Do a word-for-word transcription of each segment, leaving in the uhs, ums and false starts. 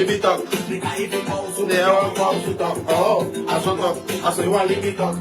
Libi tok. Ne a wan fa a su tok. Oh, a su tok. A su wan libi tok.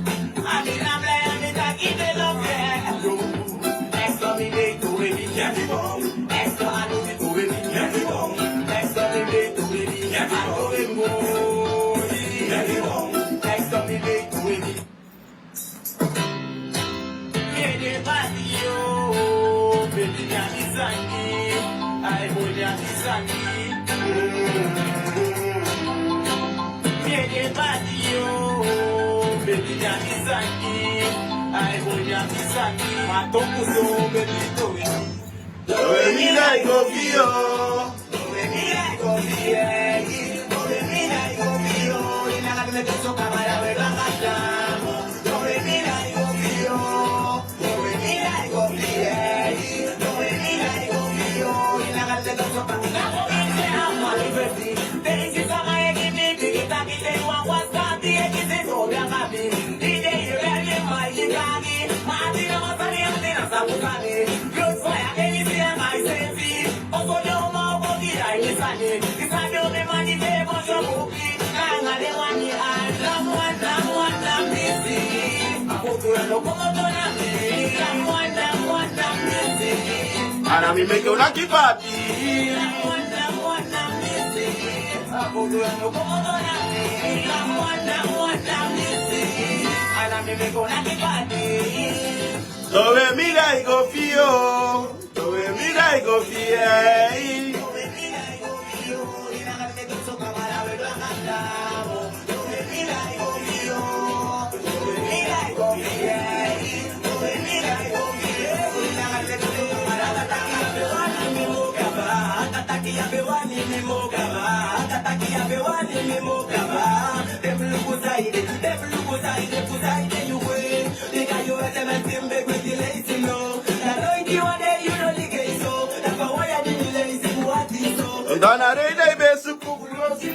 Ana mi meke una kipati. Towe mi dai go fi o. Towe mi dai go fi e. Dona rei dai besu kukulosi.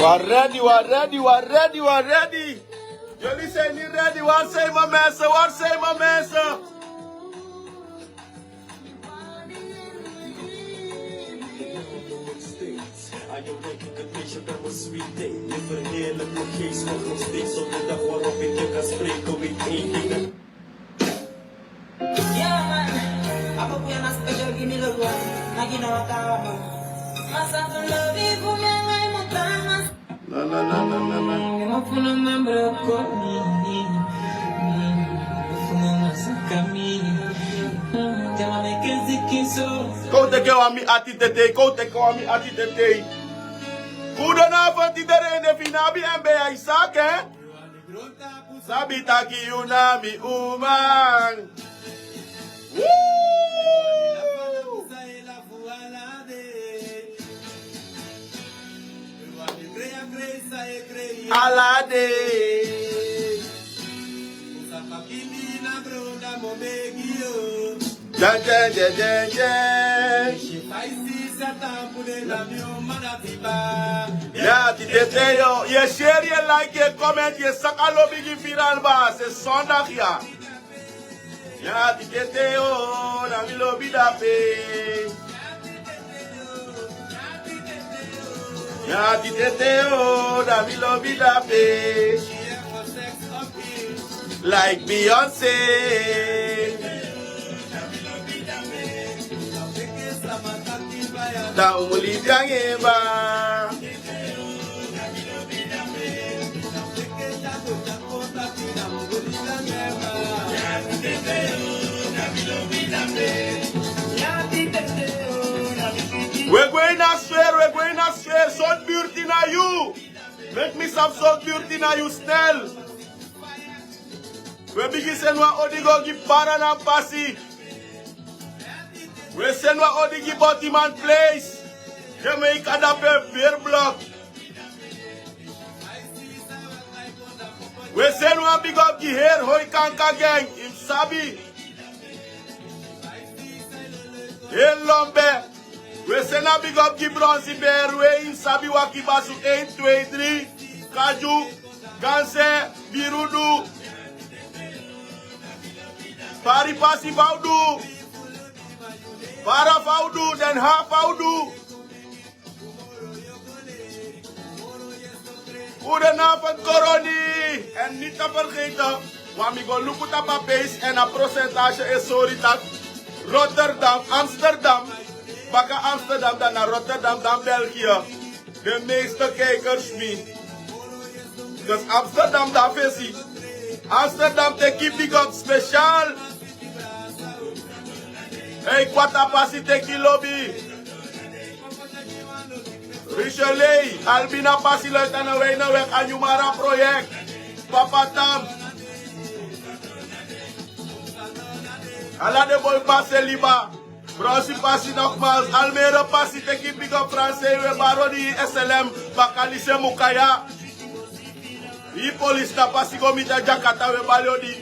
Waar ready, waar ready, waar ready, waar ready. Jullie zijn niet ready. Waar zijn mijn mensen? Waar zijn mijn mensen? Yeah, man. Apa punya na special gini lo, gua. Lagi na wata, man. Masa tu love you, punya ngai mutang, mas- Na, na, na, na, na, na. Kon teki wan mi ati tetei, kon teki wan mi ati tetei. Goedenavond iedereen, efu yu no abi M B A, yu saki, hè? Sabi taki yu na mi uman. Woo! Ala dei. Dyan, dyan, dyan, dyan, dyan. Ya, tide te yo. Yu e share, yu e like, yu e comment, yu e saka lobi gi Firan Bas. A sondak ya. Ya titete o, na mi lobi dape. Ya titete o, na mi lobi dape. Like Beyoncé. Da umuli diangeba. We gwe na sfeer, we gwe na sfeer, sort buurt na yu. Meki mi sabi sort buurt na yu snel. We bigin seni wan odi go gi Para na Pasi. We seni wan odi gi Botiman Place. Jamaica dape Beerblok. We seni wan big up gi heri Hoi Kanka gang, yu sabi. Heri Lombe. We seni wan big up gi Bronsi Beer, we yu sabi Waki Basu één, twee, drie, Kaju, Ganse, Birudu. Pari Pasi fa u du. Para fa u du, Den Haag fa u du. Goedenavond, Coroni. En niet te vergeten, want mi go luku tapu a base en a percentage is sorry dat Rotterdam, Amsterdam, baka Amsterdam, dan na Rotterdam, dan België. De meeste kijkers mi. Dus Amsterdam, dan fesi. Amsterdam, teki big up speciaal. Hey, Kwata Pasi, teki lobi. Richeley, Albina Pasi, luister na Wijnenweg, a Nyumara project. Papa Tam. Ala den boi Pasi liba. Bronsi Pasi nogmaals. Almere Pasi, teki big up Fransei, we bari odi S L M, baka Lise Mukaya. Wi polisi na Pasi go miti a Jakarta, we bari odi.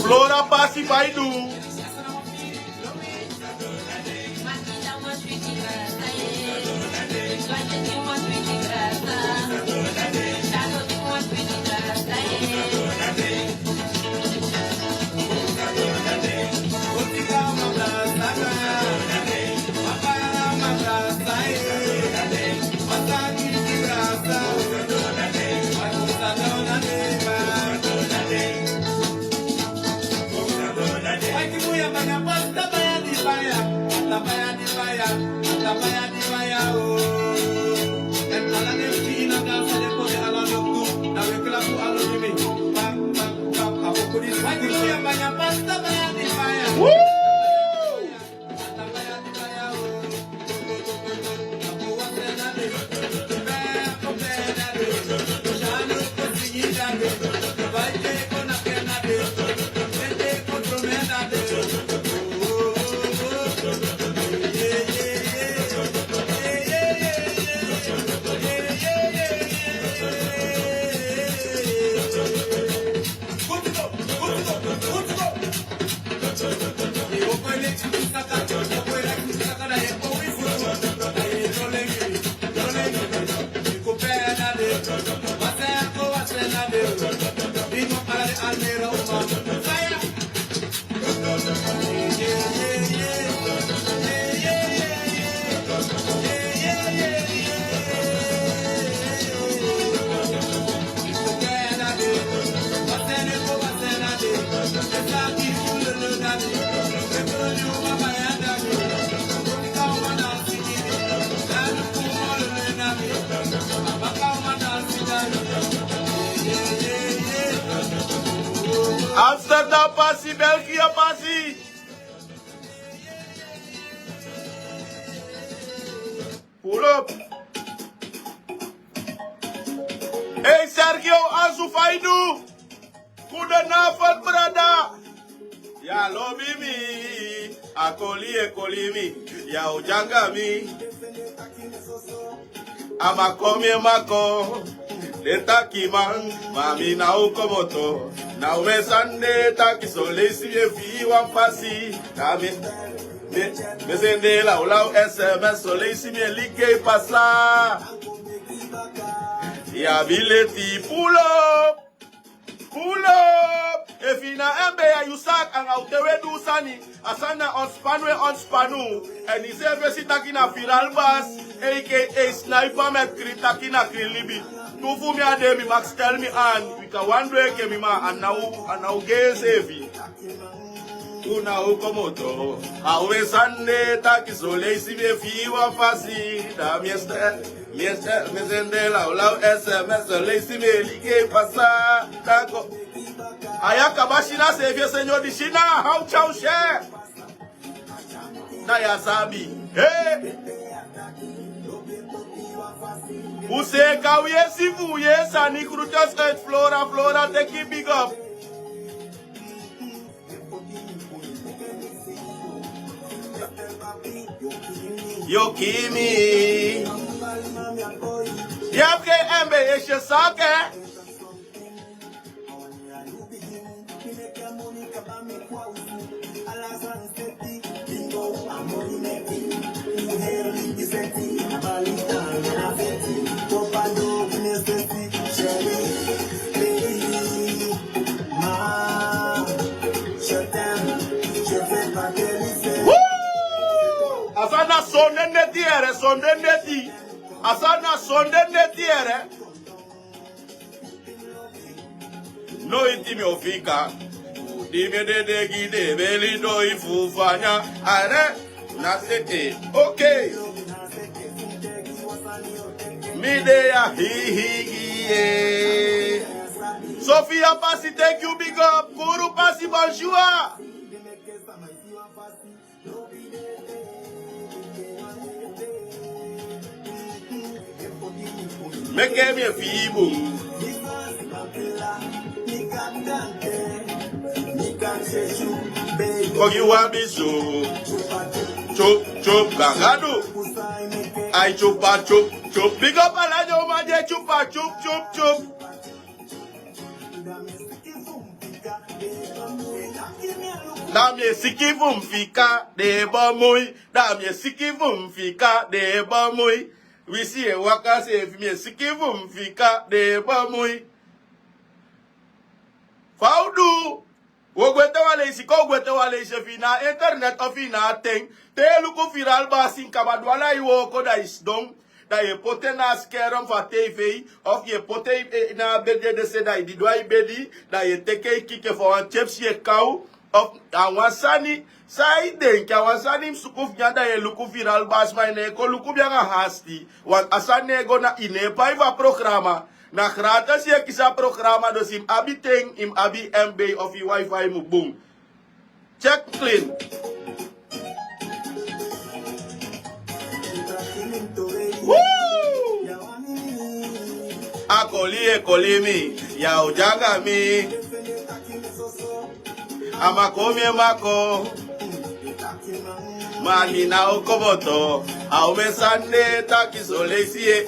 Flora Pasi, fa i du. Amsterdam pasi, België pasi. Pull up. Hey Sergio Ansu, fa i du? Goedenavond, brada. Ya lobi mi. A koli e koli mi. Ya o dyangi mi. A mako mi e mako. Den taki man, ma mi na o komoto. Na we sani den taki, son leisi mi e fii wan fasi. Na mi, mi, mi e sende lawlaw S M S, son leisi mi e like pasa. Ya bileti, pull up. Pull up! Efu i na M B A, yu saka anga u te we du sani. A sani na ontspan we ontspan u. Èn i seefi e si taki na viral bas, A K A sniper met krin taki na krin libi. Tu fu mi a de, mi mag stel mi aan. Bika wan du enke mi ma, a ná u, a ná u gei enseefi. U na o komoto. A we sani den taki, son leisi mi e fii wan fasi. Da mi e stel, mi e stel, mi e sende lawlaw S M S, son leisi mi e like pasa. Tako. A ya kaba, Sina seefi e sende odi. Sina, how chow share? Na ya sabi. Hey! U seeka u yesi fu u yesi sani, groetjes uit Flora, Flora, teki big up. Yo kill mi. Ya ke M B A sake. Woo! A sani na sonde neti, here, sonde neti. A sani na sonde neti, here. Noiti mi o fika. Di mi e dede gi den beli doi fu fanya. Are, na seke. Okay. Mi de ya hi hi gi e. Sofia Pasi, thank you, big up. Kuru Pasi, bonjour. Meke mi e fii bun. Kogi wa bisu. Chup, chup, gagadu. Ai, chupa, chup, chup. Big up ala den uman di e chupa, chup, chup, chup. Da mi e siki fu mi fika den bun mui. Da mi e siki fu mi fika den bun mui. Wisi e waka seefi, mi e siki fu mi fika den bun mui. Fa u du? Wo gwete wan leisi, kon gwete wan leisi, efu i na internet of i na ten. Te i e luku viral basi, kaba du ala i wooko, da i sidon. Da i e poti en na a skerm fu a T V, of i e poti en, eh, na a bedi ede se, da i didon a i bedi, da i e teke i kiki efu a wan chipsi i e kaw, of a wan sani, san i denki, a wan sani i mus suku fu nyan, da i e luku viral basi, ma i no e kon luku mi anga hasti. Want a sani no e go, na i no e pai fu a programa. Na gratis i e kisi a programa, dus i mus abi ten, i mus abi M B of i wifi mu bun. Check clean. Woo! A koli e koli mi, ya o dyangi mi. A mako mi e mako. Ma mi na o komoto. A o mi e sani den taki, son leisi e.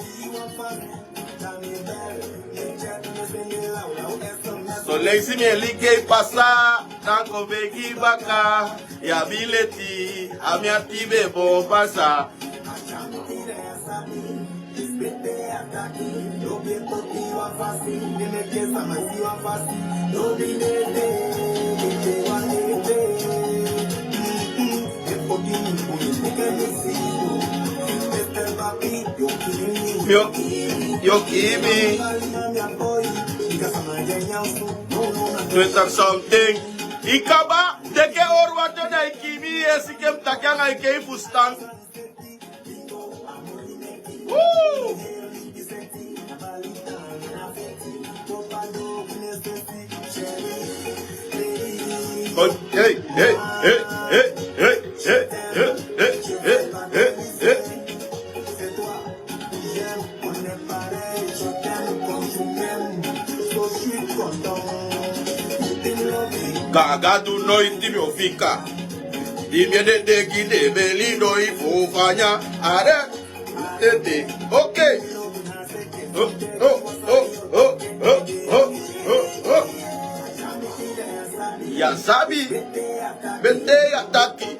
Son leisi mi e like pasa. Tanko begi baka, ya bileti, a mi ati be bon pasa. Yo, yo, kimi. Twenty something. I kaba, teke oro wato na i kimi, esi ke mi taki anga i ke i fustan. Woo! Hey, hey, hey. Gagadu noiti mi o fika. Di mi e de degi de beli no i fo fanya. Are. Tete. Okay. Oh, oh, oh. Ya sabi. Bete ya taki.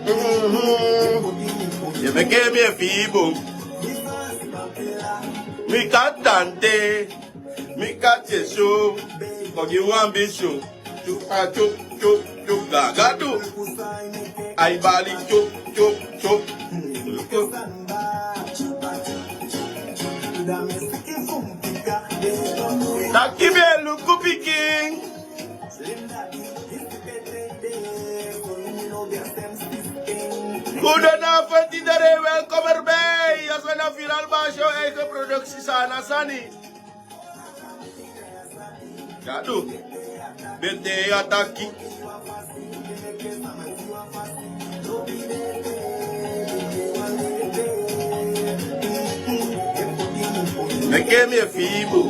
Mhm. Ye meke mi e fibo. Mi katante. Mi kate so. Kogi wan bisu. Chupa chup chup chup gagadu. Ai bali chup chup chup. Taki mi e luku pikin. Goedenavond iedereen, welkom erbij. Als we naar Viral Basho eigen productie Sana Sani. Gadu. Bete ya taki. Meke mi e fibo.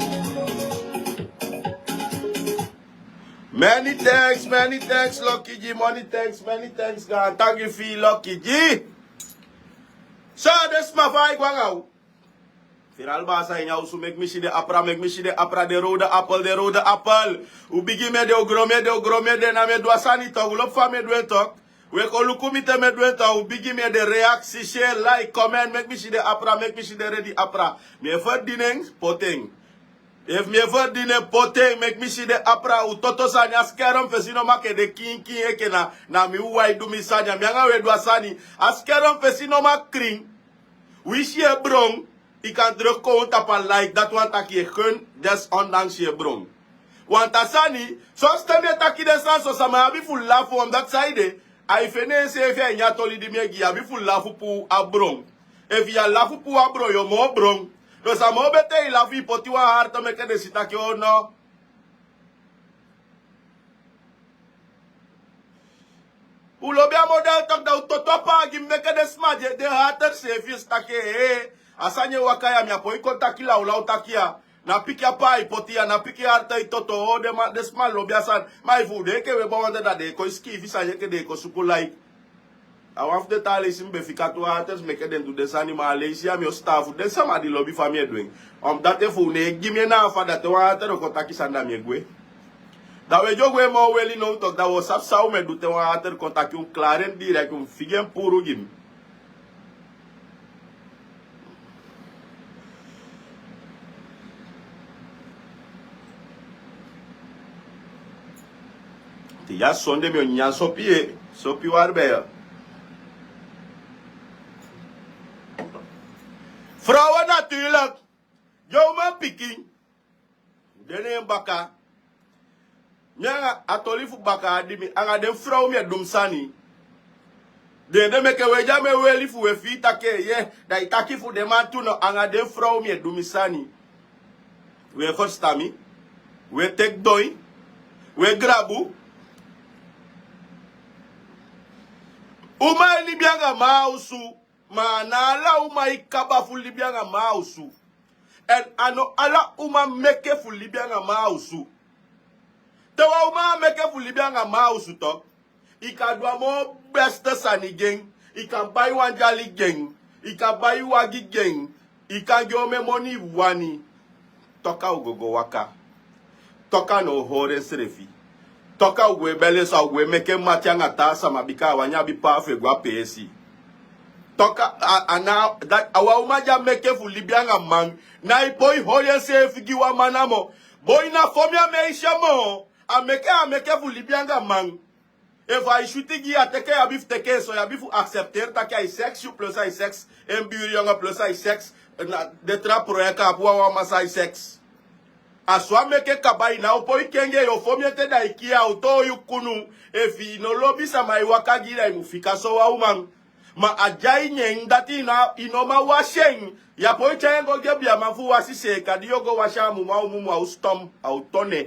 Many thanks, many thanks, Lucky G. Many thanks, many thanks, God. Thank you, feel Lucky G. So, this my fight, wow. Viral Basa in ya osu, make mi si de apra, make mi si de apra, de rode appel, de rode appel. U bigi mi ede, u gro mi ede, u gro mi ede, na mi e du a sani tok, u lobi fa mi e du en tok. We kon luku mi te mi e du en tok, u bigi mi ede, reaksi, share, like, comment, make mi si de apra, make mi si de redi apra. Mi e ferdini en, poti en. Efu mi e ferdini en, poti en, make mi si de apra, u toto sani, a skerm fesi no man ede kinkin enke na, na mi wawan e du mi sani, a mi anga u e du a sani, a skerm fesi no man krin. Wi si e bron, i kan druk kon tapu a like, dati wani taki i e gun, desondanks i e bron. Want a sani, sosten mi e taki den sani so, sama abi fu lafu, omdat saide, a e feni enseefi a ini a toli di mi e gi, i abi fu lafu puu a bron. Efu i á lafu puu a bron, i o moo bron. Dus a moo betee i lafu, i poti wan harte meke den si taki o no. U lobi a model tok, da u toto a paagi meke den sma di e, den haters seefi e si taki, eh, a sani e waka ya, mi á poi kon taki lawlaw taki ya. Na piki a paa i poti ya, na piki harte i toto, o, den man, den sma lobi a sani. Ma efu u de enke we bawanda, da den e kon e sikiifi sani enke den e kon suku like. A wan fu den taa leisi mi be fika tu haters meke den du den sani, ma a leisi ya mi o sitaafu den sama di lobi fa mi e du en. Omdat efu u no e gi mi en na a fa, da te wan hater o kon taki sani, da mi e gwe. Da u e dyogu en moo weli now tok, da u o sabi san u mu e du te wan hater kon taki, u mu klari en direct, u mu figi en puru gi mi. Te ya sonde mi o nyan sopi, eh, sopi wari ben. Vrouwen natuurlijk. Yo man pikin. Den ne en baka. Mi anga a toli fu baka a di mi anga den frow mi e du mi sani. Den de meke we di a mi e weli fu we fii taki, ye, da i taki fu den man tu no, anga den frow mi e du mi sani. We ferstan mi. We teki don. We grabu. Uma e libi anga man a osu. Ma a na ala uma e kaba fu libi anga man a osu. Èn a no ala uma meke fu libi anga man a osu. Te wan uma á meke fu libi anga man a osu tok, i kan du a moo beste sani gi en. I kan bai wan dyali gi en. I kan bai wagi gi en. I kan gi omen moni i wani. Toku a o go go waka. Toku a no o hori ensrefi. Toku a o go e bele so, a o go e meke mati anga taa sama bika a wani abi paa fu e go a peesi. Toku a, a, a na, dati, a wan uman di a meke fu libi anga man. Na i poi hori enseefi gi wan man namo. Boi na fon mi a meisya moo. A meke, a meke fu libi anga man. Efu ai switi gi yu, a teke, yu abi fu teke en so, yu abi fu accepter taki ai seks yu plus ai seks en buurjongen plus ai seks na den tra project a puu a wan masa ai seks. A so a meke kaba, i ná o poi kengi en, yu o fon mi ete da i kii en, a o toon yu kunu. Efu i no lobi sama e waka gi i, da i mu fika sowan uman. Ma a de a ini en dati i no, i no man wasi en. Yu á poi tyai en go gi ebiaman fu wasi seeka, di yu o go wasi a mumu, a o mumu, a o stom, a o tone.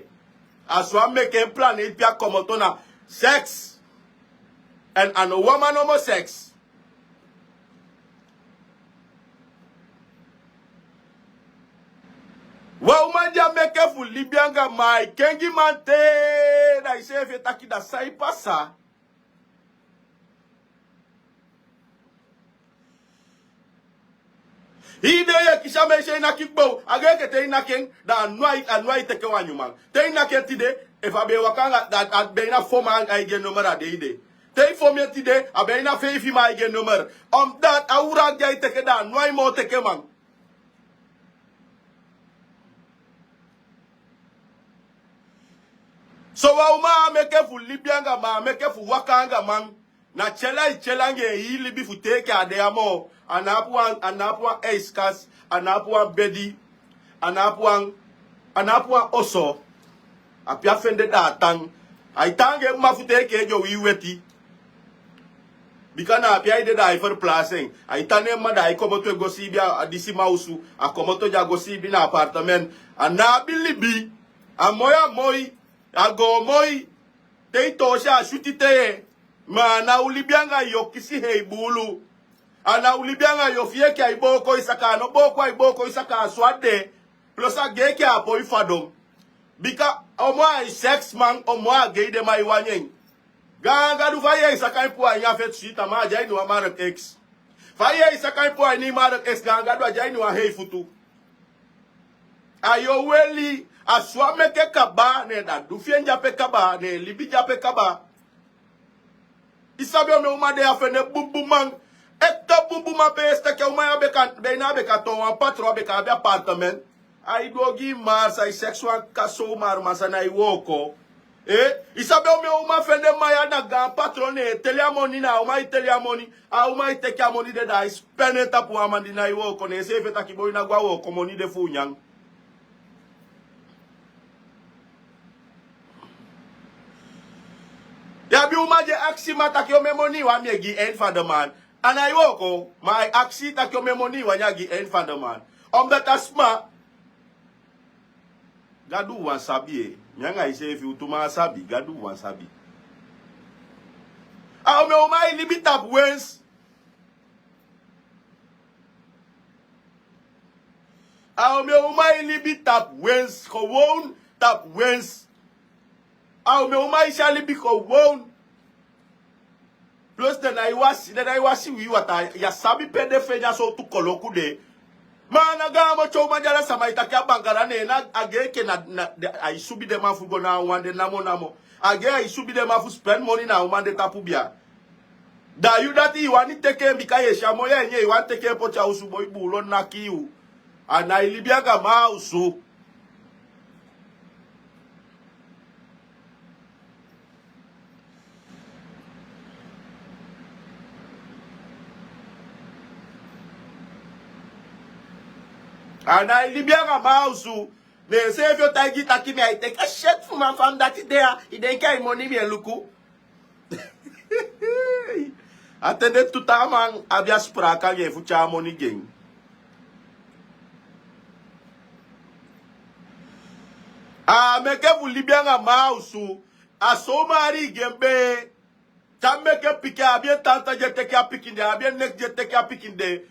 A so a meke en planeti pe a komoto na seks. Èn a no wan man nomo seks. Wan uman di a meke fu libi anga man, ai kengi man te, da iseefi e taki da sai pasa. Hii dei yu e kisi a meisya, i naki gbow. A gei enke te i naki en, da a no ai, a no ai teke wan nyun man. Te i naki en tide, efu a be e waka anga, da a be na fo man ai gi en nummer a dei de. Te i fon mi en tide, a be na feifi man ai gi en nummer. Omdat a uran di ai teke, da a no ai moo teke man. Sowan uman á meke fu libi anga man, á meke fu waka anga man. Na tyel ai tyel anga en hii libi fu te enke a de ya moo. A ná abi wan, a ná abi wan ijskast, a ná abi wan bedi, a ná abi wan, a ná abi wan oso. A pe a fende da a tan. Ai tan anga en mma fu te enke en dyowi weti. Bika na a pe ai de da ai verplaats en. Ai tan ne en mma da ai komoto e go siibi a, a disi man osu. A komoto dya go siibi na appartement. A ná abi libi. A moi, a moi. A go moi. Te i toosi a switi te. Ma a ná o libi anga yu, o kisi hei buulu. A ná o libi anga yu, o fii enke ai booko i saka, a no booko, ai booko i saka, a so a de. Plus a gei enke a poi fadon. Bika omo ai seks man, omo a gei den man e wani en. Gaan Gadu, fa yu e saka en puu a ini a feti switi, a man a de a ini wan marek eks. Fa yu e saka en puu a ini marek eks, Gaan Gadu, a de a ini wan hei futu. A yu o weli, a so a meke kaba, ne da du fi en de ape kaba, ne libi de ape kaba. I sabi omen uman de ya fende bunbunman. Ete bunbunman, be e si taki a uman ya be kan, be na be kan toon wan patron, a be kan abi appartement. Ai du ogii mars, ai seks wan kaso mars, ma san na ai wooko. Eh, i sabi omen uman fende man ya na gaan patron, ne e teli a moni, na a uman e teli a moni. A uman e teki a moni de da ai spen en tapu wan man di na ai wooko, ne enseefi e taki boi, na go a wooko, moni de fu u nyan. Yu abi uman di e aksi man taki omen moni i wani mi e gi en fa de man. A ná e wooko, ma ai aksi taki omen moni i wani a gi en fa de man. Omdat a sma, Gadu wan sabi e. Mi anga iseefi u tu man sabi, Gadu wan sabi. A omen uman e libi tapu wens. A omen uman e libi tapu wens, gewoon tapu wens. A omen uman e si a libi gewoon. Plus den ná e wasi, den ná e wasi wi wata, ya sabi pe den feni a sowtu koloku de. Ma na gaan motyo uman di ala sama e taki a bangala, ne na a gei enke na, na, de, ai subi den man fu go na a uman de namo namo. A gei ai subi den man fu spen moni na a uman de tapu bia. Da yu dati i wani teke en bika yu e si a moi a ini en, i wani teke en poti a osu, boi, buulu o naki yu. A ná e libi anga man a osu. A ná e libi anga man a osu. Ne enseefi o taigi i taki mi ai teke seti fu man fa mi dati de ya, i denki a i moni mi e luku. A ten de tu taa man abi a spraka gi en fu tyai a moni gi en. A meke fu libi anga man a osu. A so uman ari i gi en bee. Te a meke pikin, a abi en tanta di e teke a pikin de, a abi en next di e teke a pikin de.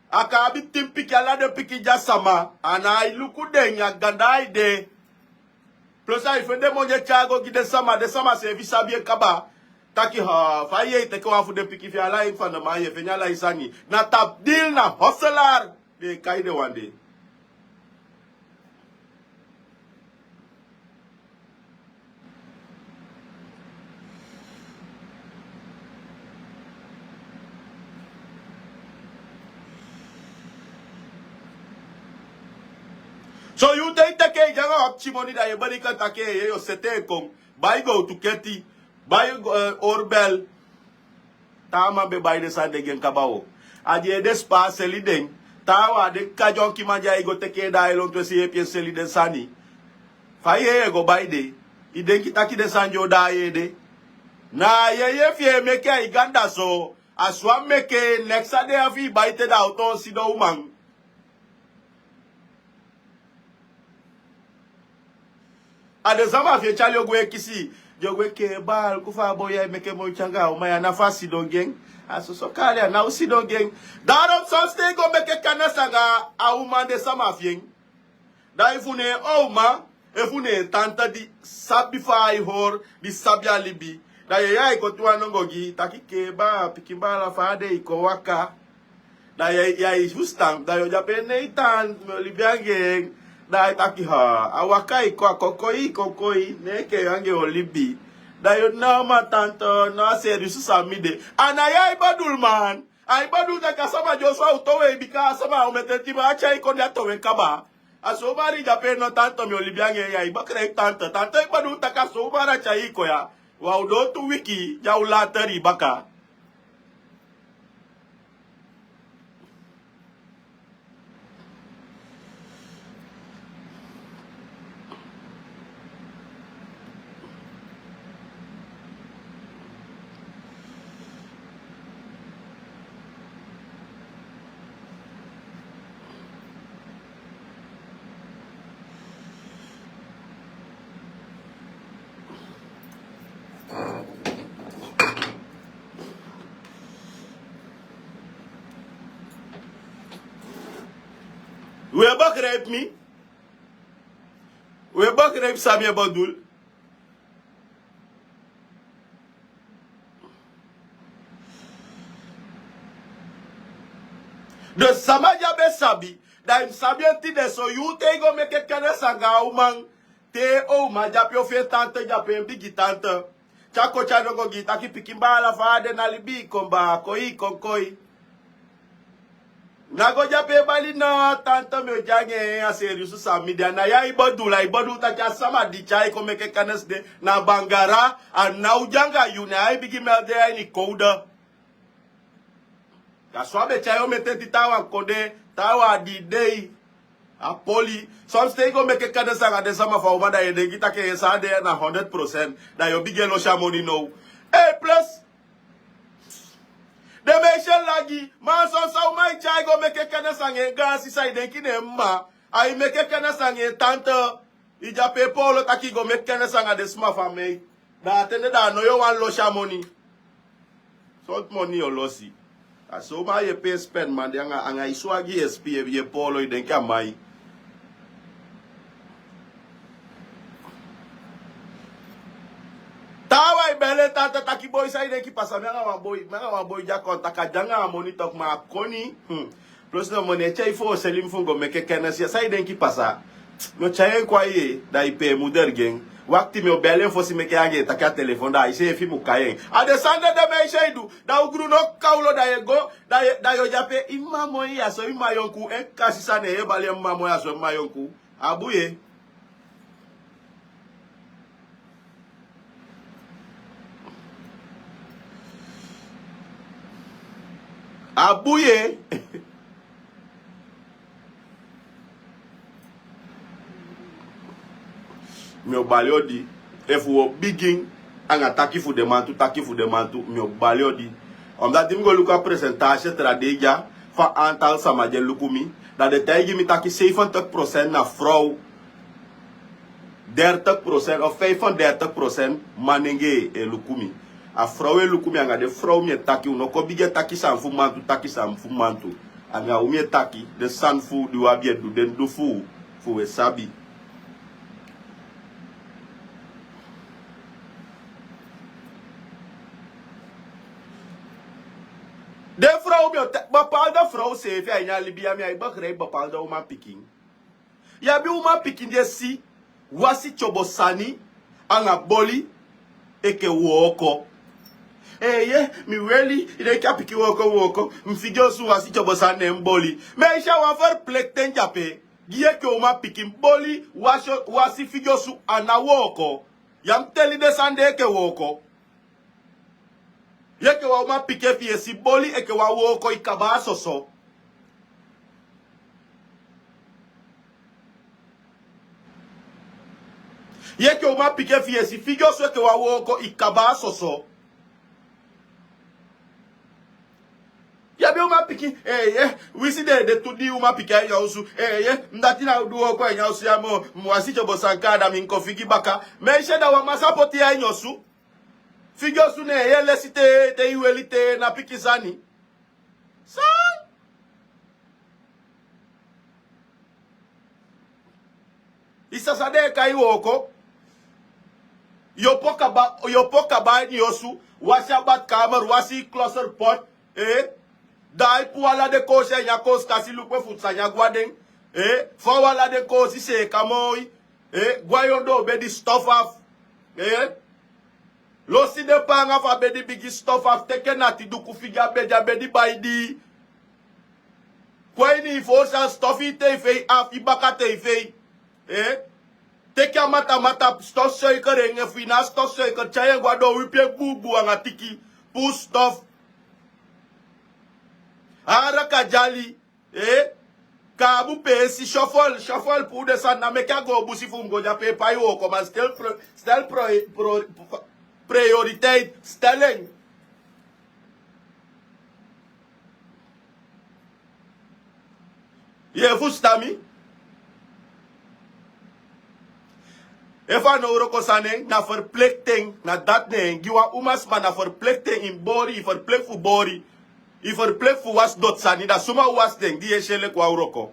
A kan abi tin pikin, ala den pikin de a sama. A ná e luku den, a ganda ai de. Plus ai fende moni e tyai go gi den sama, den sama seefi sabi en kaba. Taki, ha, fa yu e teke wan fu den pikin fi en, ala en fa na man, yu e feni ala en sani. Na tapu deal, na hustler. den e kai den wan de. So yu te i teke i dyanga wan pikin moni da yu e bari kan taki en yeye o sete en kon bai gowtu keti bai. Orbel. Taa man be bai den sani de gi en kaba o. A di ede spa seli den. Taawan a de kika dyonkiman di ai go teke en daai lontu e si yeepi en seli den sani. Fa i yeye go bai de? I denki taki den sani di o daai ede? Na a yeye fi en meke ai ganda so. A swan meke en neksa de a fi i bai te da a o toon sidon uman. A den sama fi en tyali o gwe kisi. Di o gwe kee baa luku fa a boi ya e meke moiti anga a uman ya na fu a sidon gi en. A soso kaali a na u sidon gi en. Darom sonsten i go meke kenesi anga a uman den sama fi en. Da efu na en o uman efu na en tanta di sabi fa ai hori di sabi a libi. Da yeye ai koti wan nongo gi i taki kee baa pikin baala fa a de i kon waka. Da yu e fustan da yu o de ape nei tan mi o libi anga en. Da a e taki a waka e kon a kon koi kon koi ne enke yu anga en o libi. Da yu na o man tanto na a seriusu san mi de. A na yu a e badul man. A e badul taki a sama di o so a o towe yu bika a sama a o mete tiba a tyai kon de a towe kaba. A so o mari de ape no tanto mi o libi anga en yu a e bakra e tanto tanto e badul taki a so o mari a tyai kon ya. Wan o doo tu wiki di a o lateri baka. We bakreep mi. We bakreep sami e badul. Den sama di a be sabi da i mu sabi en tide so yu te i go meke kenesi anga a uman. Te o uman di ape o fi en tante di ape en bigi tante. Te a koti a dongo gi i taki pikin baala fa a de na libi i kon baa koi i kon koi. Na go di ape e bali na tante mi o de anga en a seriusu san mi de a na yu a e badul a e badul taki a sama di tyai kon meke kenesi de na bangara. A na u de anga yu na yu a e bigi mel de a ini kowda. Da so a be tyai omen tenti taawan kon de. Taawan a didei. A poli sonsten i go meke kenesi anga den sama fu a uman da yu e denki taki en san a de na hundred prosent. Da yu o bigin e losi a moni now. Ei plus den meisi e lagi. Ma a sonsa uman e tyai go meke kenesi anga en gaan sisa i denki na en mma. Ai meke kenesi anga en tante. I de ape e poolo taki i go meke kenesi anga den sma fu a mei. Da a ten de da a no yu o wani losi a moni. Sontu moni yu o losi. A so uman yu e pee spen man de anga yu swagi yu e spi yu e poolo i denki a mai. Taawan e bele tanta taki boi san i denki pasa mi anga wan boi mi anga wan boi di a kon taki a de anga a moni toku ma a koni. Plus no moni e tyai fu o seli mi fu mi go meke kenesi ya san i denki pasa? Mi o tyai en kon a yu e da i pee muderi gi en. Wakti mi o beli en fosi meke yu anga en taki a telefon da a iseefi mu kai en. A den sani de den meisi e du. Da ugru no kawlo da yu e go. Da yu o de ape i mma moi ya so i mma yonku en kasi sani e bali en mma moi ya so en mma yonku. A bui e. A bui e. Mi o bali odi. Efu wi o bigin anga taki fu den man tu taki fu den man tu mi o bali odi. Omdati mi go luku a presentasi e tra dei dya fu a antal sama di e luku mi, da den taigi mi taki seifentik prosent na frow. Dertig prosent of fifendertig prosent manenge e luku mi. A frow e luku mi anga den frow mi e taki un no kon bigin e taki sani fu mantu taki sani fu mantu. Anga un mi e taki den sani fu di un abi e du den du fu un fu un e sabi. Den frow mi o taki, bepaalde frow seefi a ini a libi ya, mi e begrijp bepaalde umanpikin. Yu abi umanpikin di e si wasi tyobo sani anga boli enke wooko. Eeye, mi weli, i denki a pikin wooko wooko, mi figi osu wasi tyobo sani ne mi boli. Ma i si a wan verplichten dyape, gi yu enke umanpikin boli, wasi, wasi figi osu a ná wooko. Ya mu teli den sani de enke wooko. Yu enke wan umanpikin efu yu e si boli enke wan wooko, i kaba a soso. Yu enke umanpikin efu yu e si figi osu enke wan wooko, i kaba a soso. Yu abi umanpikin, eeye, winsi den de tu dii umanpikin a ini a osu, eeye, mi dati ná o du wooko a ini a osu ya moo, mi wasi tyobo sani kaa, da mi kon figi baka. Ma i si, da wan man sa poti yu a ini osu. Figi osu ne en lesi te, te i weli te na pikin sani. San? I sa san den e kai wooko. Yu o poti kaba, yu o poti kaba a ini yu osu, wasi a badkamer, wasi i klosterpot, eh? Da i puu ala den koosi a ini a koosikasikasi, luku efu sani á go na den, eh? Fon ala den koosi seeka moi, eh? Go a yu ondoo bedi, stof af, eh? Losi den paanga fu a bedi bigi, stof af, teke nati duku figi a bedi, a bedi bai dii. Kon a ini i foosi, a stof i teifei, afu i baka teifei. Eh? Teke a matamata, stofzuiger en, efu i ná a stofzuiger, tyai en go a doo, wipi en gbuugbuu anga tiki, puu stof. Araka dyali, eh? Kaabu peesi, shuffle, shuffle, puu den sani, ná meke a go busi fu mi go dyape e pai wookoman, stel pro-, stel pro-, pro-, prioriteit, stel en. Yu e fusutan mi? Efu a no wroko sani en, na verplichten, na dati ne en gi wan umasma, na verplichten, i mus bori, i verplicht fu bori, i verplicht fu wasi doti sani, da suma o wasi den, di yu e si en leki wan wroko.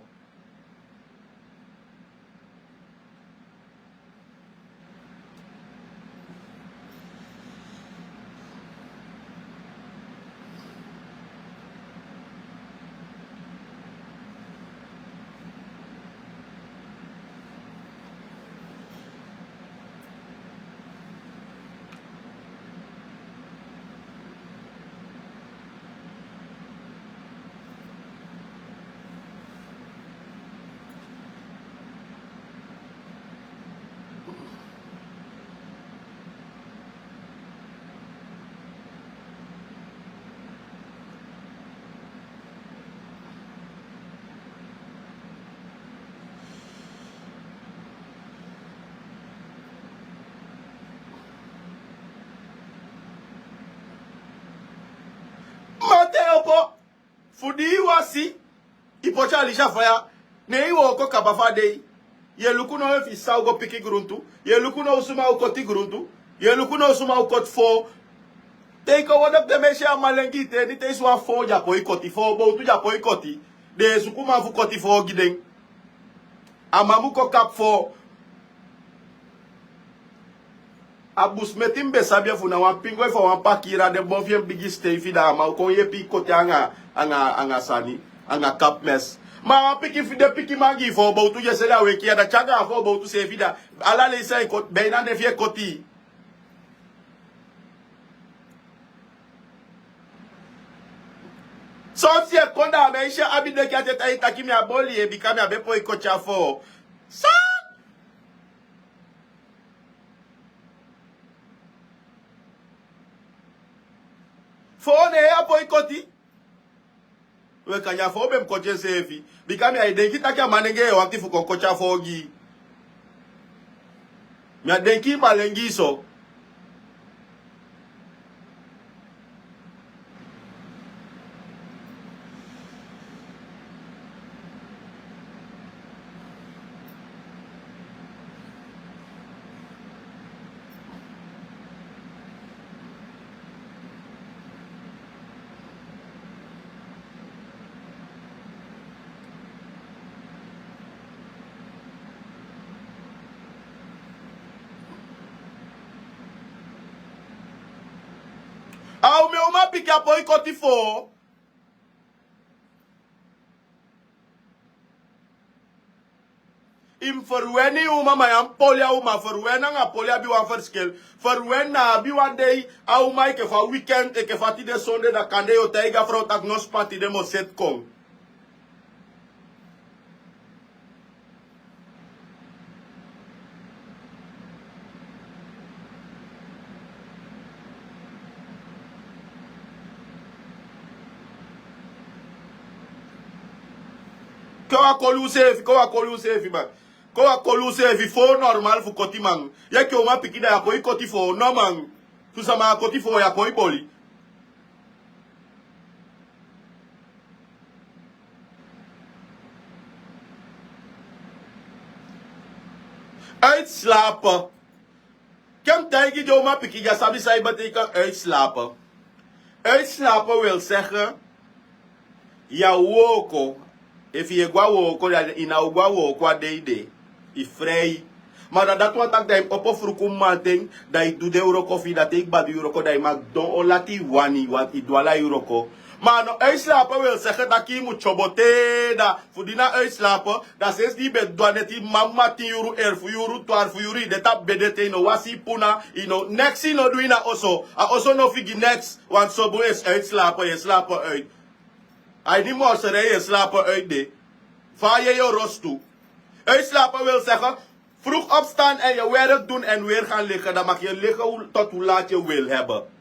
Ma te i opo, fu di i wasi, i poti alisi a faya, ne i wooko kaba fu a dei. Yu e luku now efu i san o go piki gruntu, yu e luku now suma o koti gruntu, yu e luku now suma o koti foo. Te i kon wodok den mesi a malengi, te ini te i si wan foo dyapo i koti, foo bowtu dyapo i koti, den e suku man fu koti foo gi den. A man mu kon kapu foo. A bun smeti mi be sabi en fu na wan pingo efu a wan pakiira, den bon fi en bigi steifi, da a man o kon yepi i koti anga, anga, anga sani, anga kapu mes. Ma a wan pikin fi den pikin man gi i foo bowtu, yu e seli a weki ya, da te anga a foo bowtu seefi, da ala leisi a e koti, beina den fi en koti. Sonsi e kon, da a meisje abi denki a te tai taki mi á boli en, bika mi á be poi koti a foo. San? Foo ne a poi koti. We, kande a foo be mu koti enseefi. Bika mi á e denki taki a manengee e wakti fu kon koti a foo gi i. Mi á denki i malengi so. A u, mi uman pikin a poi koti foo. I mus ferweni i uman, ma yu á mu poli a uman. Ferweni anga poli abi wan ferskel. Ferweni na abi wan dei, a uman enke fa wikend, enke fa tide sonde, da kande yu o taigi a frow taki no span tide mi o seti kon. Kon wan koli useefi, kon wan koli useefi man. Kon wan koli useefi, foo normal fu koti man. Yu enke uman pikin da yu á poi koti foo, no man. Fu sama a koti foo yu á poi boli. Uitslapen. Ken mi taigi den uman pikin di á sabi san e betekent uitslapen. Uitslapen wil zeggen, yu á wooko. Efu yu e go a wooko, da i ná o go a wooko a dei de. I frei. Ma da dati wani taki da i mu opo fruku mamanten, da i du den wroko fi i, da te i kba du i wroko, da i man sidon o lati i wani, want i du ala i wroko. Ma a no uitslapen wil zeggen taki i mu tyobo te, da fu di na uitslapen, da sensi di i be du a neti, mama tin yuru, elfu yuru, twarfu yuru, i de tapu bede te, i no wasi i puna, i no, neks i no du ini a oso. A oso no figi neks, want so bun yu e uitslapen, yu e slapen uit. A ini morserij yu e slapen uit de. Fa a yeye o rostu. Uitslapen wil zeggen, vroeg opstaan en je werk doen en weer gaan liggen. Dan mag je liggen hoe, tot hoe laat je wil hebben.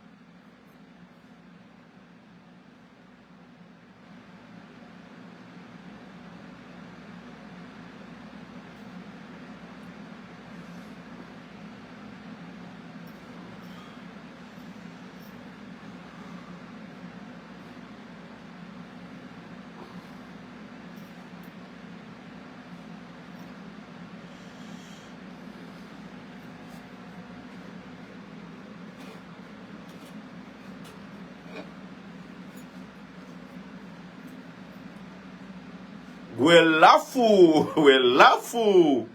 Gwe lafu, gwe lafu.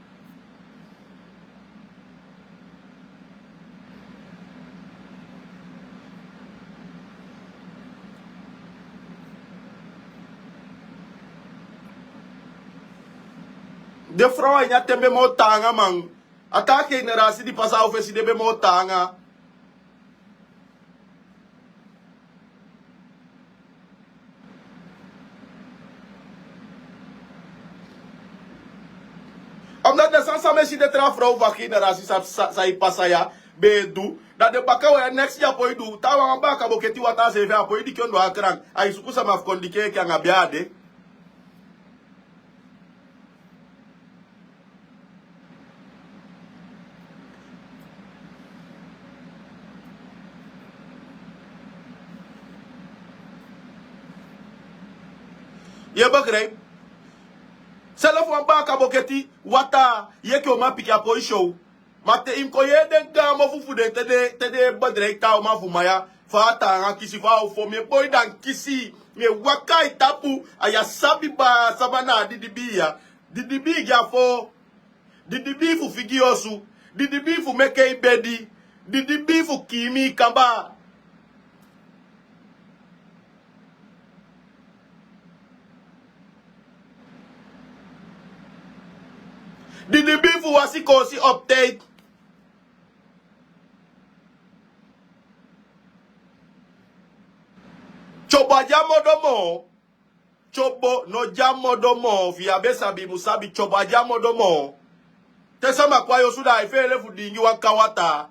Den frow a ini a ten be moo taanga man. A taa generasi di pasa a u fesi den be moo taanga. Omdat den sani san mi e si den tra frow fu a generasi san, san, san e pasa ya be e du, da den baka we a neks di a poi du, taawan a baaka boketi wataa seefi a poi diki ondoo a kran, ai suku sama fu kon diki en enke anga bee a de. Yu e begrijp? Selefu wan baaka boketi wataa, yu enke uman pikin a poi syow. Ma te i mu kon yee den gaan mofu fu den te den, te den e bedreig taa uman fu man ya, fa a taanga kisi, fa a o fo, mi e boi dan kisi, mi e waka a i tapu, a yu á sabi baa sama na a didibii ya. Didibii gi a fo. Didibii fu figi osu. Didibii fu meke i bedi. Didibii fu kiin mii kaba. Didibii fu wasi koosi op tijd. Tyobo á de a modo moo. Tyobo no de a modo moo. Fi yu á be sabi, i mu sabi, tyobo á de a modo moo. Te sama kon a yu osu, da ai feele fu diingi wan kaa wataa.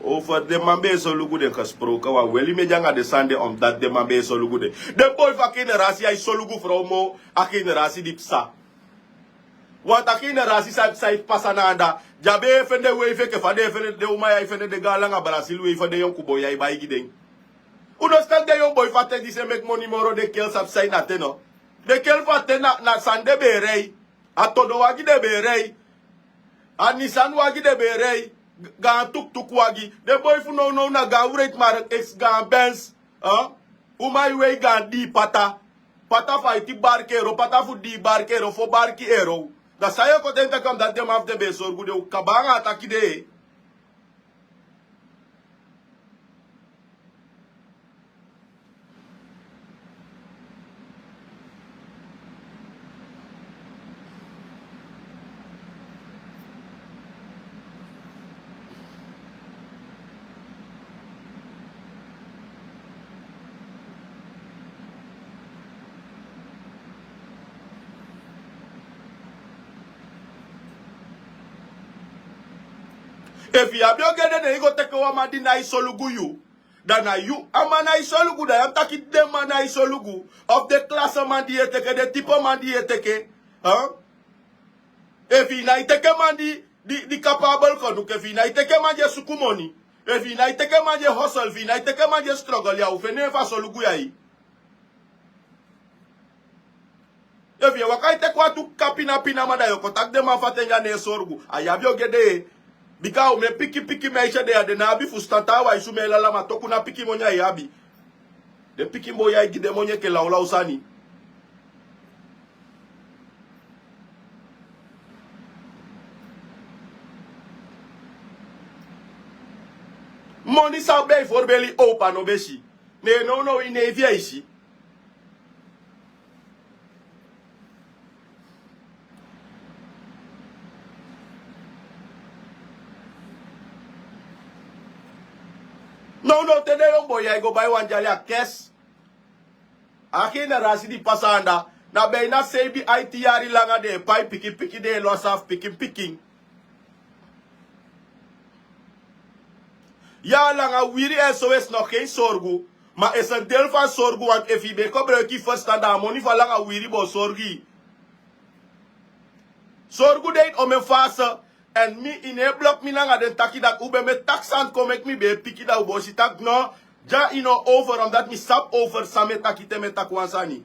Over den man be e solugu den gesproken wan weli, mi e de anga den sani de, omdat den man be e solugu den. Den boi fu a generasi ya e solugu frow moo a generasi di psa. Want a generasi san, san e pasa na anda, den á be e fende weifi enke fa den e fende, den uman ya e fende den gaan langa Brazil weifi fa den yonku boi ya e bai gi den. Un no si taki den yonku boi fu a ten disi e meki moni moro den kel san psa ini a ten no? Den kel fu a ten na, na sani den be e rei. A todo wagi den be e rei. A Nissan wagi den be e rei. G-, gaan tuktuk wagi. Den boi fu nownow na gaan wreidmarkt, eksi gaan Benz. Aa? Uman e wei gaan dii pata. Pata fu aiti barki ero, pata fu dii barki ero, fo barki ero. Da san yu o kon denki taki, omdat den man fu den be e sorgu den, u kaba anga a taki de. Efu yu abi ogede, ne yu go teke wan man di nái solugu yu. Da na yu a man nái solugu, da yu abi taki den man nái solugu. Of den klasi man di yu e teke, den tipo man di yu e teke. Efu yu nái teke man di di kapabel kon luku, efu yu nái teke man di e suku moni, efu yu nái teke man di e hosel, efu yu nái teke man di e strogel, yu a o feni en fu a solugu ya. Efu yu e waka e teke wantu kapinapina man, da yu o kon taki den man fu a ten di a nái solugu. A yu abi ogede. Bika a omen pikin pikin meisje de ya, den ná abi fusutan. Taawan e sumee lala, ma toku na pikin moni a yu abi. Den pikin boi ya e gi den moni enke lawlaw sani. Moni san be e forbeli opa no be si. Ne nownow i neifi e si. Nownow te den yongu boi ya e go bai wan dyali a kesi. A generasi di pasa anda, na be na seibi aiti yari langa den e pai pikin pikin, den e lasi a fu pikin pikin. Ya langa wiri en sowes no gen sorgu. Ma esi en del fu a sorgu, want efu i ben kobroiki ferstan, da a moni fu a langa wiri bo sorgu i. Sorgu de ini omen fase. En mi, i no e blok mi nanga den taki dati. U ben mi e taki sani kon meki mi ben e piki, da u bo si taki no, dya i no over, omdat mi sabi over san mi e taki te mi e taki wan sani.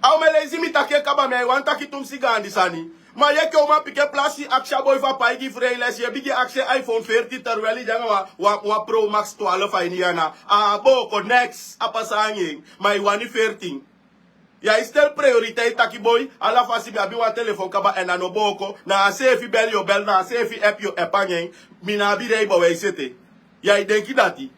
A omen leisi mi taki en kaba, mi á e wani taki tumsi gaandi sani. Ma yu enke umanpikin e plasi, aksi a boi fu a pai gi freiles, yu e bigin aksi en iPhone veertien, terwijl i de anga wan, wan, wan Pro Max twaalf a ini yu ana. A booko, neks, a pasa anga en. Ma i wani veertien. Yu á e stel prioriteit taki boi, ala fasi mi abi wan telefon kaba, en a no booko, na a seefi bel yu o bel, na a seefi app yu o app anga en, mi ná abi rei bewijs ete. Yu á e denki dati.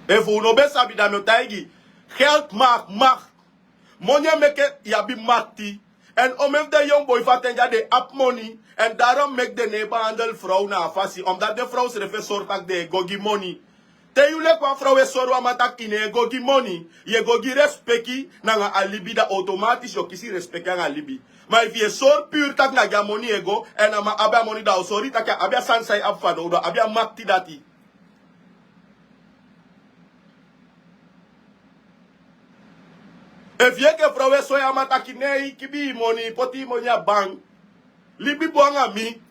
Efu u no be sabi, da mi o taigi. Geld maakt macht. Moni e meke yu abi makti. En omen fu den yongu boi fu a ten dya den abi moni. En daarom meki den no e behandel frow na a fasi. Omdat den frow srefi e sori taki den e go gi moni. Te yu leki wan frow e sori wan man taki i no e go gi moni, yu e go gi respeki nanga a libi, da automatis yu o kisi respeki anga libi. Ma efu yu e sori puru taki na gi a moni yu e go, en a man abi a moni, da a o sori taki a abi a sani san yu abi fanowdu, a abi a makti dati. Efu yu enke frow e sori a man taki nei, kibi i moni, poti i moni a bank. Libi bun anga mi.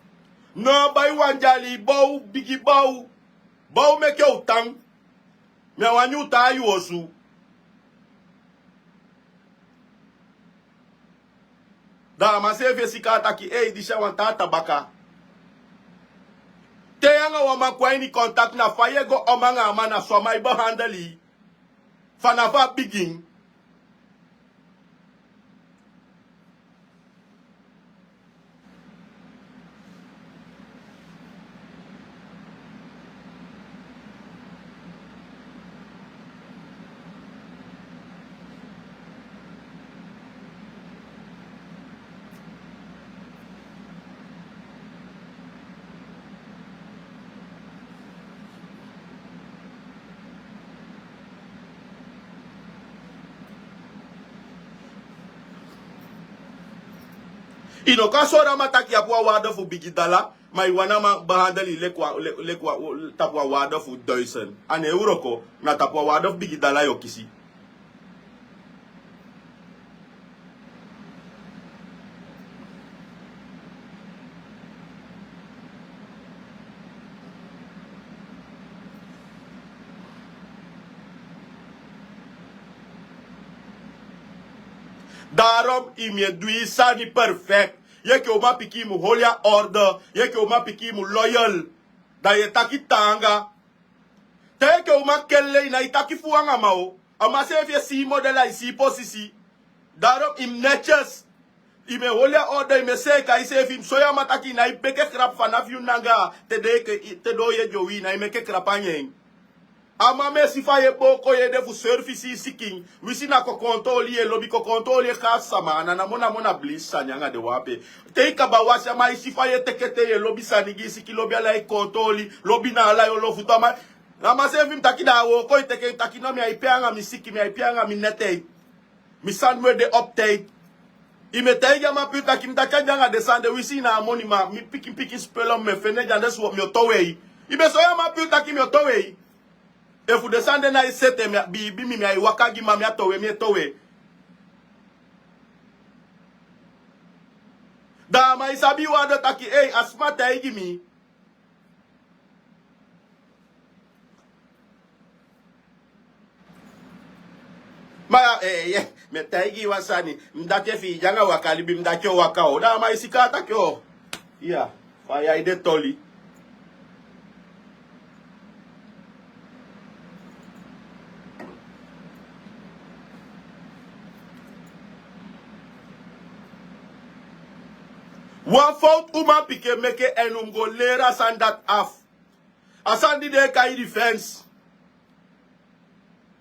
No bai wan dyali, bow, bigi bow. Bow meke u tan. Mi á wani u tan a yu osu. Da a man seefi e sika taki, ei, disi a wan taa tabaka. Te yu anga wan man kon a ini kontakti, na fa yu e go om anga a man, na so a man e behandel yu. Fanafu a bigin. I no kan sori a man taki yu abi wan waarde fu bigi dala, ma i wani a man behandel i leki wan, le-, leki wan, tapu wan waarde fu duizend. A no e wroko, na tapu wan waarde fu bigi dala yu o kisi. Daarom i mu e du i sani perfect. Yu enke umanpikin i mu holi a orde. Yu enke umanpikin i mu loyal. Da yu e taki taanga. Te yu enke uman kelle, i nái taki fu anga man o. A man seefi e si i model, ai si i posisi. Daarom i mu netjes. I mu e holi a orde, i mu e seeka iseefi, i mu soi a man taki i nái meke krap fanafu yu nanga te den e, te den o yee den o wi, i nái meke krap anga en. A man mi e si fa yu e booko yu ede fu service yu sikin. Winsi na kokontoli yu e lobi, kokontoli e kaa sama, a na namo namo na blisi sani anga den wan ape. Te yu kaba wasi a man, yu si fa yu e teke te yu e lobi sani gi yu sikin, lobi ala yu kontoli, lobi na ala yu olo futu a man. Na a man seefi mi taki da a wooko yu teke, yu taki no, mi á e pee anga mi sikin, mi á e pee anga mi netheid. Mi sani mu e de op tijd. I mu e taigi a man puru taki mi taki a de anga den sani de, winsi i na a moni, ma mi pikin pikin spel mi e fende, den ande so mi o towe i. I be soi a man puru taki mi o towe i. Efu den sani de na e sete, mi a, biibi mi, mi á e waka gi, ma mi a towe, mi e towe. Da a man e sabi wan dati taki, ei, a sma taigi mi. Ma ya, eh, ye, mi e taigi yu wan sani, mi dati efu i de anga waka libi, mi dati o waka o. Da a man e si kaa taki o. Ya, fa ya e de toli. Wan fowtu umanpikin e meke, èn un mu go leri a sani dati afu. A sani di den e kai revenge.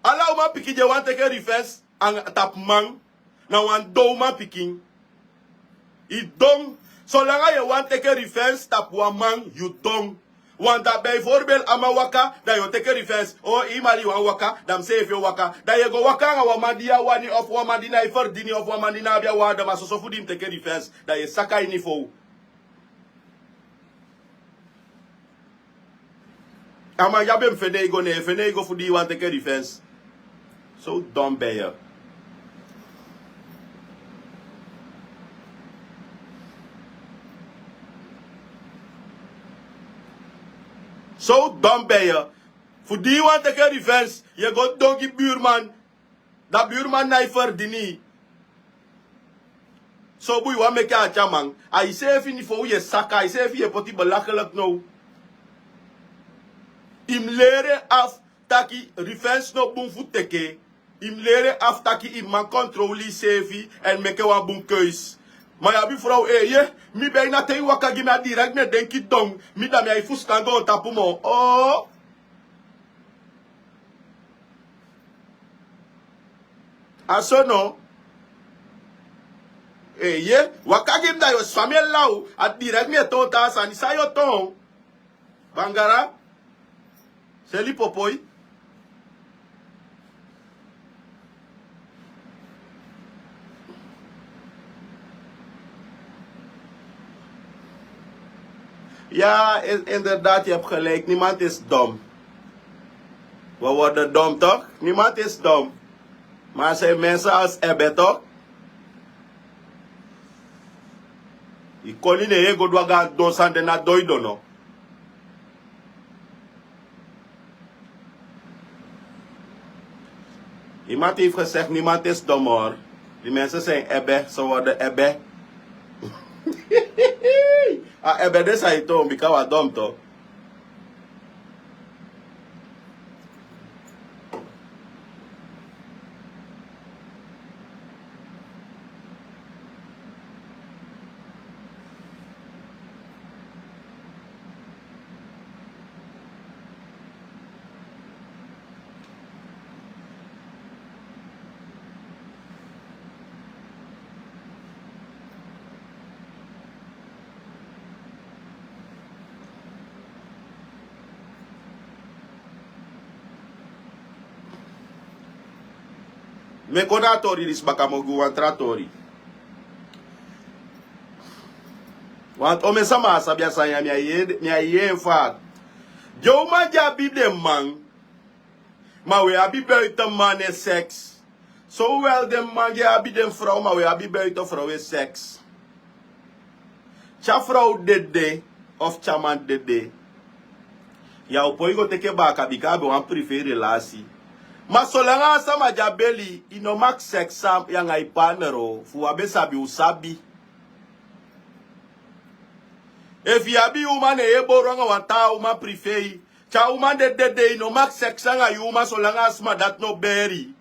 Ala umanpikin di e wani teke revenge anga tapu man, na wan don umanpikin. I don. Solanga yu e wani teke revenge tapu wan man, yu don. Want da bijvoorbeeld a man waka, da yu o teke revenge. O, i mali wan waka, da mi seefi o waka. Da yu e go waka anga wan man di yu á wani, of wan man di ná e ferdini, of wan man di ná abi a waarde, ma soso fu di mi teke revenge. Da yu e saka ini fow. A man ya be mu fende i go, ne fende i go fu di i wani teke revenge. So dom ben yu. So dom ben yu. Fu di i wani teke revenge, yu e go don gi buurman. Da buurman ná e ferdini. So bun, i wani meke a tyari man. A iseefi ini fow yu e saka, a iseefi yu e poti belachelijk now. I mu leri en afu taki revenge no bun fu teke. I mu leri en afu taki i man kontroli iseefi èn meke wan bun keus. Ma yu abi frow, eh, ye, mi ben na te i waka gi mi a direct mi e denki don. Mi da mi á e fusutan goontapu moo. Oh. A so no. Eh, ye, waka gi mi da yu o swa mi e law, a direct mi e toon taa sani, san yu o toon. Bangara. Seli popoi. Ja, in- inderdaad, je hebt gelijk. Niemand is dom. We worden dom, toch? Niemand is dom. Maar er zijn mensen als Ebbe, toch? I koni ne ye go du a gaan don san de na doi dono. Iemand heeft gezegd, niemand is dom hoor. Die mensen zijn ebbe, ze worden ebbe. A ebbe de saito, bika wa dom toch. Mi e kon na a tori disi baka, mi o gi wan tra tori. Want omen sama á sabi a sani ya, mi á yee, mi á yee en faak. Den uman di abi den man, ma wi abi buitenman e seks. Sowel den man di abi den frow, ma wi abi buitenfrow e seks. Te a frow dede, of te a man dede, ya o poi go teke baka bika a be wan privé relasi. Ma solanga a sama di a beli, i no mag seks anga i partner o, fu wi á be sabi, u sabi. Efu i abi i uman, ne ye boro anga wan taa uman privé, te a uman de dede, i no mag seks anga i uman solanga a sma dati no beri.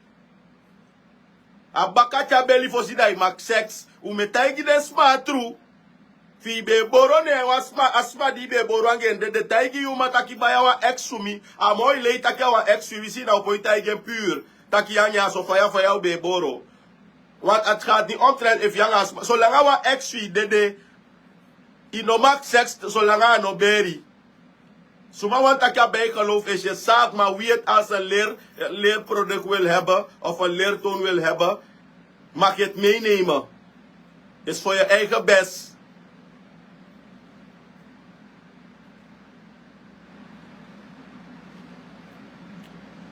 A baka te a beli fosi da i mag seks. U mu e taigi den sma a tru. Fi i be e boro ne wan sma, a sma di i be e boro anga en dede, taigi yu uman taki baya wan ex fu mi. A moi lei taki a wan ex fu i, wisi na o poi taigi en pur. Taki yu anga en a so faya faya u be e boro. Want het gaat niet omtrent efu yu anga a sma. Solanga wan ex fu i dede, i no mag seks, solanga a no beri. Suma wani taki a bijgeloof is je zaak, maar wie het als een leer, leerproduct wil hebben of een leertoon wil hebben, mag je het meenemen. Is voor je eigen best.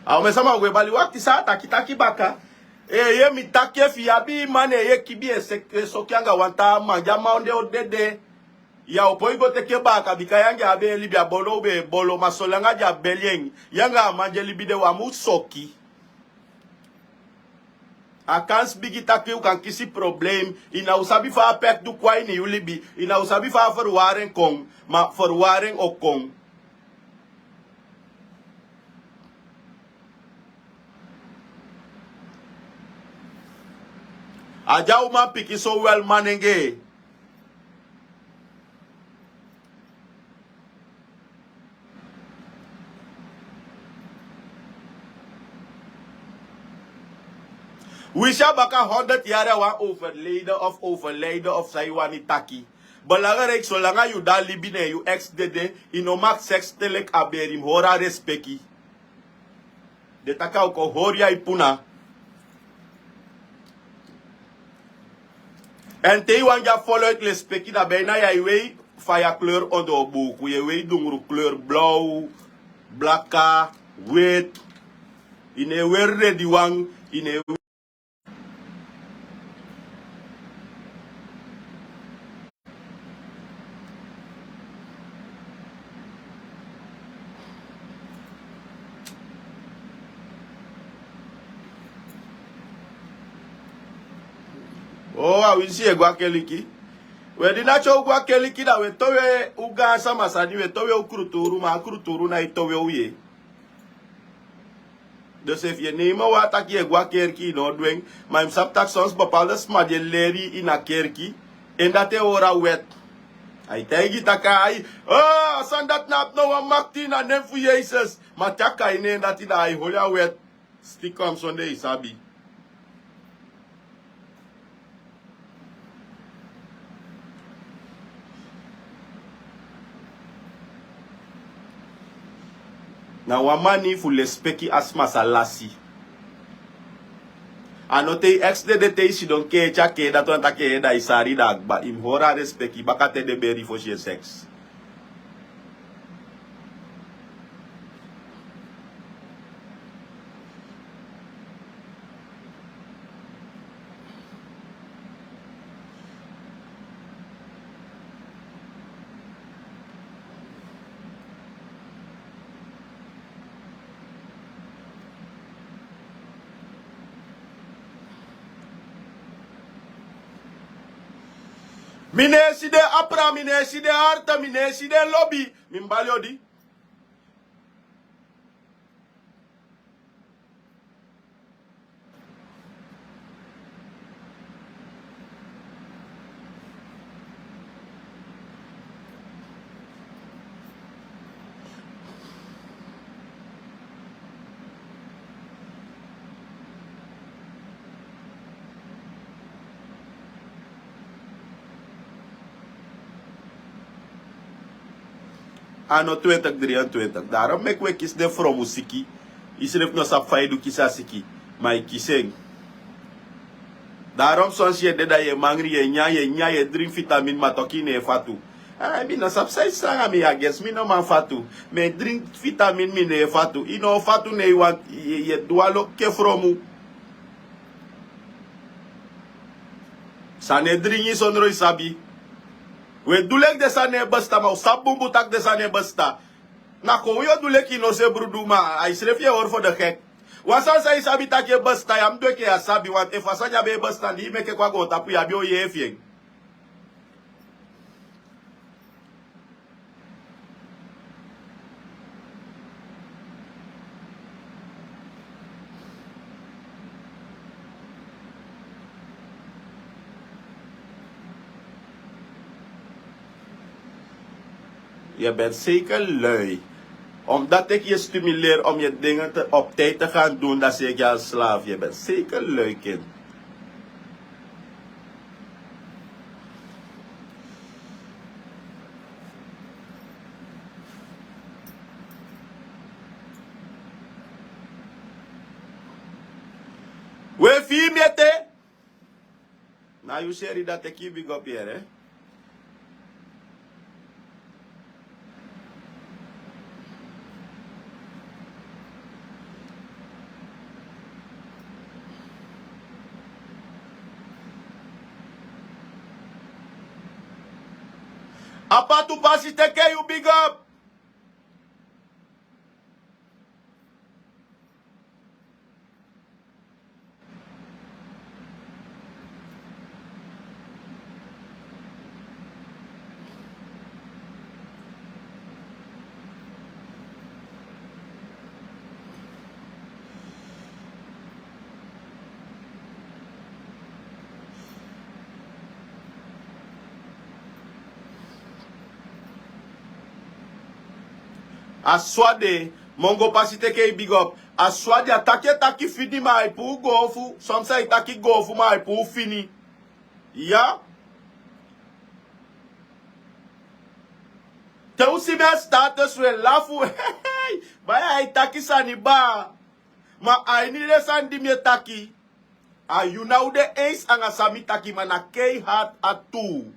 A o mesa ma gwe bali wakti sa taki taki baka. E ye mi taki efi ya bi man e ye kibi e soki anga wan taa man ya man de o dede. Ya o poi go teke baka bika ya nge a be e libi a bolo u be e bolo ma solanga di a beli en ya nge a man di e libi de wan mu soki. A kansi bigi taki u kan kisi problem. I na u sabi fa a pek du kwai ni yu libi. I na u sabi fa a ferwaren kon ma ferwaren o kon. A di a uman piki so wel manenge. Wi si a baka honderd yari a wan overleden of overlijden of san yu wani taki. Belangrijk solanga yu de a libi ne yu ex dede. Yu no maki seks te leki a beri mus hori a respeki. Den taki a o kon hori yu a e puna. Èn te yu wani gi a foloiti lespeki na ben na yu a e wei faya kleur ondoo buuku yu e wei dungru kleur blaw, blaka, weti. Yu no e weri redi wan. Yu no e weri. O a winsi yu e go a keliki. We di na te u go a keliki da we towe u gaansama sani we towe u kruturu ma a kruturu na e towe u ye. Dus efu yu e nemen wan taki yu e go a kerki yu no o du en. Ma yu mus sabi taki sonsi bepalde sma di e leri yu ini a kerki en dati e hori a wet. A e taigi yu taki ai, a sani dati na abi no wan makti ini a nen fu yesus. Ma te a kai ne en dati da a e hori a wet. Stikom sonde yu sabi. Na wan mani fu lespeki a sma sa lasi. A no te yu ex dede te yu sidon keeti a kee dati wan taki en yu e da yu sari da a kba yu mus hori a respeki baka te den beri fosi yu e seks. Mi no e si den apra mi no e si den arta mi no e si den lobi. Mi mus bali odi. A no twintig dri en twintig darom meki wi e kisi den fromu siki. Yu srefi no sabi fa yu du kisi a siki, ma yu kisi en. Darom sonsi yu e de da yu e mangri yu e nyan yu e nyan yu e dringi vitamin ma toki yu no e fatu. Mi no sabi san yu sanga mi ya gesi mi no man fatu. Mi e dringi vitamin mi no e fatu yu no o fatu ne yu e du wan lokke fromu. San no e dringi yu sondro yu sabi. Wi e du leki den sani no e besita ma un sabi bunbun taki den sani no e besita. Na kon wi o du leki yu no se brudu ma a yu srefi yu e hori fo de gek. Wan sani san yu sabi taki e besita yu a mus du enke yu a sabi wantu efu a sani ya be e besita di yu meke kon a goontapu yu abi o yee fi en. Je bent zeker lui. Omdat ik je stimuleer om je dingen te, op tijd te gaan doen, dan zeg je al slaaf. Je bent zeker lui, kind. We fi mi ete. Na yu seri dati e kibi go piere. A patu pasi teke yu big up. A swade, Mongo Pasi teke yu big up. A swade, a taki e taki fini ma ai puu goofu. Soms ai taki goofu ma ai puu fini. Ya. Te un si mi a status we lafu. Baya ai taki sani baa. Ma a ini den sani di mi e taki. A yu na u de eens anga san mi taki, ma na keihard a tuu.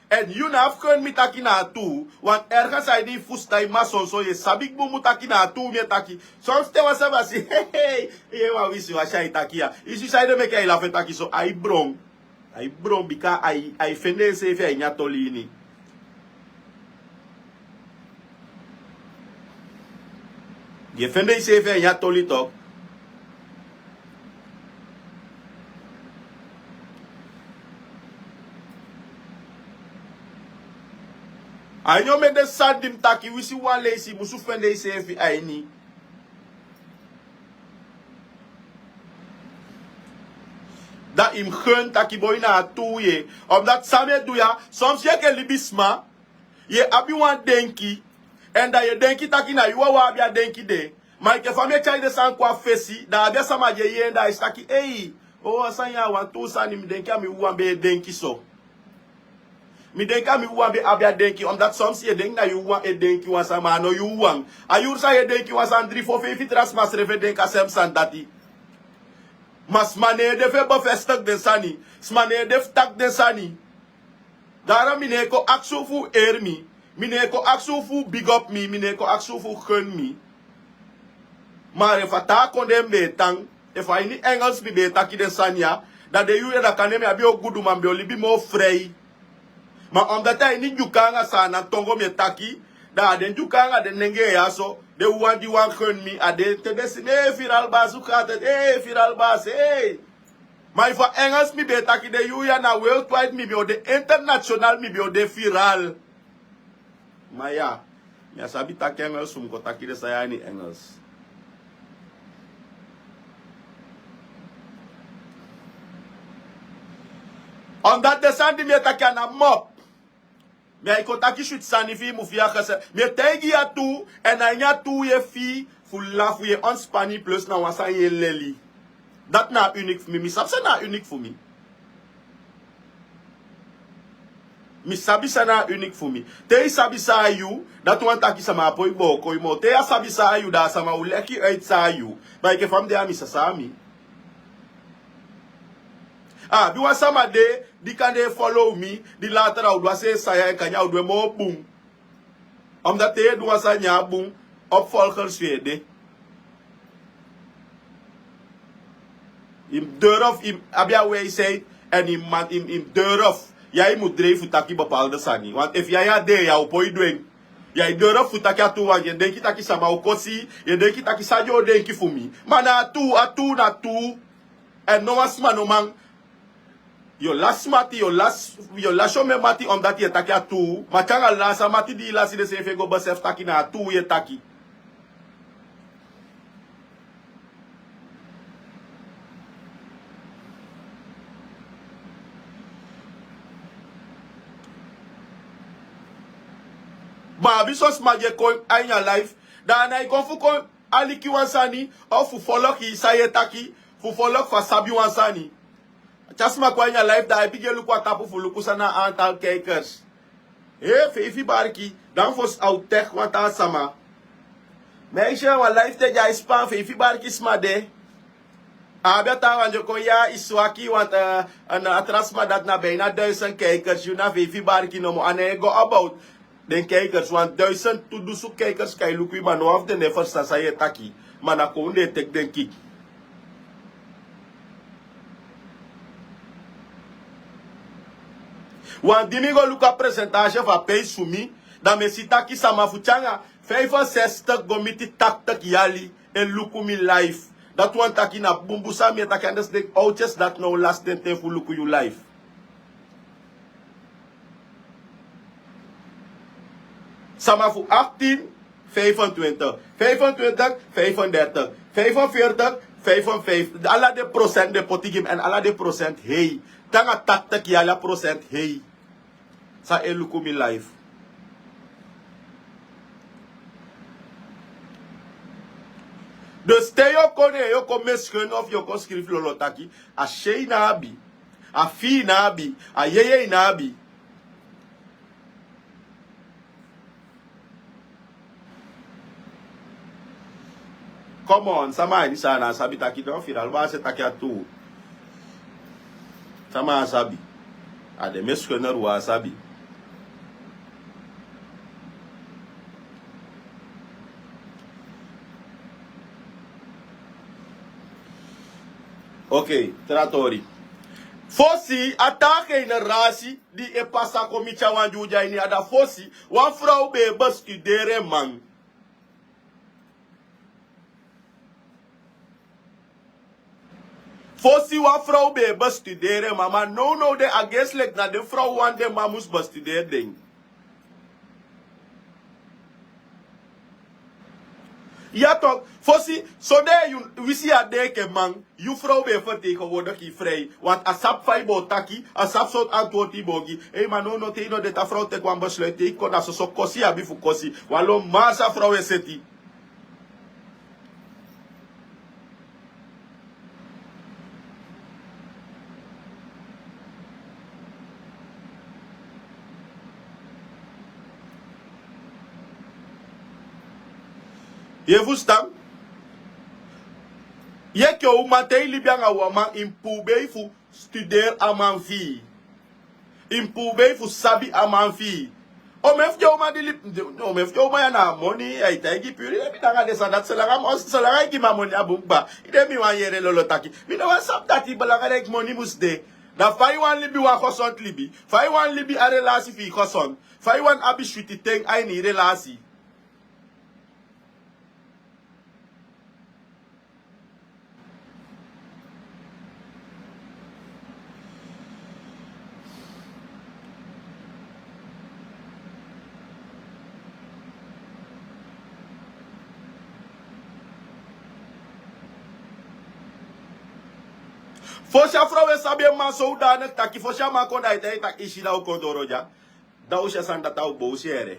Èn yu na abi ken mi taki na a tuu. Wan ergens a ini yu fusutan yu masonso yu e sabi kbumu taki na a tuu mi e taki. Soms te wan sama si hehe, yu e wan wisiwasi ai taki ya. Yu si san ede meke ai lafu e taki so, ai bron. Ai bron bika ai, ai fende enseefi a ini a toli ini. Yu e fende enseefi a ini a toli tok. A ini o meke den sani di mi taki, wisi wan leisi yu musu fende enseefi a ini. Da yu mus gen taki boi na a tuu ye. Omdat san mi e du ya, soms yu enke libisma, yu e abi wan denki, èn da yu e denki taki na yu wawan abi a denki de. Ma enke fa mi e tyai den sani kon a fesi, da a abi a sama di e yee en da a e si taki, ei, o, a sani ya a wantu sani, mi denki a mi wawan be e denki so. Mi denki a mi wawan be abi a denki, omdat soms yu e denki na yu wawan e denki wan sani, ma a no yu wawan. A yuru san yu e denki wan sani, dri fo feifi tra sma srefi e denki a sem sani dati. Ma sma no e de fu e bevestig den sani, sma no e de fu taki den sani. Daarom mi no e kon aksi un fu un eri mi. Mi no e kon aksi un fu un big up mi, mi no e kon aksi un fu un gen mi. Ma efu a taa kondee mi be e tan, efu a ini Engels mi be e taki den sani ya, da den yuu ya da kande mi abi o gudu, ma mi be o libi moo frei. Ma omdat a ini Dyuka anga Saanan tongo mi e taki, da a den Dyuka anga den nengee ya so, den wawan di wani gen mi, a den te den si mi, ee, Viral Baas, u gaat het, ee, Viral Baas, ee. Ma efu a Engels mi be e taki den yuu ya, na worldwide mi be o de, international mi be o de viral. Ma ya, mi á sabi taki Engels fu mi kon taki den sani ya ini Engels. Omdat den sani di mi e taki a na mop. Mi á e kon taki switi sani fi yu mu fii a gese. Mi e taigi yu a tuu, èn a ini a tuu yu e fii fu lafu, yu e ontspani, plus na wan sani yu e leli. Dati na a uniek fu mi. Mi sabi san na a uniek fu mi. Mi sabi san na a uniek fu mi. Te yu sabi san a yu, dati wani taki sama á poi booko yu moo. Te yu á sabi san a yu, da a sama o leki yu uit san a yu. Ma enke fa mi de ya, mi sa san a mi. A abi wan sama de di kande e follow mi, di later a o du a seefi sani ya, èn kande a o du en moo bun. Omdat te yu e du wan sani ya bun, opvolgers yu e de. Yu mus durf, yu mus abi a wijsheid, èn yu mus, yu mus, yu mus durf. Ya yu mus dreifi fu taki bepaalde sani. Want efu ya, ya de, ya o poi du en. Ya e durf fu taki a tuu, want yu e denki taki sama o kosi, yu e denki taki san den o denki fu mi. Ma na a tuu, a tuu na tuu. Èn no wan sma no man. Yu o lasi mati, yu o lasi, yu o lasi omen mati, omdat yu e taki a tuu. Ma te anga lasi a mati di yu lasi, den seefi e go besef taki na a tuu yu e taki. Ma abi son sma di e kon a ini a life, da a nái kon fu kon aliki wan sani, of fu folok san yu e taki, fu folok fu a sabi wan sani. Te a sma kon a ini a life, da a e bigin e luku a tapu fu luku san na a antal kijkers. Hee, feifi barki, dan fosi a o teki wan taa sama. Mi e si a wan life te di a e span feifi barki sma de. A abi a taawan di o kon ya, i swaki, want a tra sma dati na bijna duizend kijkers, yu na feifi barki nomo, a nái go about. Den kijkers, want duizend tu dunsu kijkers kan e luku yu, ma no wan fu den no e ferstan san yu e taki. Ma na kownu den e teki den kiki. Want di mi go luku a presentasi fu a peesi fu mi, da mi e si taki sama fu tyanga vijfenzestig go miti tachtig yali e luku mi live. Dati wani taki na bunbun san mi e taki, anders den owtyes dati no o lasi den ten fu luku yu live. Sama fu achttien, vijfentwintig, vijfentwintig, vijfendertig, vijfenveertig, vijfenvijftig. Ala den procent den poti gi mi, èn ala den procent hei. Te nanga tachtig yali a procent hei. San e luku mi live. Dus te yu o kon, ne yu o kon meskun of yu o kon skrifi lolo taki, a sei na abi, a fii na abi, a yeyei na abi. Come on, sama a ini Saanan sabi taki don firi alwasi e taki a tuu. Sama a sabi. A den meskun na Rua a sabi. Ok, tra tori. Fosi a taa generasi di e pasa kon miti a wan di un de a ini, a da fosi wan frow be e bestuderi en man. Fosi wan frow be e bestuderi en man, ma nownow den agensleki na den frow wani den man mus bestuderi den. Ya tok, fosi sonde yu wisi a de enke man, yu frow be e fertegenwoordigi yu frei. Want a sabi fa yu bo taki, a sabi sortu antwortu yu bo gi. Ei, ma nownow te yu no de, te a frow teki wan besluit te yu kon, na soso kosi yu abi fu kosi. Wan lo masa frow e seti. Yu e fusutan? Yu enke uman, te yu libi anga wan man, yu mus pubei fu studeri a man fi yu. Yu mus pubei fu sabi a man fi yu. Omen fu den uman di libi, omen fu den uman ya na a moni, a e taigi puru, yu no e bigi anga den sani dati. Solanga a moni, solanga yu gi mi a moni, a bun kba. Yu de, mi wani yere lolo taki. Mi no wani sabi dati, belangrijk moni mus de. Da fa yu wani libi wan gesond libi? Fa yu wani libi a relasi fi yu gesond? Fa yu wani abi switi ten a ini yu relasi? Fosi a frow e sabi en man sodanig taki, fosi a man kon, da a e taigi taki, isi, da u kon doro dya. Da u si a sani dati, a o bow sere.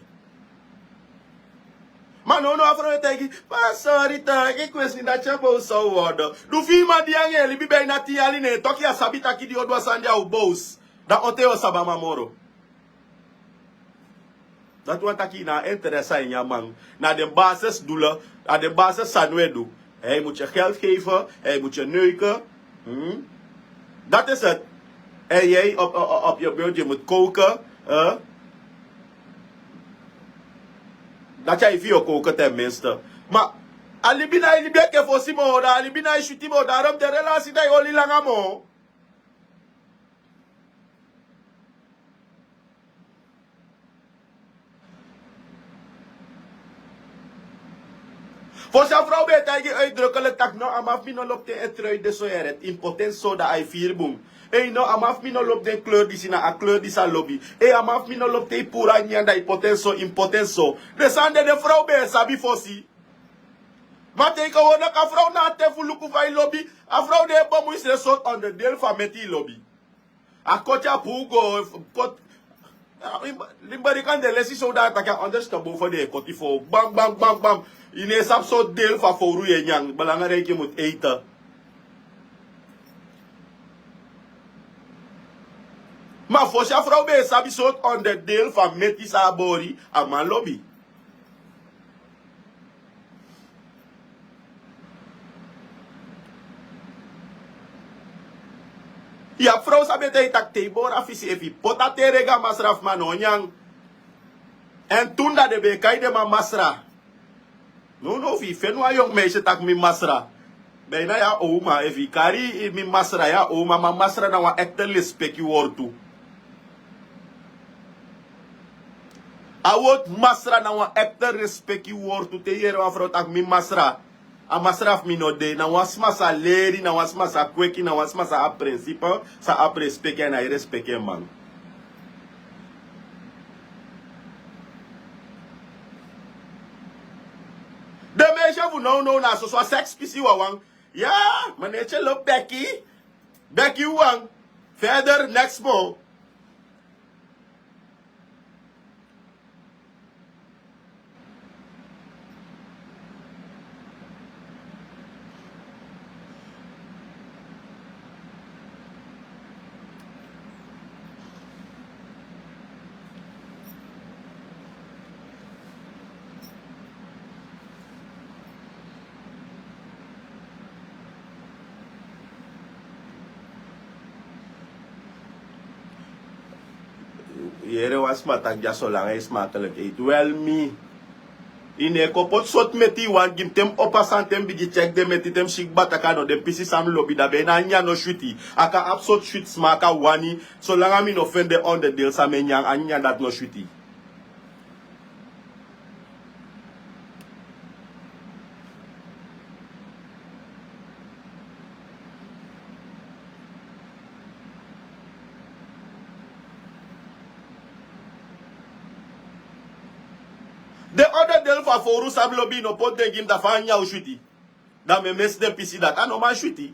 Ma nownow a frow e taigi, ma sori taki, kwesi dati a bow so wodo. Du fi yu man di yu anga en e libi bijna tin yali, ne en toki a sabi taki di yu o du a sani di a o bow. Da on ten yu o sabi a man moro? Dati wani taki na a interesse a ini a man. Na den basis doelen, na den basis sani un e du. Hij moet je geld geven, hij moet je neuken. Hm? Dat is het. En jij op, op, op je beurt, je moet koken. Hè? Dat jij veel koken tenminste. Ma a libi na e libi enke fosi moo, da a libi na e switi moo, daarom den relasi na e oli langa moo. Fosi a frow be e taigi uitdrukkelijk taki no, a man fu mi no lobi te en trui de so, yere, impotent so, da a e firi bun. Ei no, a man fu mi no lobi den kleur disi, na a kleur disi a lobi. Ei, a man fu mi no lobi te yu puru a nyanyan, da impotent so, impotent so. Den sani de den frow be e sabi fosi. Ma tegenwoordig a frow na a ten fu luku fa yu lobi. A frow de e bemoei srefi sortu onderdeel fu a meti yu lobi. A koti a puu go, koti. Limba di kan de lesi so dati taki a onderste boven de koti fo gbam gbam gbam gbam. Yu no e sabi so deel fu a fowru yu e nyan, belangrijk yu mus ete. Ma fosi a frow ben e sabi sortu onderdeel fu a meti san a bori, a man lobi. Yu abi frow san ben e taigi taki te yu bori a fisi efu yu poti a tere gi a masra fu man no nyan. Èn tun da den ben e kai den man masra. Nownow efu yu feni wan yongu meisi e taki mi masra, ben na yu a owma. Efu yu kari mi masra yu a owma, ma masra na wan ekte lespeki wortu. A wortu masra na wan ekte lespeki wortu. Te yu yere wan frow taki mi masra, a masra fu mi no de. Na wan sma sa leri, na wan sma sa kweki, na wan sma sa abi prinsipe, sa abi respeki, èn a e respeki en man. Den meisje fu nownow na soso a seks pisi wawan. Ya, manetye lobi beki. Beki wan. Verder next mo. Yere wan sma taki dya solanga e smakelijk ete wel mi. Yu no e kon poti sortu meti yu wani gi mi. Te mi opo a sani, te mi bigin tyeki den meti, te mi si kba taki a no den pisi san mi lobi, da ben na a nyanyan no switi. A kan abi sortu switi sma a kan wani. Solanga mi no feni den onderdeel san mi e nyan, a nyanyan dati no switi. Den onderdeel fu a fowru san mi lobi, yu no poti den gi mi, da fa a nyanyan o switi? Da mi e mesi den pisi dati, a no man switi.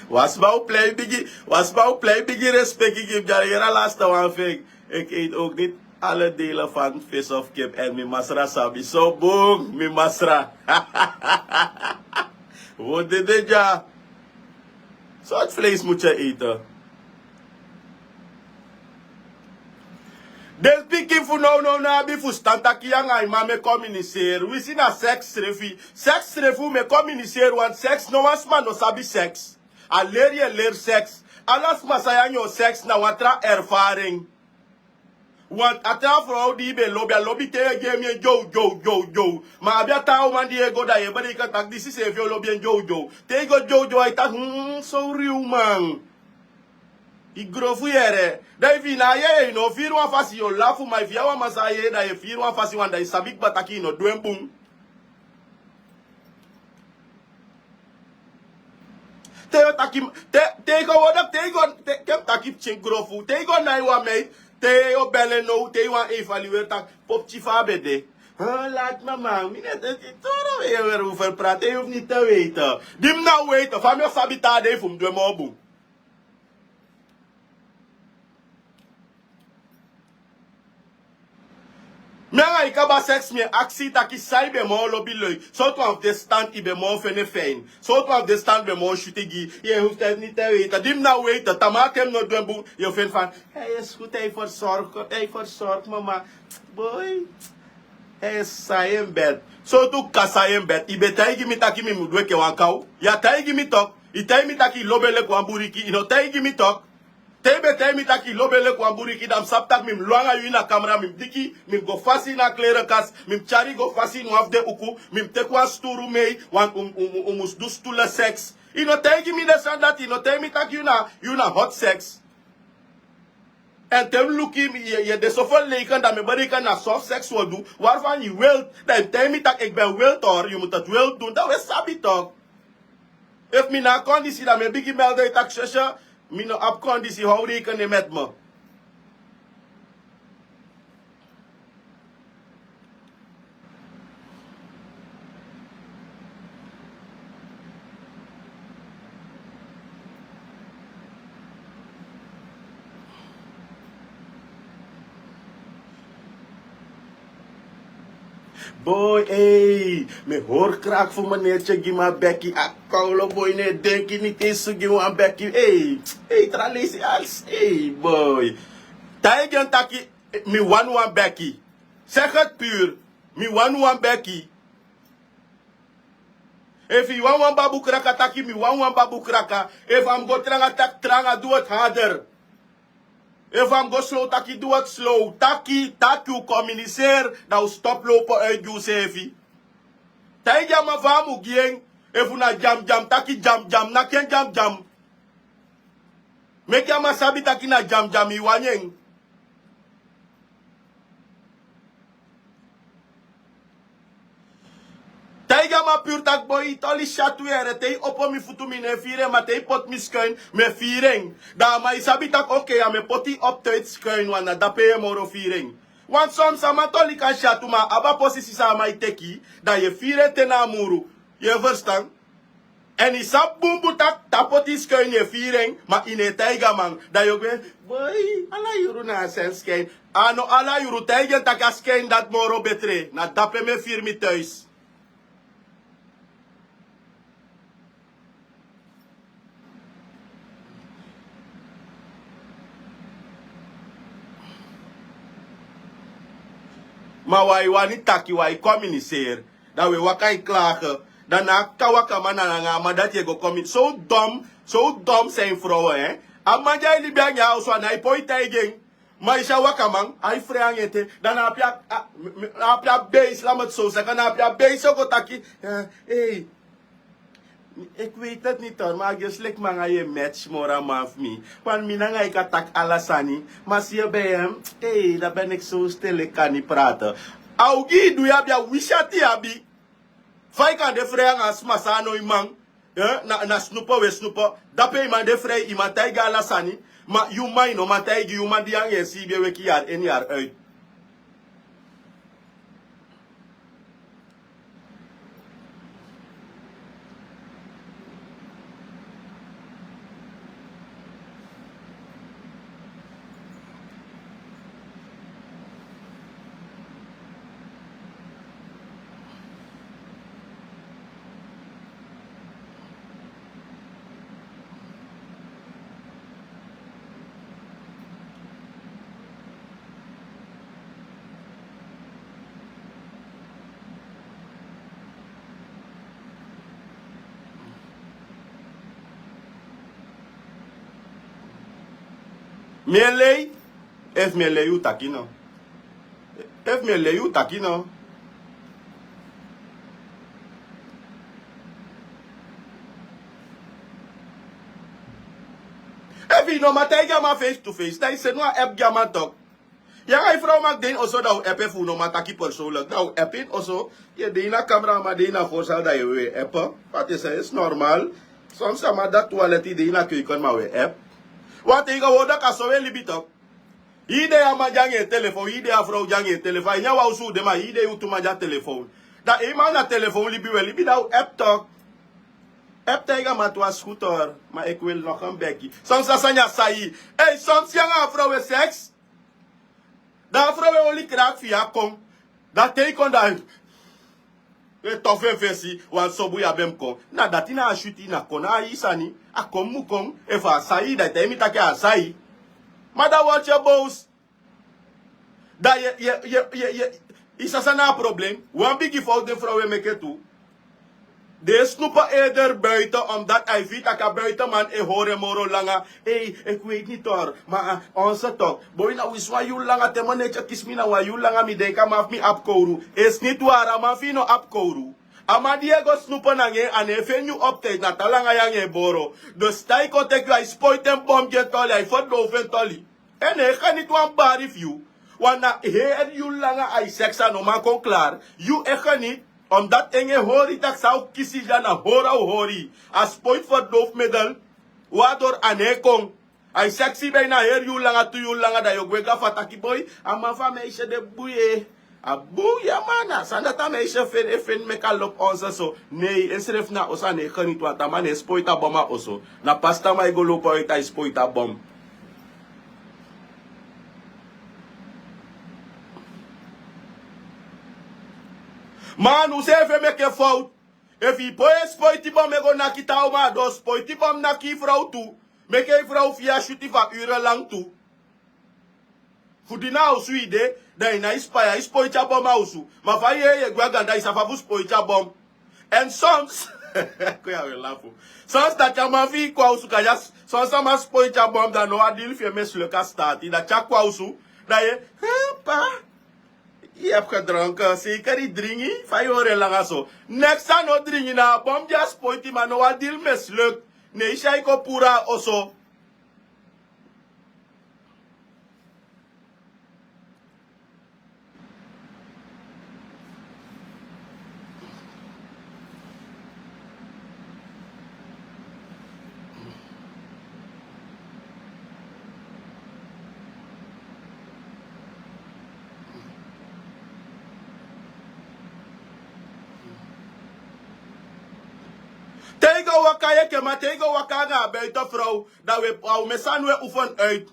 Wan sma o plei bigi, wan sma o plei bigi respeki gi mi dya. Yere a laste wan fu en. Ik eet ook niet alle delen van vis of kip en mi masra sabi. So bun, mi masra. Wo dede dya. Sortu vlees moet je eten? Den pikin fu nownow no abi fusutan taki yu anga yu man mu e kominiseri. Wi si na seks srefi. Seks srefi un mu e kominiseri, want seks, no wan sma no sabi seks. A leri yu e leri seks. Ala sma san yu anga en o seks na wan tra ervaring. Want a tra frow di yu ben lobi, a lobi te yu e gi en mi en dyow dyow dyow dyow. Ma abi a tra uman di yu e go, da yu e bereken taki disi seefi o lobi en dyow dyow. Te yu go dyow dyow, a e taki, hmm, sowri uman. Yu grofu yere. Da efu yu na a yeye, yu no o firi wan fasi, yu o lafu, ma efu yu a wan man san a yeye, da yu e firi wan fasi, want da yu sabi kba taki yu no du en bun. Te yu o taki, te, te yu go wodo, te yu go, te, te yu taki pikin grofu, te yu go nai wan meid, te yu o bel en now, te yu wani evalueri taki, popki fa a ben de. Ah, lati mama, mi no e denki toro, yu e weri over prati, yu hoeft niet te weten. Di mi no weten, fa mi o sabi taki a dei fu mi du en moo bun? Mi anga yu kaba seks, mi e aksi yu taki san yu ben moo lobi lei. Sortu wan fu den stand yu ben moo fende fijn? Sortu wan fu den stand ben moo switi gi yu? Yu e hoeft niet te weten. Di mi no weten, tamaa te mi no du en bun, yu o fende van, hij is goed, hij verzorgt, hij verzorgt me, maar boy, hij is saai in bed. Sortu kasa in bed. Yu ben taigi mi taki mi mu du enke wan kaw. Yu a taigi mi tok. Yu taigi mi taki yu lobi en leki wan buriki. Yu no taigi mi tok. Te yu ben taigi mi taki yu lobi en leki wan buriki, da mi sabi taki mi mu lon anga yu ini a kamra, mi mu diki, mi mu go fasi ini a klerenkast, mi mu tyari yu go fasi ini wan fu den uku, mi mu teki wan sturu mei, want un, un, un, un mus du stule seks. Yu no taigi mi den sani dati, yu no taigi mi taki yu na, yu na hot seks. En te mi luku yu, yu e de so verlegen, dan mi e bereken na soft seks wi o du. Waarvan yu wilt, dan yu taigi mi taki ik ben wild hoor, yu moet het wild doen, dan wi e sabi toch. Efu mi no abi kondisi, dan mi e bigin melde yu taki: sese, mi no abi kondisi, how reken yu met mi? Boi, ei, mi e hori kraki fu meneer Tyegi, ma beki a kolo boi, no e denki niti, e sugi wan beki. Ei, ei, tra leisi als, ei, boi. Taigi en taki, mi wani wan beki. Zeg het puur, mi wani wan beki. Efu yu wani wan babu kraka, taki mi wani wan babu kraka. Efu a mu go tranga, taki tranga, doe het harder. Efu a mu go slow, taki doe het slow. Taki, taki un communiceer, dan un stop lopen uit gi usefi. Taigi a man fa a mu gi en. Efu na dyamdyam, taki dyamdyam, naki en dyamdyam. Meki a man sabi taki na dyamdyam yu wani en. Taigi a man puur taki boi, yu toli syatu yere, te yu opo mi futu mi no e firi en, ma te yu poti mi schuin, mi e firi en. Dan a man e sabi taki oké, a mi e poti yu op tijd schuin, want na dape yu e moro firi en. Want soms a man toli kan syatu, ma a abi a posisi san a man e teki, dan yu e firi en te na a muru. Yu e verstan? En yu sabi bunbun taki te a poti yu schuin yu e firi en, ma yu no e taigi a man. Dan yu o gwe, boi, ala yuru na a sani schuin. A no ala yuru, taigi en taki a schuin dati moro betre. Na dape mi e firi mi thuis. Ma wi e wani taki, wi e communiceer. Dan wi e waka e klage. Dan na a wakaman na nanga a man dati e go commu-, so dom, so dom zijn vrouwen, hè. A man di e libi anga en a osu, a no e poi taigi en. Ma yu si a wakaman, a e frei anga en ete. Dan na ape a, a, mi, mi, na ape a beisi, laat me het zo zeggen, na ape a beisi o go taki, eh, hey. Ik weet het niet hoor, maar a gesi leki mi anga yu e match moro a man fu mi. Want mi nanga yu kan taki ala sani. Ma si yu bij hem, hey, dan ben ik zo stil, ik kan niet praten. A ogii du yu abi, a wisi ati yu abi. Fa yu kan de frei anga a sma san a no yu man. Eh, na, na snupu wi e snupu. Dape yu man de frei, yu man taigi ala sani. Ma yu man yu no man taigi, yu man di yu anga en siibi e weki yari in yari uit. Mi e lei? Efu mi e lei, un taki no. Efu mi e lei, un taki no. Efu yu no man taigi a man face to face, dan yu seni wan app gi a man toch. Yu anga yu frow mag de ini oso, dan un app. Efu un no man taki persoonlijk, dan un app ini oso. Yu e de ini a kamra, a man de ini a voorzaal, dan yu e app. Wat is, is normaal. Soms a man de a toilet, yu de ini a keuken, ma un e app. Want tegenwoordig a so wi e libi toch. Yu de, a man de anga en telefoon, yu de, a frow de anga en telefoon. A ini a wan osu un de, ma yu de, yu tu man de a telefoon. Dan eenmaal na telefoon libi wi e libi, dan un app toch. App taigi a man tu a scooter, maar ik wil nog een beki. Soms a sani a sai. Ei, soms yu anga a frow e seks. Dan a frow e oli kraki fi yu a kon. Dan te yu kon dan e tofu en fesi, wan sobu yu abi en kon. Na dati na a switi, na kon na a hii sani. A kon mu kon, efu a sai, dan yu taigi mi taki a sai. Ma dan word yu boos. Dan yu, yu, yu, yu, yu, yu sa san na a probleem. Wan bigi fout den frow e meke tu. Den e snupu eerder buiten, omdat a e fii taki a buitenman e hori en moro langa. Ei, ik weet niet hoor, maar, eh, onze toch. Boi, na winsi wan yuru langa, te mi neti e kisi mi, na wan yuru langa mi denki a man fu mi abi kowru. Is niet waar, a man fu yu no abi kowru. A man di yu e go snupu nanga en, a no e feni yu op tijd, na te langa yu anga en e boro. Dus te a e kon teki yu, a e spoiti en bom gi en toli, a e ferdoof en toli. En ne e geniti wan bari fu yu. Wan na heri yu langa a e seks a no man kon klari. Yu e geniti. Omdat en e hori tak' san a o kisi dya na hori a o hori. A spoiti fu a dowfu medel. Wador a ne e kon. A e seksi ben na heri yu langa tu yu langa da yu o gwe gafa taki boi. A man fu a meisye de bui. A bui a man na san dati a meisye feni e feni meki a lobi onse so. Nei ensrefi na oso a ne e geniti wan tama ne e spoiti a bom a oso. Na pasi tama e go lobi a oiti a e spoiti a bom. Man useefi e meke fowtu. Efu i poi e spoiti bom e go naki tan uman a doo spoiti bom naki i frow tu. Meke i frow fi yu a syuti fu a ure lang tu. Fu di na a osu i de. Da i nái spai a i spoiti a bom a osu. Ma fa i yeye gwe a ganda i safa fu spoiti a bom. Èn soms kon ya we lafu. Soms dati a man fi i kon a osu kadi a soms a man spoiti a bom da no wan dili fi en mesleki a staati dati a kon a osu. Da ye pa. Yu ebi gedronken seikeri dringi. Fa yu hori en langa so? Neks a no dringi na a bom di a spoiti ma no wan dili mesleki. Ne i si a i kon puru a oso. Te i go waka yeke ma te i go waka anga a beite frow. Da we a ume sani we ufon uit.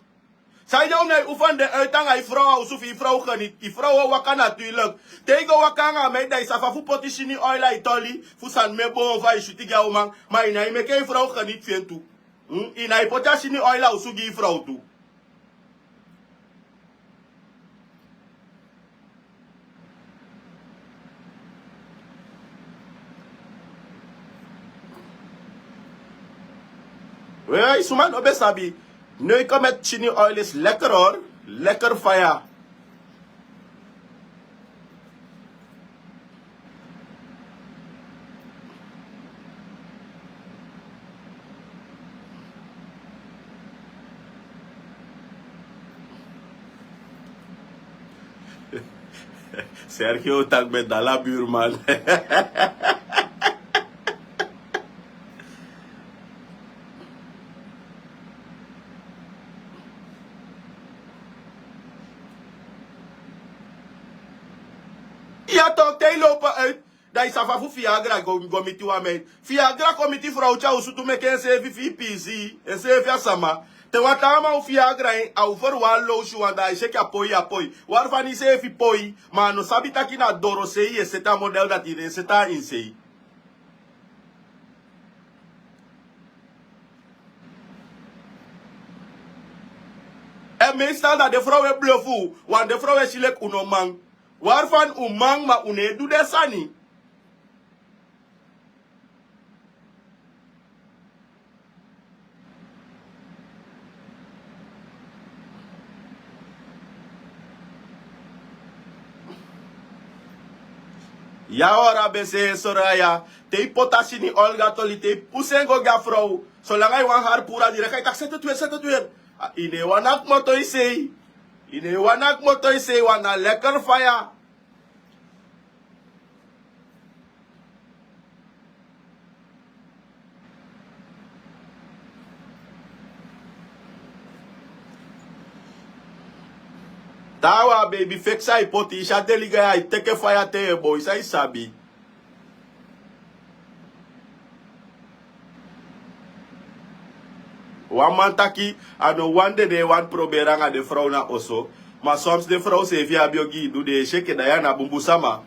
Saide u na i ufan de uit anga i frow a usu fu i frow geniti i frow o waka na tu i lek. Te i go waka anga a mei da i safa fu poti sini oil a i toli fu sani me boon fu a i suti gi a uman. Ma i na i meke i frow geniti fi en tu. I na i poti a sini oil a usu gi i frow tu. Wei suma no be sabi. No i kon meti sini oil is lekker hori. Lekker faya. Sergio tak' ben dala burman. Ya tok te i lopo uit. Da i safa fu fiagra go miti wan mei. Fiagra kon miti frow te a usu tu meke enseefi fi i piisii enseefi a sama. Te wan taa man u fiagra en a u fori wan lowsi wan da a e seki a poi a poi. Wari fani iseefi poi. Ma a no sabi taki na dorosei yu e seti a model dati yu ne e seti a inisei. Èn meistal da den frow e blofu u. Wan den frow e si leki u no man. Wari fani u man ma u no e du den sani. Ya ora be se sora ya. Te i poti a sini olga toli te i pusu en go gi a frow. Solanga i wan hari puru a direk a i taki sete tu en sete tu en. I no e wani a kmoto i sei. I no e wani a kmoto i sei wan na lekker faya. Taawan a beibi feksa i poti i si a deliga ya i teke faya te yu e boi san i sabi. Wan man taki a no wani den den e wani proberi anga den frow na oso. Ma soms den frow seefi abi ogii du den e si enke da ya na bunbun sama.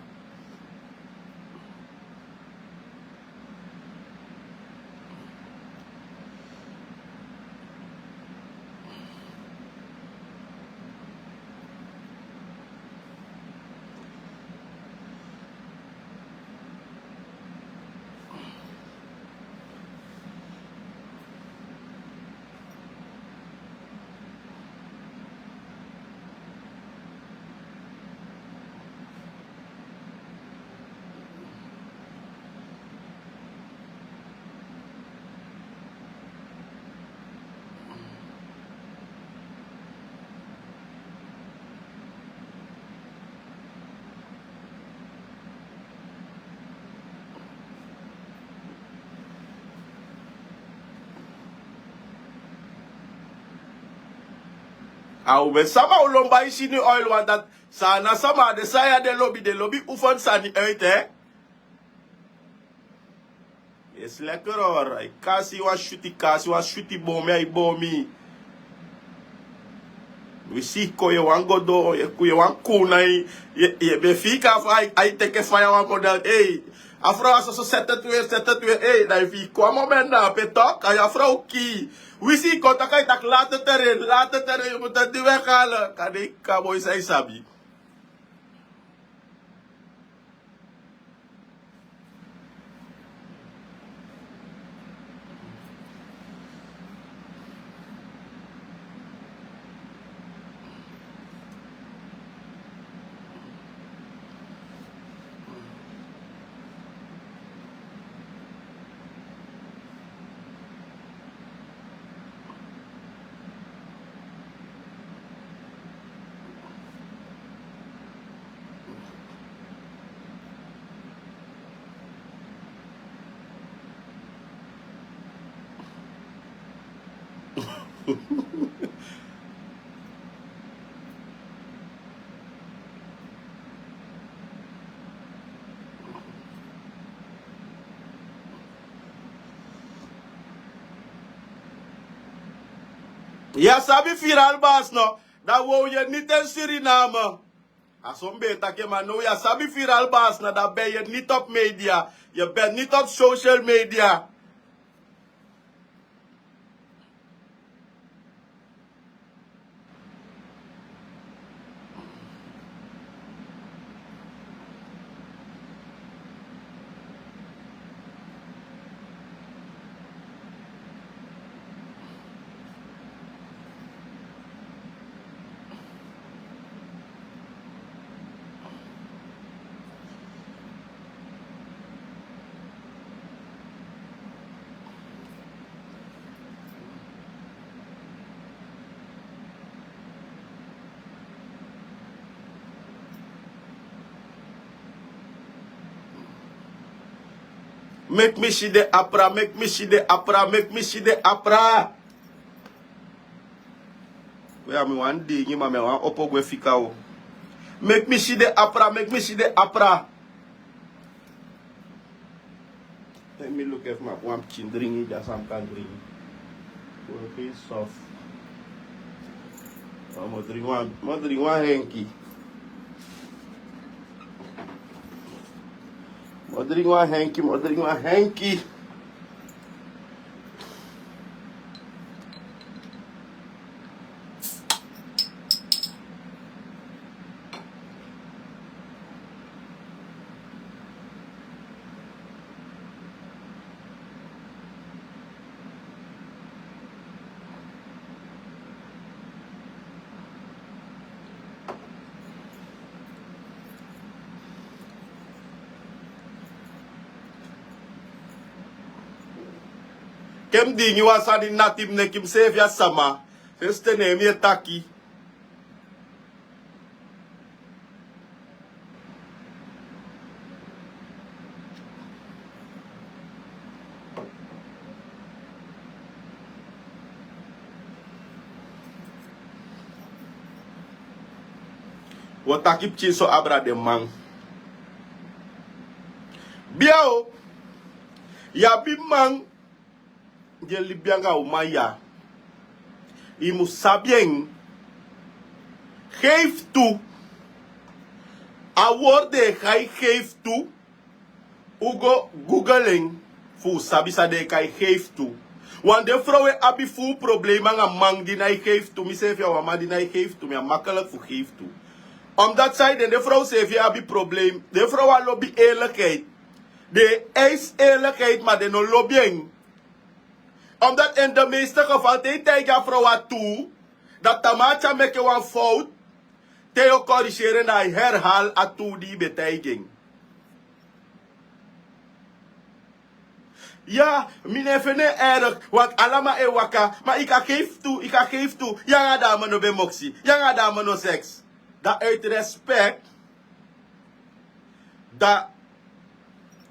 A umen sama o lon bai sini oil wan dati. San na sama a de san ya den lobi den lobi ufan sani uit hè. Yu e sleki roro a e kasi wan switi kasi wan switi bomi a e bomi. Wi si kon yu e wani go doo yu e kon yu e wani kuu na en. Yu e ben fii kan fu a e teke faya wan model ei. A frow a soso sete tu yu e sete tu yu e ei da yu fii kon a moment na ape tok a yu a frow kii. Wi si kon tak' a e taki late tere late tere yu mutu en di weki ala kan den yu kan boi san yu sabi. Ya sabi firal bas no. Dan wow yu e niti en suriname. A son ben e taki en ma now yu a sabi firal bas na dan ben yu e niti op media. Yu ben niti op social media. Meki mi si den apra meki mi si den apra meki mi si den apra. We a mi wani dingi ma mi a wani opo gwe fika o. Meki mi si den apra meki mi si den apra. Meki mi luku efu mi abi wan pikin dringi dya san mi kan dringi. Kon fei sof. Mo dringi wan mo dringi wan henki. Mo dringi wan henki mo dringi wan henki. Ke mi dingi wan sani nati mi neki mi seefi a sama. Sensi ten ne mi e taki. Wi o taki pikinso abra den man. Bia o. Yu abi man. Di e libi anga a uman ya. Yu mus sabi en. Geiftu. A word den e kai geiftu. Un go google en fu un sabi san den e kai geiftu. Wan den frow e abi fuu problem anga man di nái geiftu miseefi a wan man di nái geiftu mi a makelik fu geiftu. Omdati san yu den den frow seefi e abi problem den frow a lobi eerlikheid. Den e eisi eerlikheid ma den no lobi en. Omdati en de meeste gefal te yu taigi a frow a tuu, dati tamati a meke wan fowtu. Te yu o koriseri en dan a e herhali a tuu di yu ben taigi en. Ya, mi no e feni en erg. Wantu ala man e waka ma yu kan gefi tu yu kan gefi tu. Yu anga a dama no ben moksi. Yu anga a dama no seks. Dan uit respek. Dan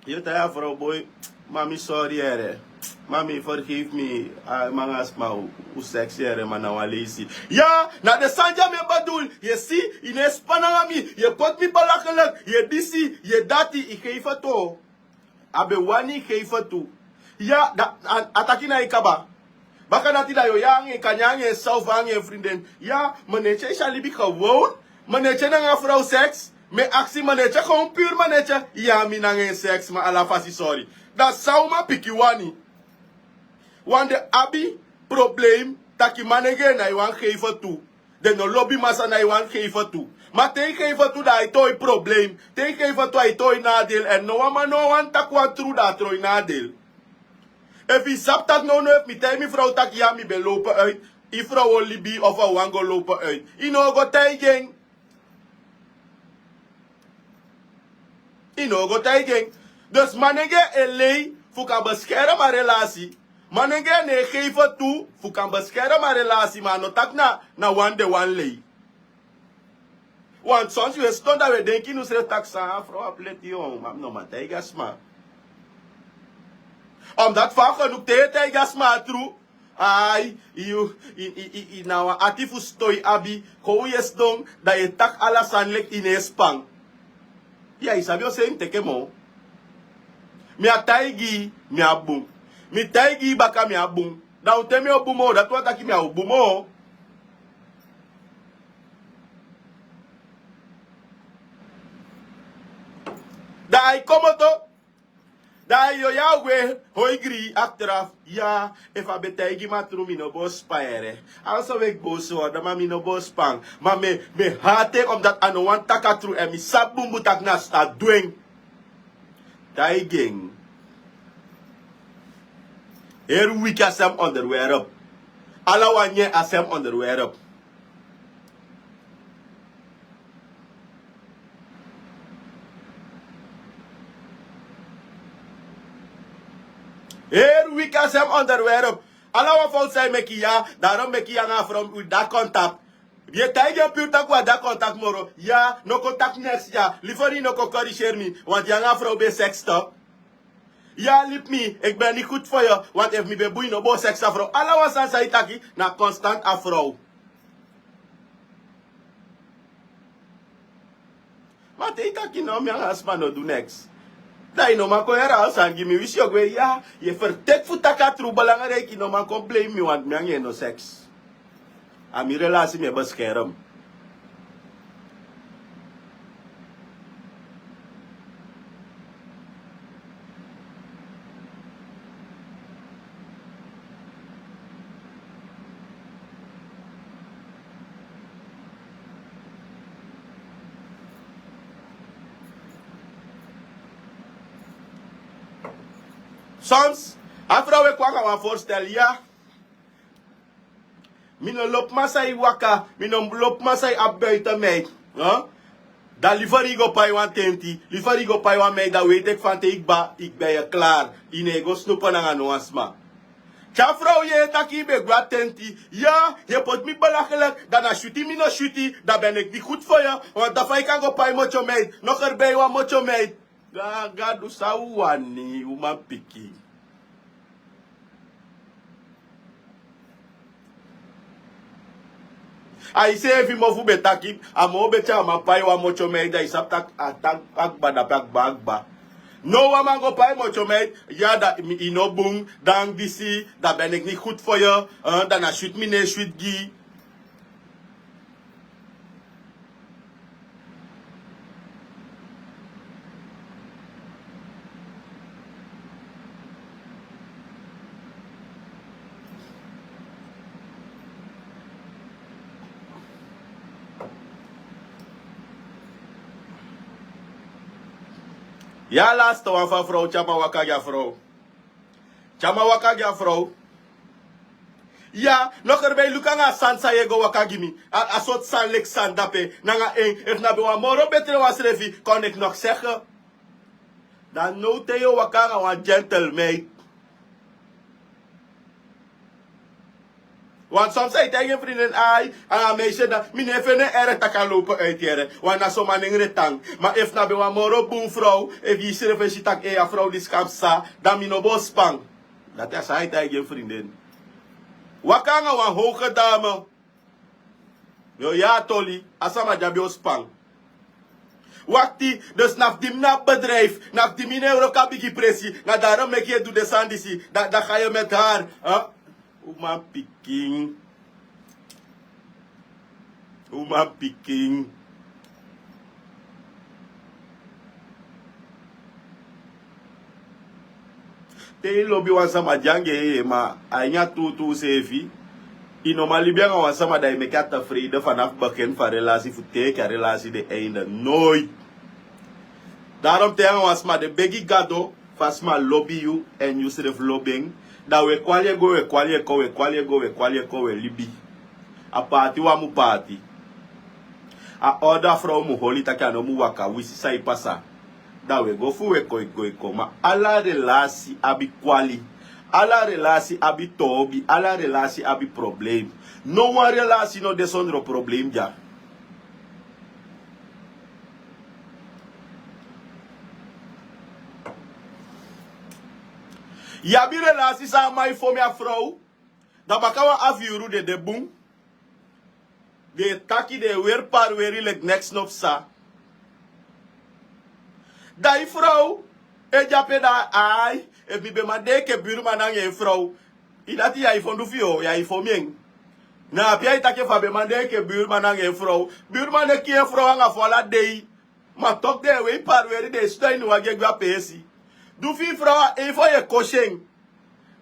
yu o taigi a frow boi. Mami, sorry, here. Mami, vergeef mi. Ah, manga sma u, u seks, here, ma na wan leisi. Ya, na den sani di a mi e bedul. Yu e si, yu no e span nanga mi. Yu e poti mi belachelijk. Yu e disi, yu e dati, yu e geef tu. A be wani yu e geef tu. Ya, da, a, a taki na yu kaba. Baka dati da yu o yari anga en kanya, anga en sisa, anga en vriendin. Ya, manetje, yu sa libi gewoon. Manetje nanga frow seks. Mi e aksi manetje, gewoon puur manetje. Ya, mi nanga en seks, ma ala fasi sorry. Da san uman pikin wani. Want den abi probleem taki manenge na yu wani geef tu. Den no lobi masa, na yu wani geef tu. Ma te yu geef tu, da a e toon yu probleem. Te yu geef tu, a e toon yu nadeel. En no wan man no wani taki wan tru, da a tron yu nadeel. Efu yu sabi taki nownow, efu mi taigi mi frow taki ya, mi ben lopen uit, yu frow o libi of a wani go lopen uit, yu no o go taigi en. Yu no o go taigi en. Dus manenge e lei fu kan bescherm a relasi. Manenge no e geef tu fu kan bescherm a relasi, ma a no taki na, na wan den wani lei. Want soms yu e sidon, da wi e denki unu srefi taki san a frow abi leti, yu, ma mi no man taigi a sma. Omdat fa a genuk te yu e taigi a sma a tru. Ai, yu, i, i, i, i na wan ati fu sidon yu abi, kon yu e sidon, da yu e taki ala sani leki yu no e span. Ya, yu sabi yu o seni teke moo. Mi a taigi yu, mi a bun. Mi taigi yu baka, mi a bun. Da un te mi o bun moo, dati wani taki mi á o bun moo. Da ai komoto. Da yu o ya gwe, hoi gri, achteraf. Ya, efu a be taigi mi a tru, mi no bo span here. Ala so weki bo so, da ma mi no bo span. Ma mi, mi e hati en omdat a no wani taki a tru, en mi sabi bunbun taki na so a du en. Taigi en. Heri wiki a sem onderwerp. Ala wan nyan a sem onderwerp. Heri wiki a sem onderwerp. Ala wan fowtu san yu meki ya, daarom meki yu anga a frow wi de a contact. Yu e taigi en puur taki wi á de a contact moro. Ya, no kon taki neks ya. Liever yu no kon corrigeer mi. Want yu anga a frow ben seks toch. Ya, libi mi, ik ben niet goed voor je, want efu mi ben bun, yu no bo seks a frow. Ala wan sani san yu taki, na constant a frow. Ma te yu taki no, mi anga a sma no du neks. Da yu no man kon heri a sani gi mi, winsi yu o gwe, ya, yu e ferteki fu taki a tru, belangrijk, yu no man kon blame mi, want mi anga en no seks. A mi relasi mi e bescherm. Soms a frow e kon anga wan voorstel, ya. Mi no lobi man san e waka, mi no lobi man san e abi buiten meid. Huh? Da liever yu go pai wan tenti, liever yu go pai wan meid, da weet ik van te yu kba, yu kba, yu klaar. Yu no e go snoepen nanga no wan sma. Te a frow yere taki yu ben gwe a tenti, ya, yu e poti mi belachelijk, da na switi mi no switi, da ben ik niet goed voor je, want dan fa yu kan go pai motyo meid, nog erbij wan motyo meid. Ga, ga du san u wani, uman pikin. A yu seefi mofu ben taki, a moo beti a man pai wan motyo meid, da yu sabi taki a taki a kba, dape a kba, a kba. No wan man go pai motyo meid, ya, da mi, yu no bun, dan disi, da ben ik niet goed voor je, eh, da na switi mi no e switi gi yu. Ya, laatste wan fu a frow, te a man waka gi a frow. Te a man waka gi a frow. Ya, no kari ben luku anga a sani san yu e go waka gi mi. A, a sortu sani leki sani dape, nanga en, efu na ben wan moro betre wan srefi, kon ik nog zeggen. Dan now te yu o waka anga wan gentleman. Want soms a e taigi en frindin ai, a meisje dan mi no e feni en ere taki a lopen uit yere. Want na so manengre tan. Ma efu na ben wan moro bun frow, efu yu srefi e si taki a frow disi kan psa, dan mi no bo span. Dati a san a e taigi en frindin. Waka anga wan hoge dame. Yu o yari a toli, a sama di abi o span. Wakti, dus na fu di mi na bedrijf, na fu di mi na e wroko a bigi presi, na daro meki yu e du den sani disi, dan ga yu met hari. Umanpikin. Umanpikin. Te yu lobi wan sama di anga en yeye, ma a ini a tuutuu seefi, yu no man libi anga wan sama dan yu meki a tafreide fanafu begin fu a relasi fu te enke a relasi de einde. Noi. Darom te yu anga wan sama de, begi Gado fu a sama lobi yu èn yu srefi lobi en. Dan wi e kwali e go, wi e kwali e kon, wi e kwali e go, wi e kwali e kon, wi e libi. A paati wan mu paati. A ordu a frow mu holi taki a no mu waka, wi si san e pasa. Dan wi e go fu wi e kon, e go e kon. Ma ala relasi abi kwali. Ala relasi abi toobi, ala relasi abi problem. No wan relasi no de sondro problem dya. Yu abi relasi san a man e fon a frow. Dan baka wan afu yuru den de bun. Den e taki, den e weri parweri leki neks no psa. Dan yu frow e de ape dan ai, efu mi ben man de enke buruman nanga en frow. Yu dati yu a e fon du fi yu, yu a e fon mi en. Na ape a e taki efu a ben man de enke buruman nanga en frow. Buruman e kii en frow anga fu ala dei. Ma toku den e wei parweri, den e sidon a ini wagi e gwe a peesi. Du fi yu frow a eifo yu e kosi en.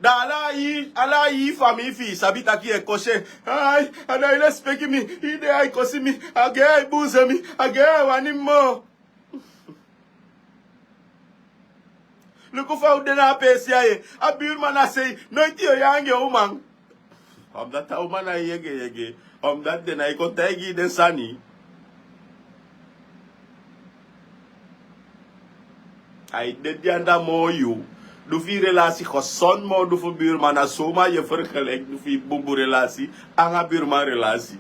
Dan ala yu, ala yu famii fi yu sabi taki yu e kosi en. Ai, a no e lesipeki mi, yu de a e kosi mi, a gei a e buuze mi, a gei a e wani mi moo. Luku fa u de na a peesi ya, a buruman na sei, noiti yu o yee anga en uman. Omdat a uman na yegeyege, omdat den na e kon taigi yu den sani. A e dede anda moo yu. Du fi yu relasi gezond moo du fu buruman, na so uman yu e fergeliki du fi yu bunbun relasi anga buruman relasi.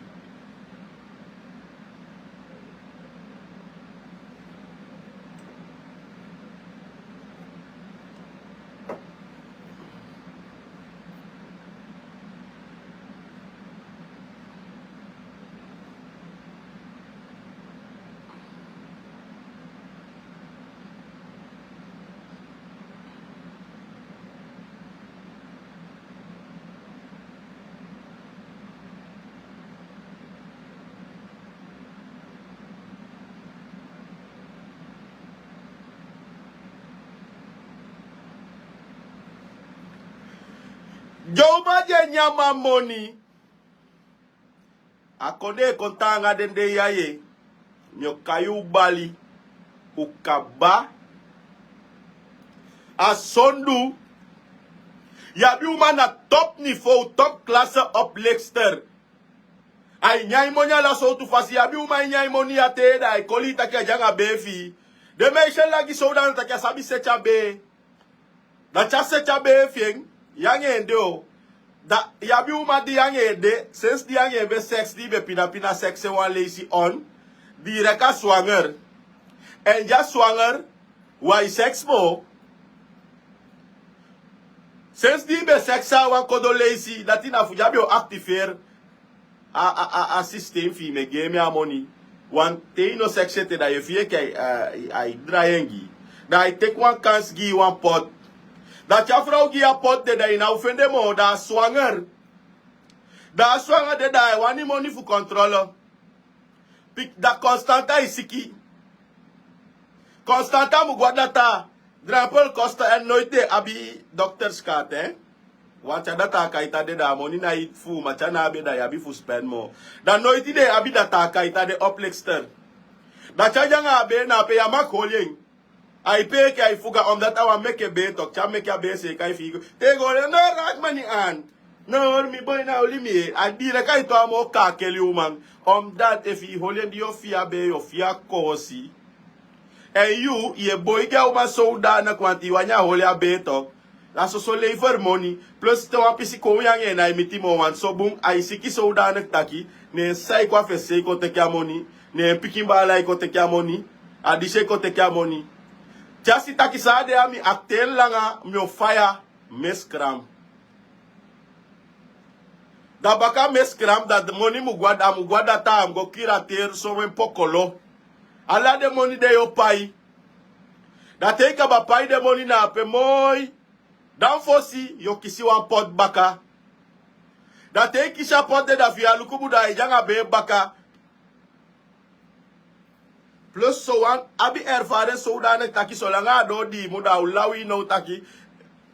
Dyomadi e nyan a man moni. A kondee e kon taanga den dei ya. Mi o kai u bali. U kaba. A sondu. Yu abi uman na top niveau, top klasse oplichter. A e nyan yu moni ala sowtu fasi. Yu abi uman e nyan yu moni ya te, dan a e koli yu taki a de anga bee fi yu. Den meisje lagi sowtu anda taki a sabi seti a bee. Dati a seti a bee fi en, yu anga en de o. Da yu abi uman di yu anga en de, sensi di yu anga en be seks, di yu be pina pina seks en wan leisi on, direk a swanger. Èn di a swanger, wan e seks moo. Sensi di yu be seks en a wan kodo leisi, dati na fu di a be o aktiferi a, a, a, a sistem fi yu, mi e gi en mi a moni. Want te yu no seks ete, dan yu e fii enke a, a, a e drai en gi yu. Dan a e teki wan kansi gi yu wan pot. Dan te a frow gi yu a pot de, dan yu ná o fende moo, dan a swanger. Dan a swanger de, dan a e wani moni fu kontrole. Pik, dan Constanta e siki. Constanta mu go a data. Drempel kosten, èn noiti den e abi dokterskaart, hè. Want te a data kaita de, dan a moni na yu fu, ma te a ná abi, dan yu abi fu spen moo. Dan noiti den e abi data kaita de, oplichter. Dan te a de anga a bee, na ape yu á mag holi en. A e pee enke a e fuga, omdat a wani meke bee toch, te a meke a bee seeka en fi yu go. Te yu go holi en, no, raak mi niet aan. No, hori mi boi, ná holi mi, eh. A direk a e toon a moo kakeli uman. Omdat efu yu holi en, di yu o fii a bee, yu o fii a koosi. Èn yu, yu e boi gi a uman sowdanig, want yu wani a holi a bee toch. A soso lei fu en moni. Plus te wan pisi kon wi anga en na e miti moo wan so bun, a e siki so u daaniki taki, ne en sisa e kon a fesi se e kon teke a moni, ne en pikin baala e kon teke a moni, a disi e kon teke a moni. Te a si taki san a de a mi akten langa mi o faya. Meskram. Da baka meskram da moni mu go a da mu go a data a mu go kiri a teri somen pokolo. Ala den moni de yu o pai. Da te i kaba pai den moni na ape moi. Dan fosi yu o kisi wan poti baka. Da te i kisi a poti de da fi yu a luku bun da a e de anga bee baka. Plus so wan abi erfaren so u daaniki taki solanga a doo dii mu da a o law yu now taki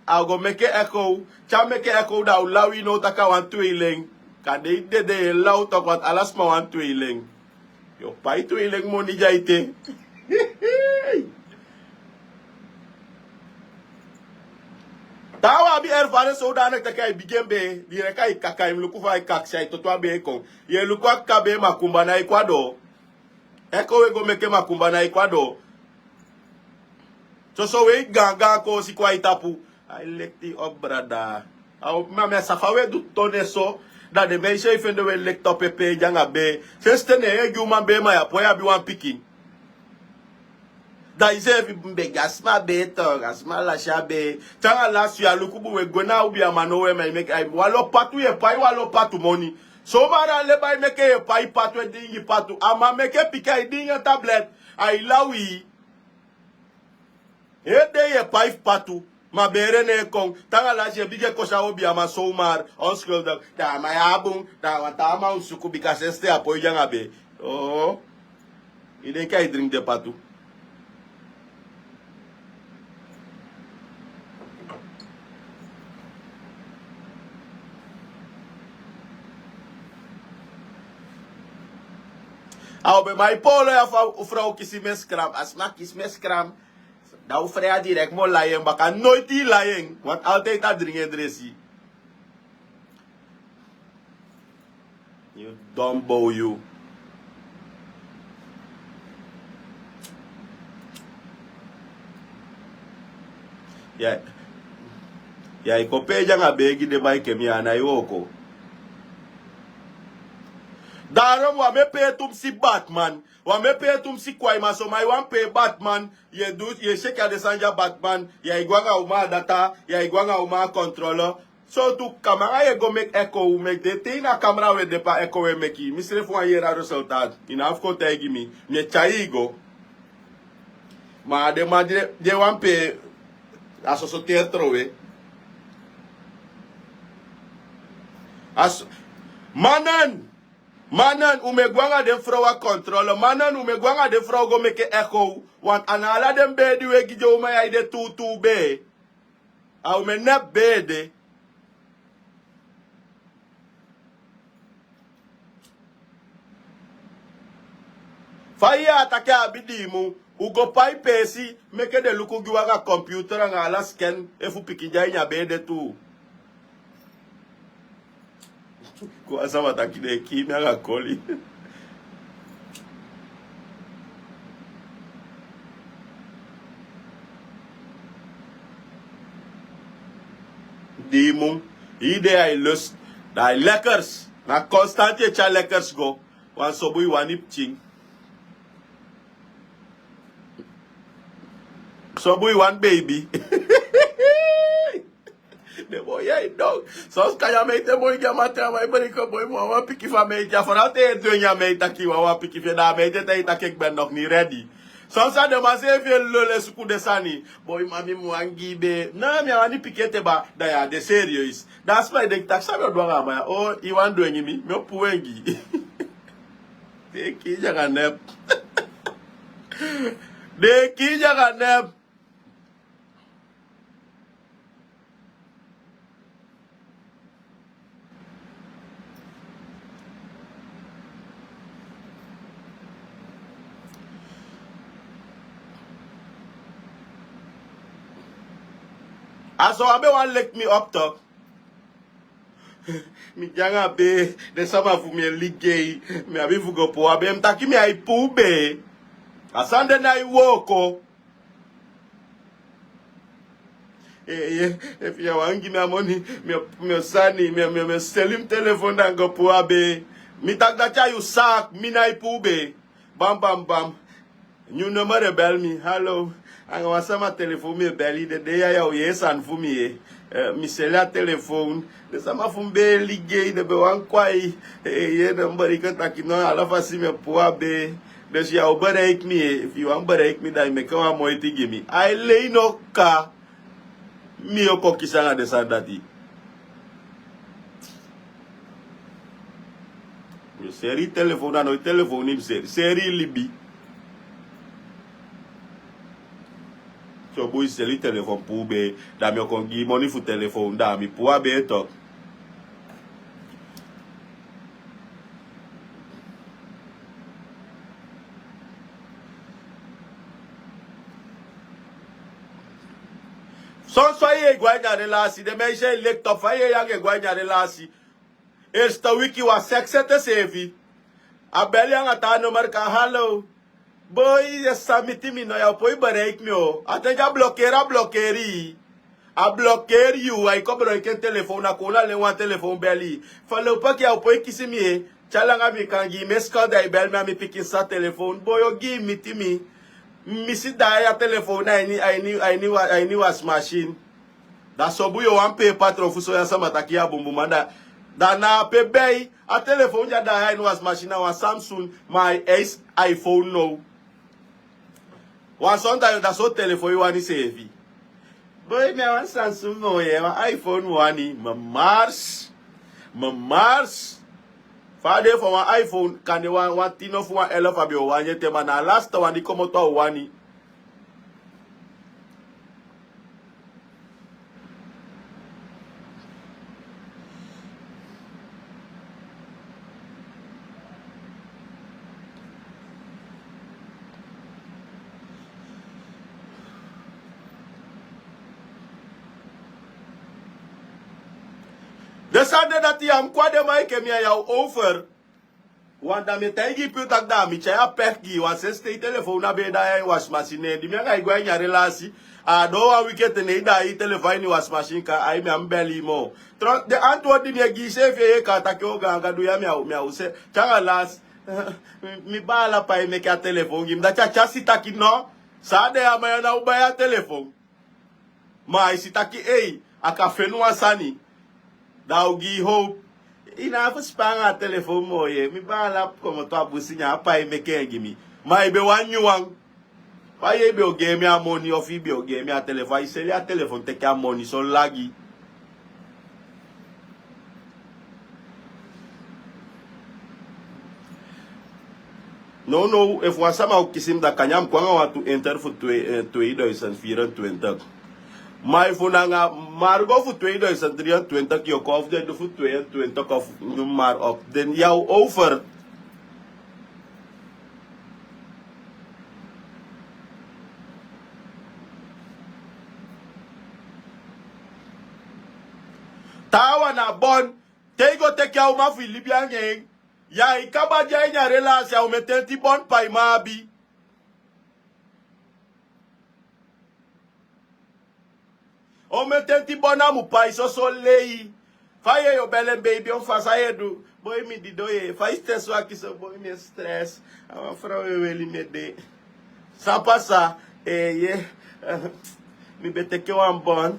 a o go meke ekow. Te a meke ekow da a o law yu now taki a wan tweilen. Kande i dede yu e law toki wantu ala sma wan tweilen. Yu o pai tweilen moni de a ete. Taa wan abi erfaren so u daaniki taki a e bigi en bee. Direk a e kaka en mu luku fa a e kakisi a e toto a bee kon. Yu e luku a kaka bee makumba na e kon a doo. Ekow e go meke makumba na e kon a doo. Soso we i gaangaan koosi kon a i tapu. A e lekti op brada. A o mami a safa we du tone so. Da den meisi e fende we lekti op e pee de anga bee. Sensi ten ne en e gi uman bee ma yu a poi abi wan pikin. Da iseefi begi a sma bee tok a sma lasi a bee. Te anga lasi yu a luku bun we gwe na a ubi a man now we ma i meke a e walo patu yu e pai walo patu moni. Somari a leba e meke yu e pai patu e diingi patu a man meke pikin a e diingi en tablet. A e law yu. Heri dei yu e pai fu patu. Ma beere ne en kon te anga lasi yu e bigin e kosi a obiaman somari. Onskulduk da a man ya a bun. Da a wan taa man un suku bika sensi ten a poi de anga bee. Yu denki a e dringi den patu. A o be mai poolo ya fa u frow kisi meskram a sma kisi meskram. Da u frei a direk mi o lai en baka noiti i lai en. Wantu altide a dringi en dresi. Yu don bow yu. Ya i kon pee de anga bee gi den man enke mi ya a nai wooko. Daarom wan mi e pee tu mi si batman. Wan mi e pee tu mi si kwaiman so man i wan pee batman. Yu e du yu e seki a den sani di a batman. Ya i go anga uman a data. Ya i go anga uman a kontrolo. Sowtu kamanga yu e go meki ekow meki den te ini a kamera we de pe a ekow e meki mi srefi wan yere a resultaat. I na abi fu kon taigi mi. Mi e tyai i go. Ma a den man di e wan pe a soso teri trowe. Manan. Manan un mu e go anga den frow a kontrol. Manan un mu e go anga den frow go meke ekow. Want a na ala den bee di un e gi den uman ya e de tuutuu bee. A un mu e nepi bee de. Fa i yee a taki a abi diimu. Un go pai peesi meke den luku gi un anga computer anga ala scan efu pikin di a ini a bee de tuu. Kon a sama taki den e kii mi anga koli. Diimu. Hii de a e lus. Da a e lekkers. Na constant yu e tyari lekkers go. Wan sobu i wani pikin. Sobu i wani beibi. Den boi ya e don. Sosi kan yu a meite boi gi a man te a man e breki o boi mu wawan pikin fu a meite a fara te yu e dwengi a meite taki wawan pikin fu en da a meite te yu taki eki ben nok ni redi. Sosi a den man seefi e lolo e suku den sani. Boi mami mi wani gi i bee. Na mi a wani pikin ete ba. Da yu a de serieus. Da a sma e denki taki san mi o du anga a man ya o i wani dwengi mi mi o puu en gi i. Den e kii yu anga nep. Den e kii yu anga nep. A so a be wani leki mi op tok. Mi de anga bee den sama fu mi e ligei. Mi abi fu go puu a bee mi taki mi ai puu bee. A sani de nái wooko. Efu yu wani gi mi a moni, mi o sani, mi o seli mi telefon dan go puu a bee. Mi taki dati a yu saak, mi nái puu bee. Bam bam bam. Nyun nomoro e beli mi. Halo. Anga wan sama telefon mi e beli den dei ya, yu o yee sani fu mi. Mi seli a telefon. Den sama fu mi be e ligei, den be wani kwai. Yee, den mi bereken taki no, ala fasi mi e puu a bee. Dus yu o bereiki mi. Efu yu wani bereiki mi, dan yu meke wan moiti gi mi. Ai lei no ka. Mi o kon kisi anga den sani dati. Yu seri telefon, na no yu telefon yu mus seri. Seri yu libi. So bun, yu seli telefon puu bee, dan mi o kon gi yu moni fu telefon, dan mi puu a bee tok. Sonso yu e go a ini a relasi, den meisje e leki top, fa yu e yanga e go a ini a relasi. Eerste wiki wan seks ete seefi. A beli anga taa nomoro kan, halo. Boi, yu e sa miti mi no, yu o poi bereiki mi o. A ten di a blokeri, a blokeri. A blokeri yu, ai kon bereiki en telefon, na kon alen wan telefon beli. Falopo ki a o poi kisi mi e. Te a langa mi kan gi mi e skan, dan yu beli mi a mi pikin sisa telefon. Boi, yu o gi miti mi. Mi si daai a telefon na a ini, a ini, a ini wa-, a ini wasmachine. Da so bun yu o wani pee patron fu soi a sama taki yu a bunbunman da. Da na a pe bei a telefon di a daai a ini wasmachine na wan Samsung, ma a e eisi iPhone now. Wan sontayo da so telefon yu wani seefi. Boi, mi a wan Samsung moo yee, wan iPhone mi wani, mi mars. Mi mars. Fa a de fu wan iPhone, kande wan, wan tin of wan elf a be o wani ete, ma na a lasti wan di komoto a o wani. Den sani de dati ya, mi kon a den man enke mi a yu over. Wan da mi e taigi yu puu taki da mi tyai a pek gi yu, wan sensi te yu telefon na be e daai a ini wasmachine, ne di mi anga yu go a ini a relasi, a doo wan wiki ete ne yu daai yu telefon a ini wasmachine kan, ai mi á mu beli yu moo. Tron, den antwoord di mi e gi yu seefi e yee kan taki o gaanga du ya mi a, mi a o se, te anga lasi, mi baala pai meke a telefon gi mi, dati a tyasi taki no, san a de ya, ma yu ná o bai a telefon. Ma a e si taki ei, a kan feni wan sani. Da a o gi yu hoop. Yu ná abi fu span anga a telefon moo yee. Mi baala komoto a busi, ne a pai meke en gi mi. Ma yu be wani nyun wan. Fa yu be o gi en mi a moni, ofu yu be o gi en mi a telefon? A e seli a telefon teke a moni, so lagi. Nownow, efu wan sama o kisi mi, da kande a mu kon anga wantu enter fu twee, eh, tweeduizend vierentwintig. Ma efu na anga margo fu tweeduizend drieëntwintig yu o kon, of den du fu tweeëntwintig of noem maar op, den yu o over. Taawan na bon. Te yu go teke a uman fu yu libi anga en, yu e kaba de a ini a relasi, a omen tenti bon paiman abi. Omen tenti bon a mu pai soso lei. Fa yu e, yu o beli en beibi, on fa san yu e du? Boi, mi didon yee. Fa yu stress waki so, boi, mi e stress. A wan frow e weli mi ede. San pasa? Eh, yee. Mi be teke wan bon.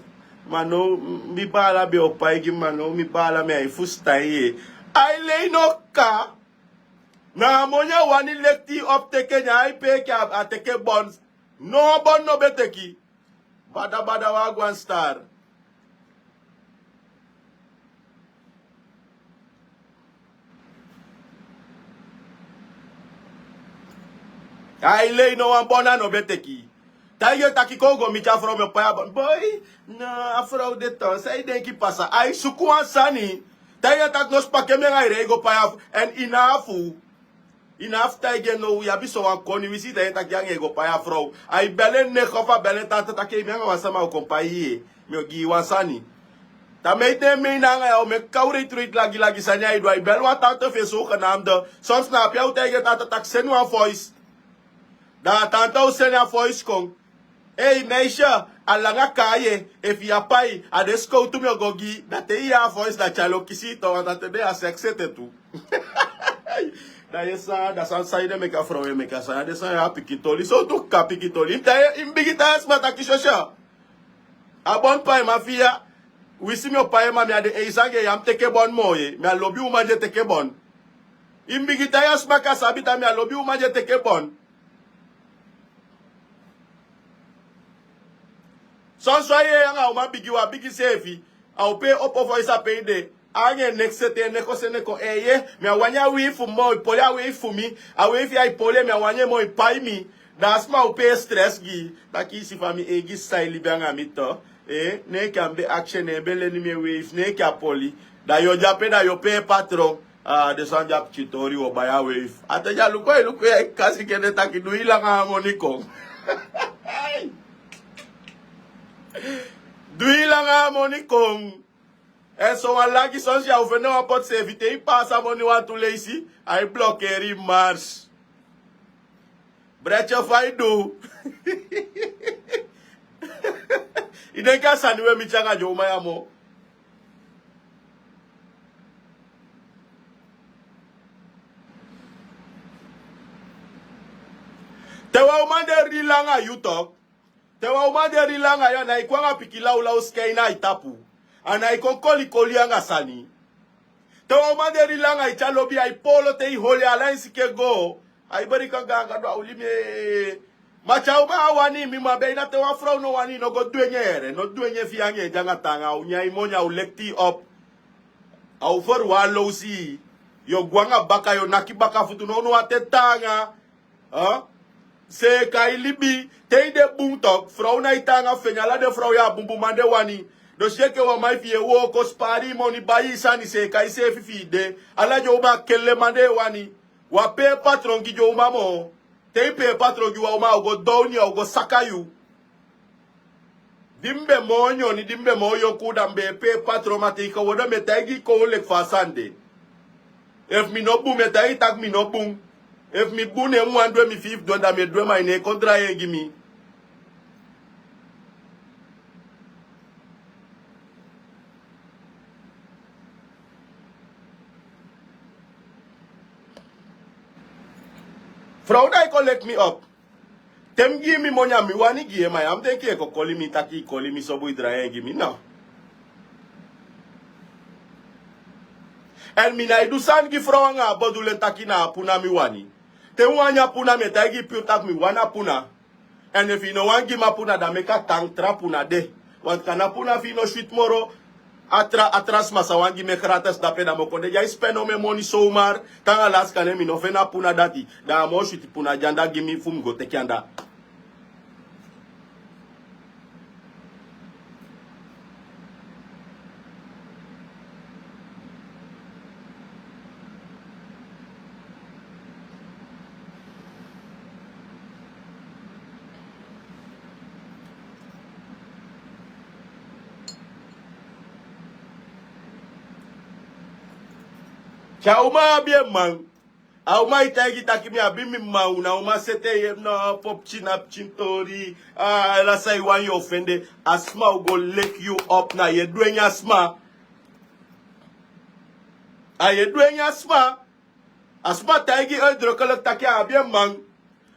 Ma now mi baala be o pai gi mi, ma now mi baala, mi á e fusutan en yee. Ai lei no ka. Na a moni a wani lekti yu opo teke, ne ai pee enke a teke bon. No bon no be teki. Bada bada, wagwan star. Ai lei, no wan bon a no be teki. Taigi en taki kon go miti a frow, mi o pai a bon. Boi, no, a frow de ton. San yu denki pasa? Ai suku wan sani. Taigi en taki no, sipake mi anga yu, dan yu go pai a frow. En yu ná abi fu, yu ná abi fu taigi en now, yu abi so wan koni wisi, taigi en taki yu anga en go pai a frow. Ai beli en nege of a beli en tanta taki mi anga wan sama o kon pai yu. Mi o gi yu wan sani. Te mi e de mi na anga yu, mi e kawru yu tru yu lagi lagi sani ai du. Ai beli wan tanta fu en zogenaamde. Soms na ape a o taigi en tanta taki seni wan voice. Da a tanta o seni a voice kon. Ei meisya, a langa kaaye, efu yu a pai a de skowtu mi o go gi. Da te yu yee a voice da tyali o kisi yu to wan da te de a seksete tu. Da yu e san da san san yu de meke a frow e meke a san ya de san ya a pikin toli sowtu kaka pikin toli yu mus bigin tai a sma taki sosya. A bon paiman fi yu ya. Winsi mi o paiman mi a de eisang e ya mus teke bon moo ye mi a lobi uman di e teke bon. Yu mus bigin tai a sma ka sabi da mi a lobi uman di e teke bon. Sonso a yeye anga a uman bigi wan bigi seefi. A o pee opo foisi a pe yu de. Anga en neki sete en neki o sene kon eeye. Mi a wani a wei fu mi moo i poli a wei fu mi. A wei fi yu a i poli en mi a wani en moo i pai mi. Da a sma o pee stres gi yu. Taki yu si fa mi eigi sisa e libi anga mi to. Ne enke a mi be aksi en ne en be leni mi en wei fu ne enke a poli. Da yu o de ape da yu o pee patron. Den sani di a pikin tori wi o bai a weifi a ten di a luku e luku ya e kasi kede taki du yu langa a moni kon. Du yu langa a moni kon. Èn sowan lagi sonsi a o fende wan poti seefi te yu paasi a moni wantu leisi. A e blokeri yu mars. Brètye fa yu du? Yu denki a sani we miti anga den uman ya moo. Te wan uman de rili anga yu tok. Te wan uman de rili anga yu a nái kon anga pikin lawlaw sika ini a i tapu. A nái kon kolikoli anga sani. Te wan uman de rili anga i te a lobi a i poolo te i holi ala en sike goo. A i beri kan gaanga du a oli mi. Ma te a uman a wani mi ma be ina te wan frow no wani i no go du en yere no du en ye fi yu anga en di anga taanga a o nyan i moni a o lekti i op. A o fori wan low sii. Yu o gwe anga baka yu o naki baka futu nownow a te taanga. Seeka i libi te i de bun tok frow na i taanga feni ala den frow ya a bunbun man de wani. Dosi enke wan man efu yu e wooko spaari i moni bai i sani seeka iseefi fi i de. Ala den uman a kelleman den e wani. Wan pee patron gi den uman moo. Te i pee patron gi wan uman a o go downi a o go saka yu. Di mi be moo nyoni di mi be moo yonkuu da mi be e pee patron ma te i kon wodo mi e taigi i kon un leki fa a sani de. Efu mi no bun mi e taigi i tak' mi no bun. Efu mi bun ne mi wani du en mi fii fu du en da mi e du en ma i ne e kon drai en gi mi. Frow da i kon leki mi op. Te mi gi yu mi moni a mi wani gi yu en ma yu a mus denki yu e kon koli mi taki i koli mi sobu i drai en gi mi no. Èn mi nái du sani gi frow anga a bodulen taki na a puna mi wani. Te mi wani a puna mi e taigi i puru tak' mi wani a puna. Èn efu i no wani gi mi a puna da meki a tan tra puna de. Wantu kande a puna fi i no switi moro. A tra a tra sma sa wani gi mi en gratis dape da mi o kon de di a e spen no mi en moni sowmar. Te anga lasi kande mi no feni a puna dati. Da a moo switi puna di anda gi mi fu mi go teki anda. Te a uman abi en man. A uman e taigi taki mi abi mi mma un na uman sete yu ebi na wan popikin na pikin tori. Ala san yu wani yu o fende. A sma o go leki yu op na yu e du en nyan sma. A yu e du en nyan sma. A sma taigi yu uitdrukelik taki a abi en man.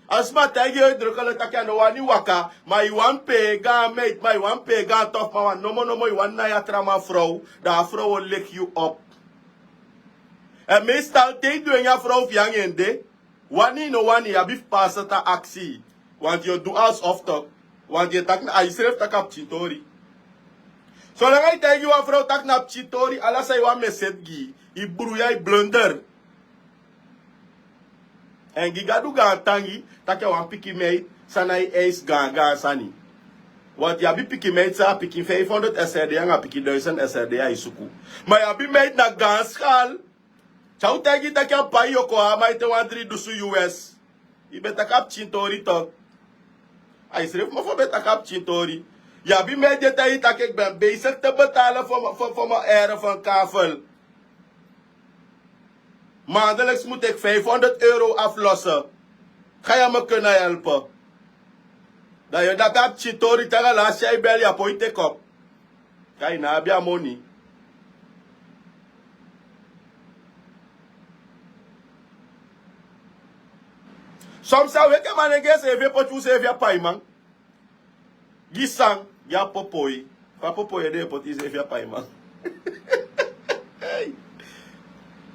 A sma taigi yu uitdrukelik taki a no wani waka. Ma yu wani pee gaan meit ma yu wani pee gaan tof ma wan nomo nomo yu wani nai a tra man frow. Da a frow o leki yu op. Èn meestal te i du en nyan frow fi yu anga en de. Wani i no wani i abi fu paasa tan aksi. Wanti yu o du alsi ofu tok. Wanti yu e taki na a yusrefi taki a pikin tori. Solanga i taigi wan frow taki na pikin tori ala san i wan meseti gi i i bruya i blunder. Èn gi gadu gaantangi taki a wan pikin meit san na i eisi gaangaan sani. Wanti yu abi pikin meit san a pikin feifi honderd srd anga pikin duisen srd a e suku. Ma yu abi meit na gaan skal. Te a o taigi yu taki a pai yu o kon a man ete wan dri dusu us. Yu ben taki a pikin tori tok. A yu srefi mofo ben taki a pikin tori. Yu abi mi e di e taigi yu taki eki ben besik te betale fo mi ere fo mi kafel. Maandeliks mu teki fifhonderd euro aflosse. Ga yu a mi kena helpe? Da yu dati a pikin tori te anga lasi a e beli a poi teki op. Kai na abi a moni. Soms a weke manenge seefi e poti useefi a paiman. Gi san gi a popoi. Fa popoi ede e poti iseefi a paiman.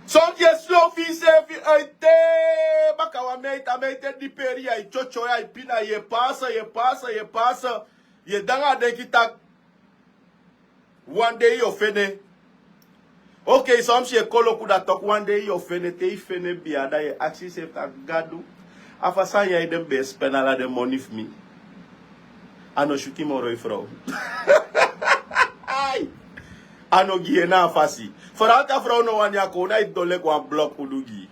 Soms yu e slow fi iseefi. Ai te baka wan meiti a meiti e diperi yu ai tyotyo yu ai pina yu e pasa yu e pasa yu e pasa. Yu e de anga a denki taki wan dei yu o fende. Okei soms yu e kon loku da toki wan dei yu o fende te yu fende bia da yu e aksi yuseefi taki gadu, a fasi a nyai den ben e spen ala den moni fu mi. A no syuti moro yu frow. A no gi yu en na a fasi. Frow te a frow no wani a kon na yu didon leki wan blok udu gi yu.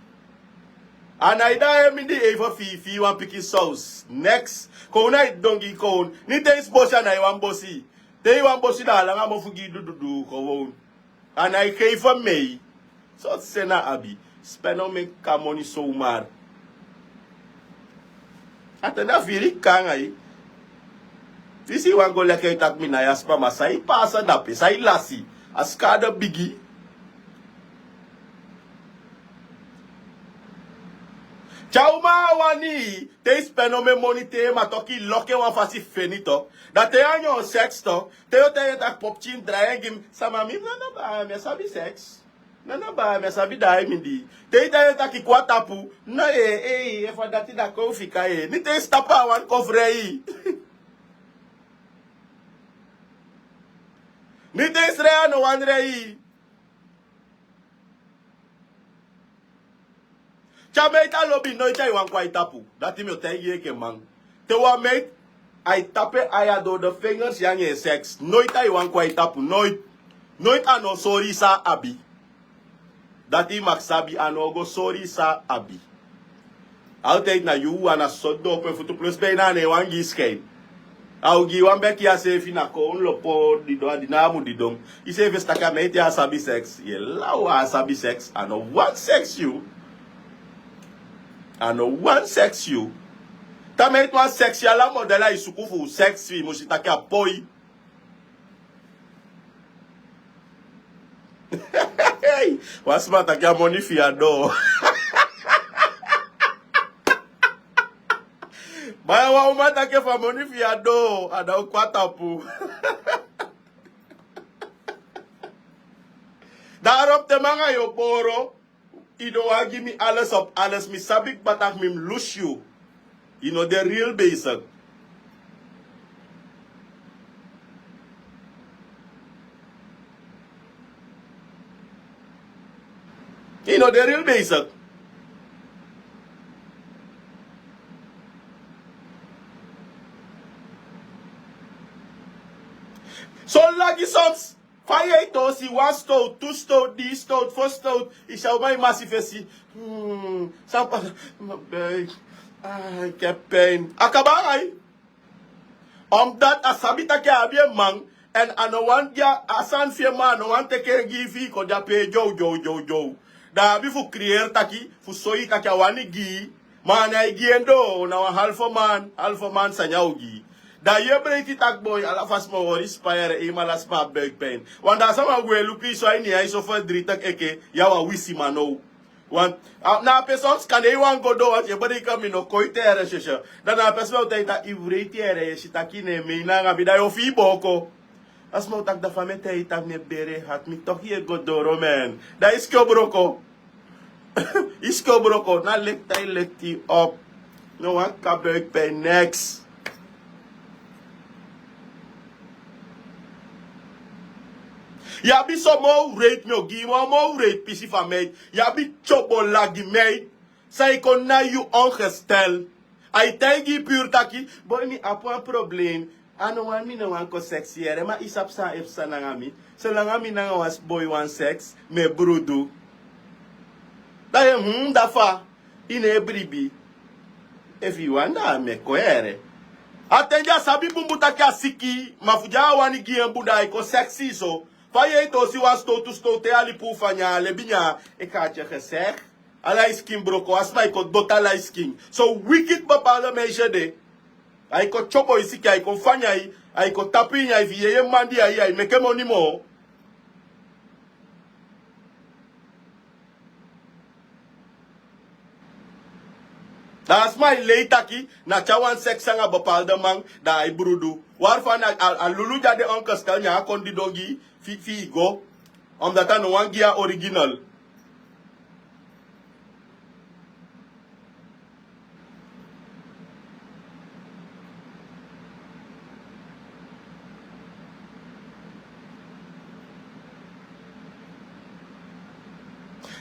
A na yu da a e mindi ei fu a fii fii wan pikin sous neks. Kon na yu didon gi yu kon ni te yu si bosi a na yu wani bosi. Te yu wani bosi da a langa mofu gi yu dududu kon won. A na yu kei fu a mei. Sortu seni a abi. Spen no meki kamoni sowmar. A ten da firi kanga yu. Disi yu wani go leki yu taki mi na yu a spa ma san yu pasa dape san yu lasi. A skade bigi. Te a uman a wani yu te yu spen no meki moni te yu e matoki yu loki en wan fasi fu feni to. Da te yu a nyon seks to te yu o taigi en taki popikin drai en gi mi sama mi nana baa mi a sabi seks. Nana baa mi a sabi daai mi di. Te yu taigi en taki kon a tapu. No ye ei efu a dati da kon fika ye ni te yu si tapu a wani kon frei. Ni te yu srei a no wani rei. Te a meiti a lobi noiti a e wani kon a yu tapu. Dati mi o taigi yu enke man. Te wan meiti a e tapu en ai a doo de fengers yu anga en seks noiti a e wani kon a yu tapu noiti. Noiti a no o sori yu san a abi. Dati yu maki sabi a no o go sori yu san a abi. Altide na yu wan na soso doo opo en futu plus ben na a no e wani gi yu skein. A o gi yu wan beki yu a seefi na kon lopo didon a di na a mu didon. Yu seefi e si taki a meiti a sabi seks yu e law a sabi seks a no wani seks yu. A no wani seks yu. Te a meiti wani seks yu ala model a e suku fu seks yu mu si taki a poi. Wan sma taki a moni fi yu a doo. Baya wan uman taki efu a moni fi yu a doo a da o kon a tapu. Da a ropu te mi anga yu o boro. Yu no wani gi mi ales op ales mi sabi kba taki mi mus lusu yu. Yu no de ril beisik. Yu no de ril beisik. Son lagi soms. Fa yu e tosi wan stowtu tu stowtu dii stowtu fo stowtu. Yu si a uman e masi fesi. San pasa? Mabei. Ai kepi pein a kaba anga yu. Omdati a sabi taki a abi en man. Èn a no wani gi a sani fi en man a no wani teke en gi yu fi yu kon de ape e dyowdyowdyowdyow. Da a abi fu kriyeri taki fu soi yu taki a wani gi yu. Ma a nái gi en doo na wan halfo man halfo man sani a o gi yu. Da yu e breiti taki boi ala fa sma o hori spa yere eima ala sma abi buikpein. Wan da a sama gwe luku yu so a ini yu ai so fo dri taki eke yu a wan wisiman now. Na a pe soms kande yu wani go doo wanti e breiti kan mi no kon yu tere sese. Da na a pe sma o taigi taki yu breiti yere yu e si taki yu no e mei nanga mi da yu o fii booko. A sma o taki da fa mi e taigi yu taki mi e bere hati mi toki yu e go doro men da yu siki o broko. Yu siki o broko na lekti a e lekti yu op. No wan kabuik pen neks. Yu abi so moo wreiti mi o gi yu moo moo wreiti pisi fu a meiti. Yu abi tyobo lagi meiti. San e kon na yu ongestel. A e taigi yu puru taki boi mi abi wan problem. A no wani mi no wani kon seks yere ma yu sabi san a e psa nanga mi. Solanga mi nanga wan boi wani seks mi e brudu. Da yu e hmm da fa? Yu no e bribi. Efu yu wani da a mi e kon yere. A ten di a sabi bunbun taki a siki ma fu di a wani gi en bun da a e kon seks yu so. Fa yu e tosi wan stowtu stowtu te yu a libi fu a nyan a lebi nyan e kaati en gesek. Ala yu skin broko a sma e kon doti ala yu skin. So wikiti bepaalde meisi ede. Ai kon tyobo i siki, ai kon fanya i, ai kon tapu i nyan i fi yeye mandi ai, ai meke moni moo. Da a sma e lei taki na te a wan seks anga bepaalde man, da ai brudu. Waarvan a, a, a lulu di a de ongestel, nyan a kon didon gi fi, fi i go. Omdat a no wani gi a original.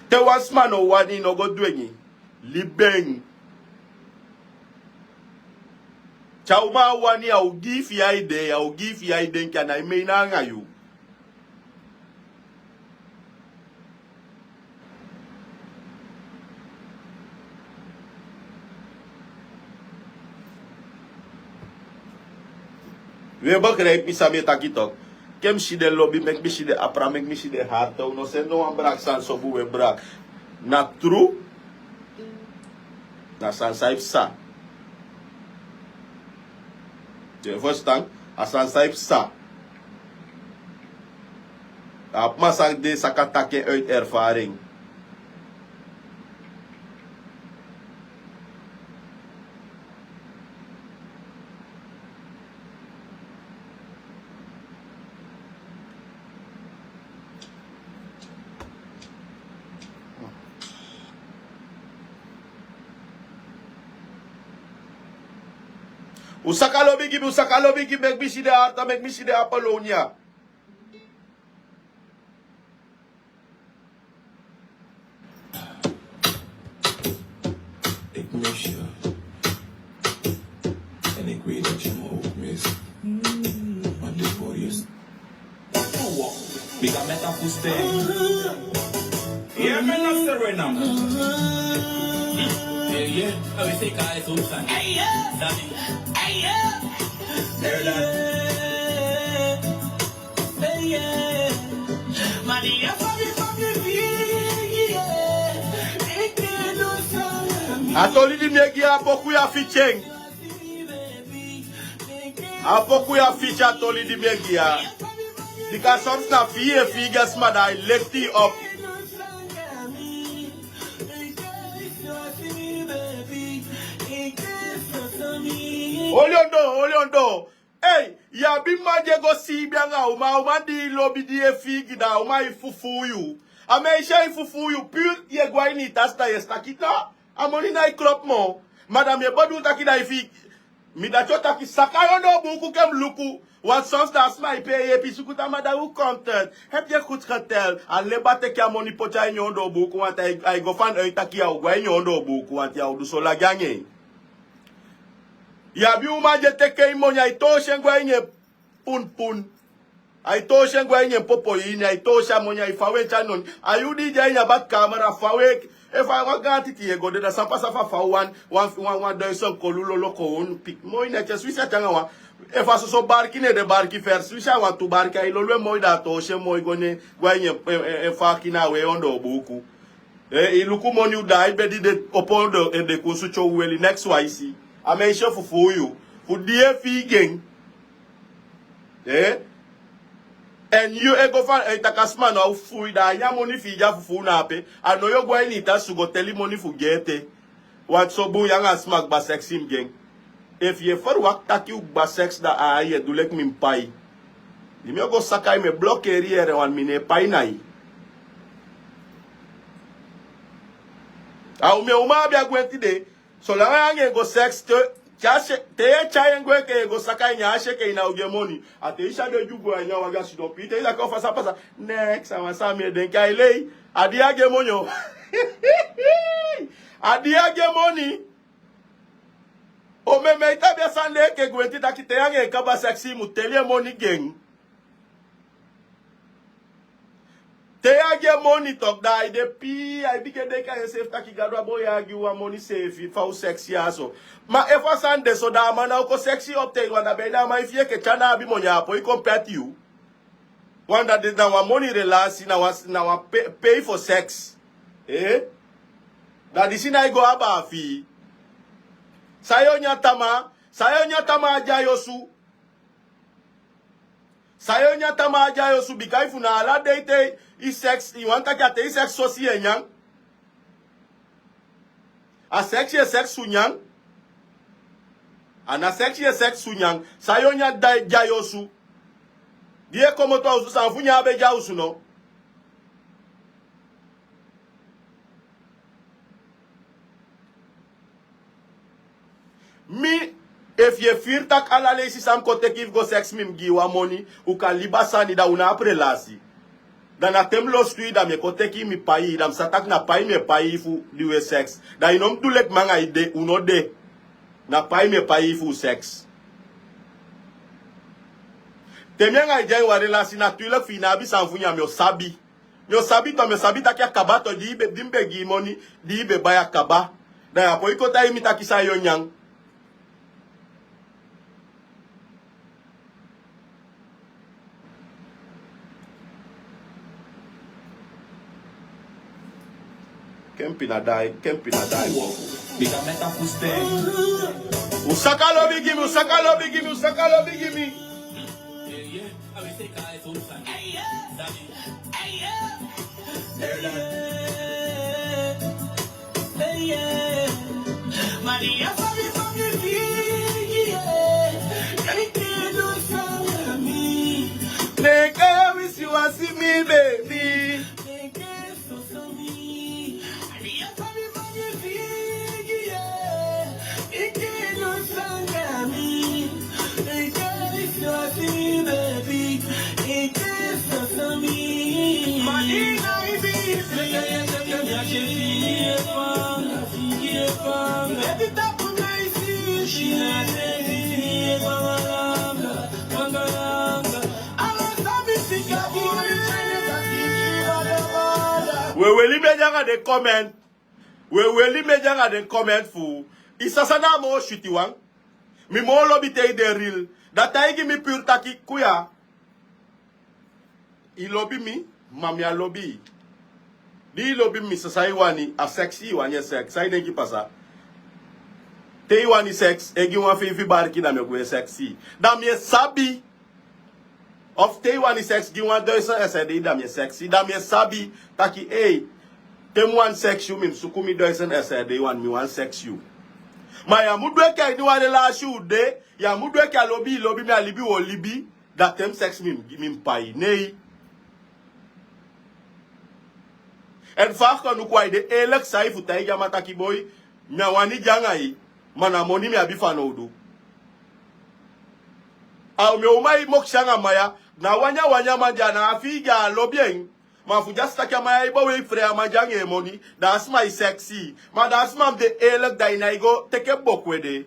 Te wan sma no wani, no go dwengi. Libi en. Te a uman wani, a o gi i fi i ede, a o gi i fi i ede, enke a nái meina anga yu. We, begrijp mi san mi e taki toch. Ke mi si den lobi, meki mi si den apra, meki mi si den harte. Un no seni no wan brak sani so bun, we brak. Na tru. Na sani san e psa. Yu e ferstan? A sani san e psa. A abi man san de, san kan taki en uit ervaring. Un saka lobi gi mi, un saka lobi gi mi, meki mi si den harte, meki mi si den Apolonia. Ik mis je. En ik weet dat je me ook mist. Maar dit hoor je. Bika meta fusten. Yeah, man, that's the way now. Yeah, yeah. I will say, guys, who's that? Hey, yeah. Daddy. Hey, yeah. Hey, yeah. A toli di mi e gi a poku ya fiti en. A poku ya fiti a toli di mi e gi ya. Bika soms na fi i e fi i gi a sma da ai lekti i op. Oli on doo, oli on doo. Ei, yu abi man di e go siibi anga uman, a uman di i lobi di e fi i gi, da a uman e fufuu yu. A meisje e fufuu yu, puur yu e go a ini i tasi da yu e si taki no, a moni nái klopu moo. Ma da mi e bedoel taki da i fi i, mi dati o taki saka yu ondoo buuku ke mi luku. Want soms da a sma e pee yeepi suku, da ma da u komt het. Heb je goed geteld? A leba teke a moni poti a ini yu ondoo buuku, want ai, ai go vanuit taki yu o go a ini yu ondoo buuku, want yu o du so lagi anga en. Yu abi uman di e teke en moni, ai toosi en go a ini en punpun. Ai toosi en go a ini en popo ini, ai toosi a moni, ai fawe en tyari noni. A yu di de a ini a baka kamera, fawe. Efu a wan gaan titi yu e go de, da san pasa fu a fawe wan, wan, wan, wan duizend kolu lolo kon piki moi neti, swisi a tyanga wan. Efu a soso barki ne de, barki fers, swisi a wantu barki, ai lolo en moi, da a toosi en moi go ne, go a ini en, en, en, en faki na we ondoo buuku. Eh, i luku moni, u daai bedi de opo ondoo, en de kunsu tyon weli, next wan i si. A meisje fufuu yu. Fu di e fi i gi en. Eh? En yu e go fa, eh, taki a sma no o fufuu i, da a ini a moni fi i di a fufuu na ape. A no yu o go a ini i tasi go teli moni fu gi en ete. Want so bun yu anga a sma kba seksi mu gi en. Efu yu e ferwakti taki u kba seks, da a yu e du leki mi mu pai. Di mi o go saka yu, mi e blokeri yu, want mi no e pai na yu. A u, mi en uman abi a gwenti de. Solanga yu anga en go seks, te, te a se, te yu e tyai en go enke yu e go saka en, nyan a seke, i ná o gi en moni. A te i si a de di u go a ini a wagi a sidon pii, te i taki o fasa pasa. Neks, a wan san mi e denki, ai lei. A di a gi en moni o. A di a gi en moni. O, mi, mi e tabi a sani de enke gwenti taki te yu anga en kaba seksi i mu teli en moni gi en. Te yu a gi en moni toch, da ai de pii, ai bigin e denki a enseefi taki Gadu, a boi ya a gi u wan moni seefi fa u seksi ya so. Ma efu a sani de so, da a man ná o kon seksi op ten, want da ben na a man e fii enke te a ná abi moni a á poi kon peti yu. Want da disi na wan moni relasi, na wan, na wan pe-, pay for sex. Eh? Da disi nái go abaa fi i. San yu o nyan tamaa, San yu e nyan tamaa de a yu osu? San yu e nyan tamaa de a yu osu? Bika efu na ala dei te i seks, i wani taki a te i seks sosi yu e nyan. A seks yu e seks fu nyan. A na seks yu e seks fu nyan. San yu e nyan de a yu osu? Di yu e komoto a osu, san fu nyan a be de a osu no? Mi, efu yu e firi taki ala leisi san mi kon teki yu fu go seks mi mu gi yu wan moni, un kan libi a sani, da un no abi relasi. Da na te mi losutu yu, da mi e kon teki yu, mi pai yu, da mi sa taki na pai mi e pai yu fu di un e seks. Da yu no mu du leki mi anga yu de, un no de. Na pai mi e pai yu fu un seks. Te mi anga yu de a ini wan relasi, na tu yu leki fi yu no abi san fu nyan, mi o sabi. Mi o sabi to, mi o sabi taki a kaba to, di i be, di mi be gi i moni, di i be bai a kaba. Da yu á poi kon taigi mi taki san yu o nyan. Kempi na dai, kempi na dai woku. Bika meta fusten. Un saka lobi gi mi, un saka lobi gi mi, un saka lobi gi mi. Neke wisi wasi mi baby. We weli mi e de anga den comment. We weli mi e de anga den comment fu. I sa san na a moo switi wan. Mi moo lobi te i de real. Da taigi mi puru taki kuya. I lobi mi, ma mi á lobi i. Di i lobi mi, mi sa san i wani, a seks i wani e seks. San i denki pasa? Te i wani seks, e gi wan feifi barki da mi o gwe seks i. Da mi e sabi. Of te i wani seks, gi wan duizend S R D, da mi e seks i. Da mi e sabi taki, ei, te mi wani seks yu, mi mu suku mi duizend S R D, wan mi wani seks yu. Ma yu á mu du enke a ini wan relasi u de, yu á mu du enke a lobi i lobi mi, a libi u o libi. Da te mi seks mi, mi mu pai. Nei. En fa a kanu kon a i de eerlijk sai fu taigi a man taki boi, mi á wani de anga i, ma na moni mi abi fanowdu. A mi o man e mokisi anga man ya, na wan nyan wan nyan man de, a na a fii de a lobi en. Ma fu dya si taki a man ya e beweigi frei, a man de anga en moni, da a sma e seks i. Ma da a sma mu de eerlijk, da i nái go teke boku ede.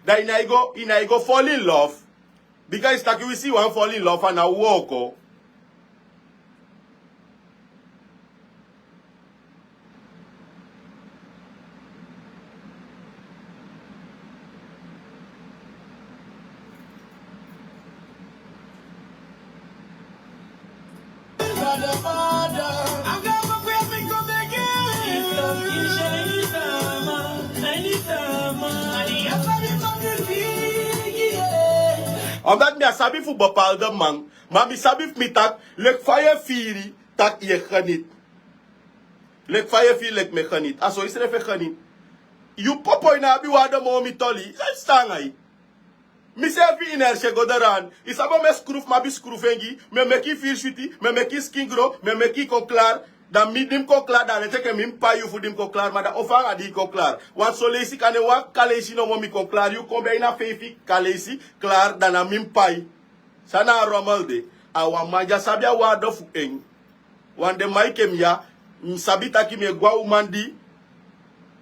Da i nái go, i nái go fall in love. Bika i si taki wi si i wani fall in love, a ná o wooko. Omdat mi á sabi fu bepaalde man, ma mi sabi fu mi taki, leki fa yu e firi, taki yu e geniet. Leki fa yu e firi leki mi e geniet. A so yu srefi e geniet. Yu popo, yu no abi waarde moo mi toli. San yu e stan anga yu? Mi seefi ini a erse go de raan. I sabi mi e skrufu, mi abi skrufu en gi. Mi e meki i firi switi, mi e meki i skin gro, mi e meki i kon klaar. Da mi di mi kon klaar, da a leti enke mi mu pai yu fu di mi kon klaar, ma da o fa anga di i kon klaar. Wan so leisi, kande wan kaleisi nomo mi kon klaar, yu kon be ini a feifi kaleisi klaar, da na mi mu pai. San na a rommel de? A wan man di á sabi a waarde fu en. Wan den man enke mi ya, mi sabi taki mi e go a uman di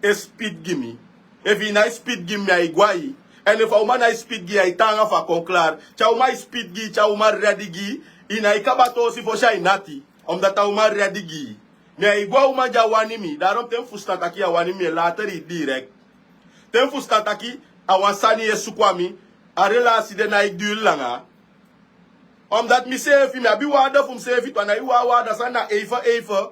e spiti gi mi. Efu i nái spiti gi mi, mi á e go a i. En efu a uman nái spiti gi i, i e taanga fu a kon klaar. Te a uman e spiti gi i, te a uman redi gi i, i nái kaba toosi fosi a i nati. Omdat a uman redi gi i. Mi á e go a uman di á wani mi. Daarom te mi fusutan taki yu á wani mi, mi e later i direct. Te mi fusutan taki a wan sani yu e suku a mi, a relasi de nái duur langa. Omdat mi seefi, mi abi waarde fu mi seefi tu, a nái wan waarde, a sani na even even.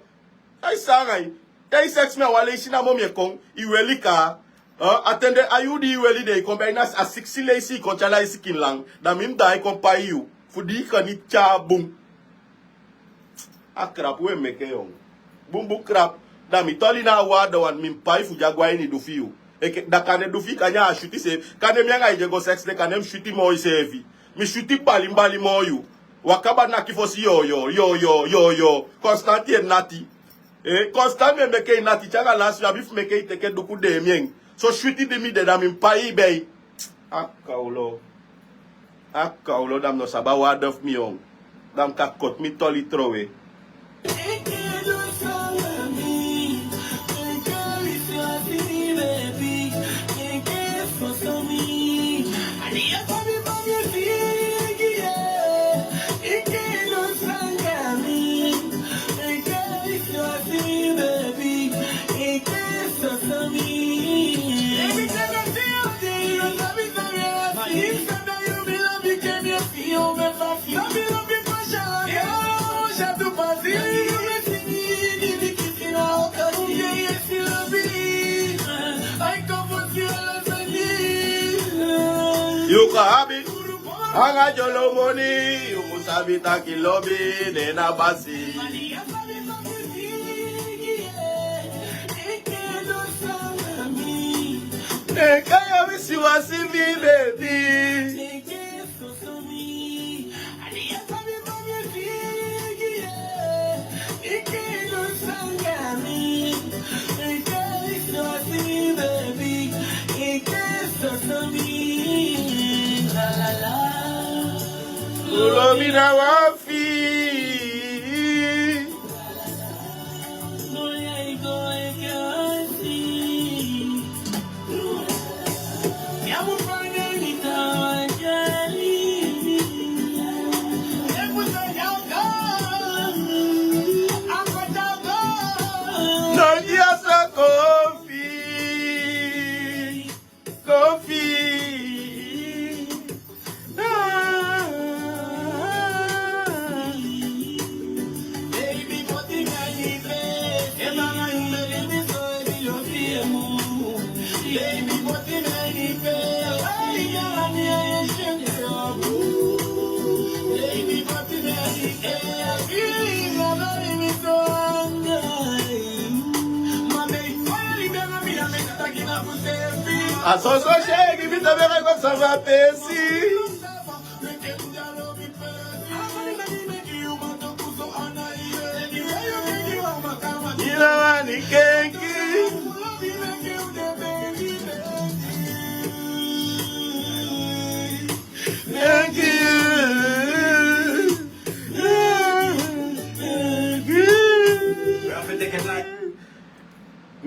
San yu e stan anga yu? Te i seks mi a wan leisi namo mi e kon, i weli kaa. A ten de a yuu di i weli de i kon bai na a siksi leisi i kon tyari a i sikin lan. Da mi mus daai kon pai yu fu di i kan ni tyari bun. A krap we meke yon bunbun krap. Da mi toli na a wadawan mi mus pai fu di a go a ini du fi yu. Eke da kande du fi i kanya a switi seefi kande mi anga i di e go seks de kande mi switi moo i seefi. Mi switi balimbali moo yu. Wan kaba naki fosi yoyo yoyo yoyo. Konstanti e nati. Konstanti mi e meke i nati te anga lasi yu abi fu meke i teke duku dee mi en. So switi di mi de da mi mus pai i bei. A kawlo a kawlo da mi no sabi a wada fu mi yon. Da mi kan koti mi toli trowe. Yu kan abi anga dyolo moni. Yu mu sabi taki lobi ne na basi. Neka ya wisiwasi mi bebi. Lobi na wan fi. No dia sa kofi. Kofi. A soso segi mi tabe ka ko sava pesi. Ila wani kenki. Kenki.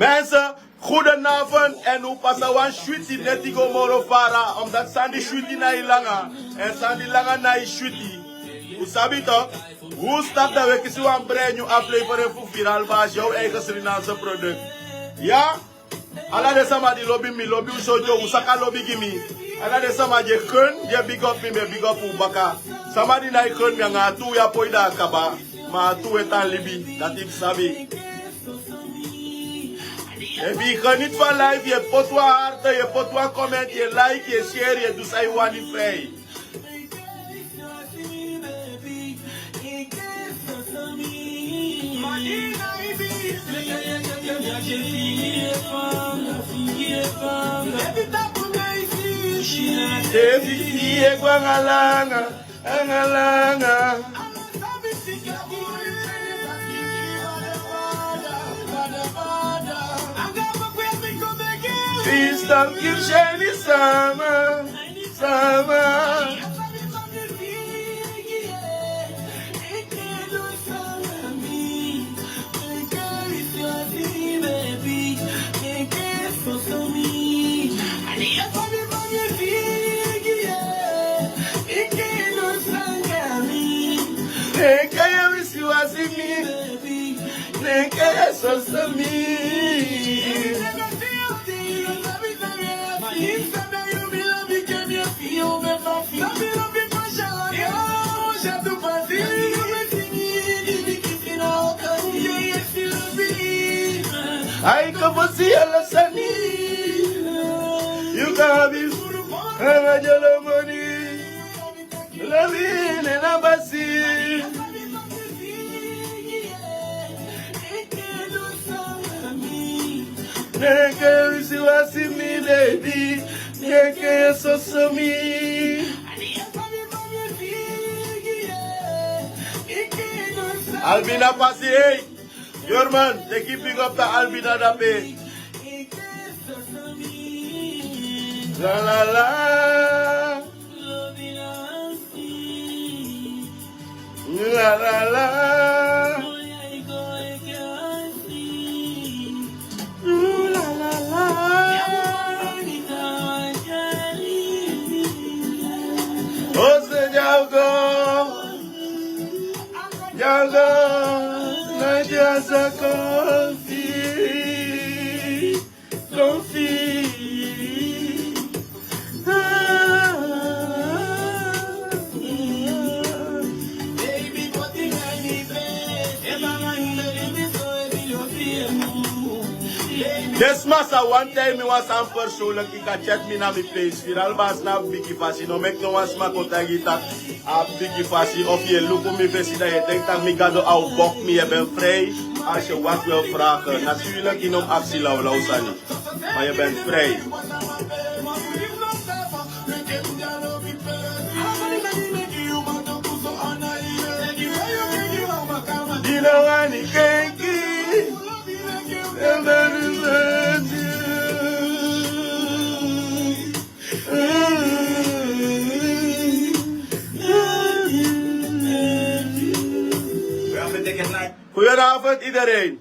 Mensen, goedenavond en u pasa wan switi neti go moro fara, omdat sani switi na i langa, en sani langa na i switi. U sabi toch? Hoe start dat we kisi wan brand new aflevering fu Viral Baas, jouw eigen Surinaamse product. Ja? Ala den sama di lobi mi, lobi un so, un saka lobi gi mi. Ala den sama di e gun, di e big up mi, mi e big up un baka. Sama di nai gun mi, anga a tu ya poi da a kaba. Ma a tu e tan libi, dati yu sabi. Efu yu geniet van live, yu e poti wan hart, yu e poti wan comment, yu e like, yu e share, yu e du san yu wani. Efi yu e go anga langa, anga langa. Please don't give shame sama, sama. Neke ya wisiwasi mi. Neke ya soso mi. Ai, como se ela sani. Abi, anga jolo moni. Labi nena basi. Neke wisi wasi mi baby. Neke soso mi. Albina pasi, hey. Yorman, teki big up na Albina dape. La la la. La la la. Ooh, la la la. Ose Django. Django, na Django sa konfi. Konfi. Ah. Den sma sa wani taigi mi wan sani persoonlijk, yu kan chat mi na mi page. Viral Bas na bigi fasi, no meki no wan sma kon taigi yu taki a bigi fasi of yu e luku mi fesi dan yu e denki taki mi gado a o bok mi, yu ben frei. Als je wat wil vragen, natuurlijk yu no mus aksi lawlaw sani. Maar je bent vrij. Yu no wani kenki. Goedenavond iedereen.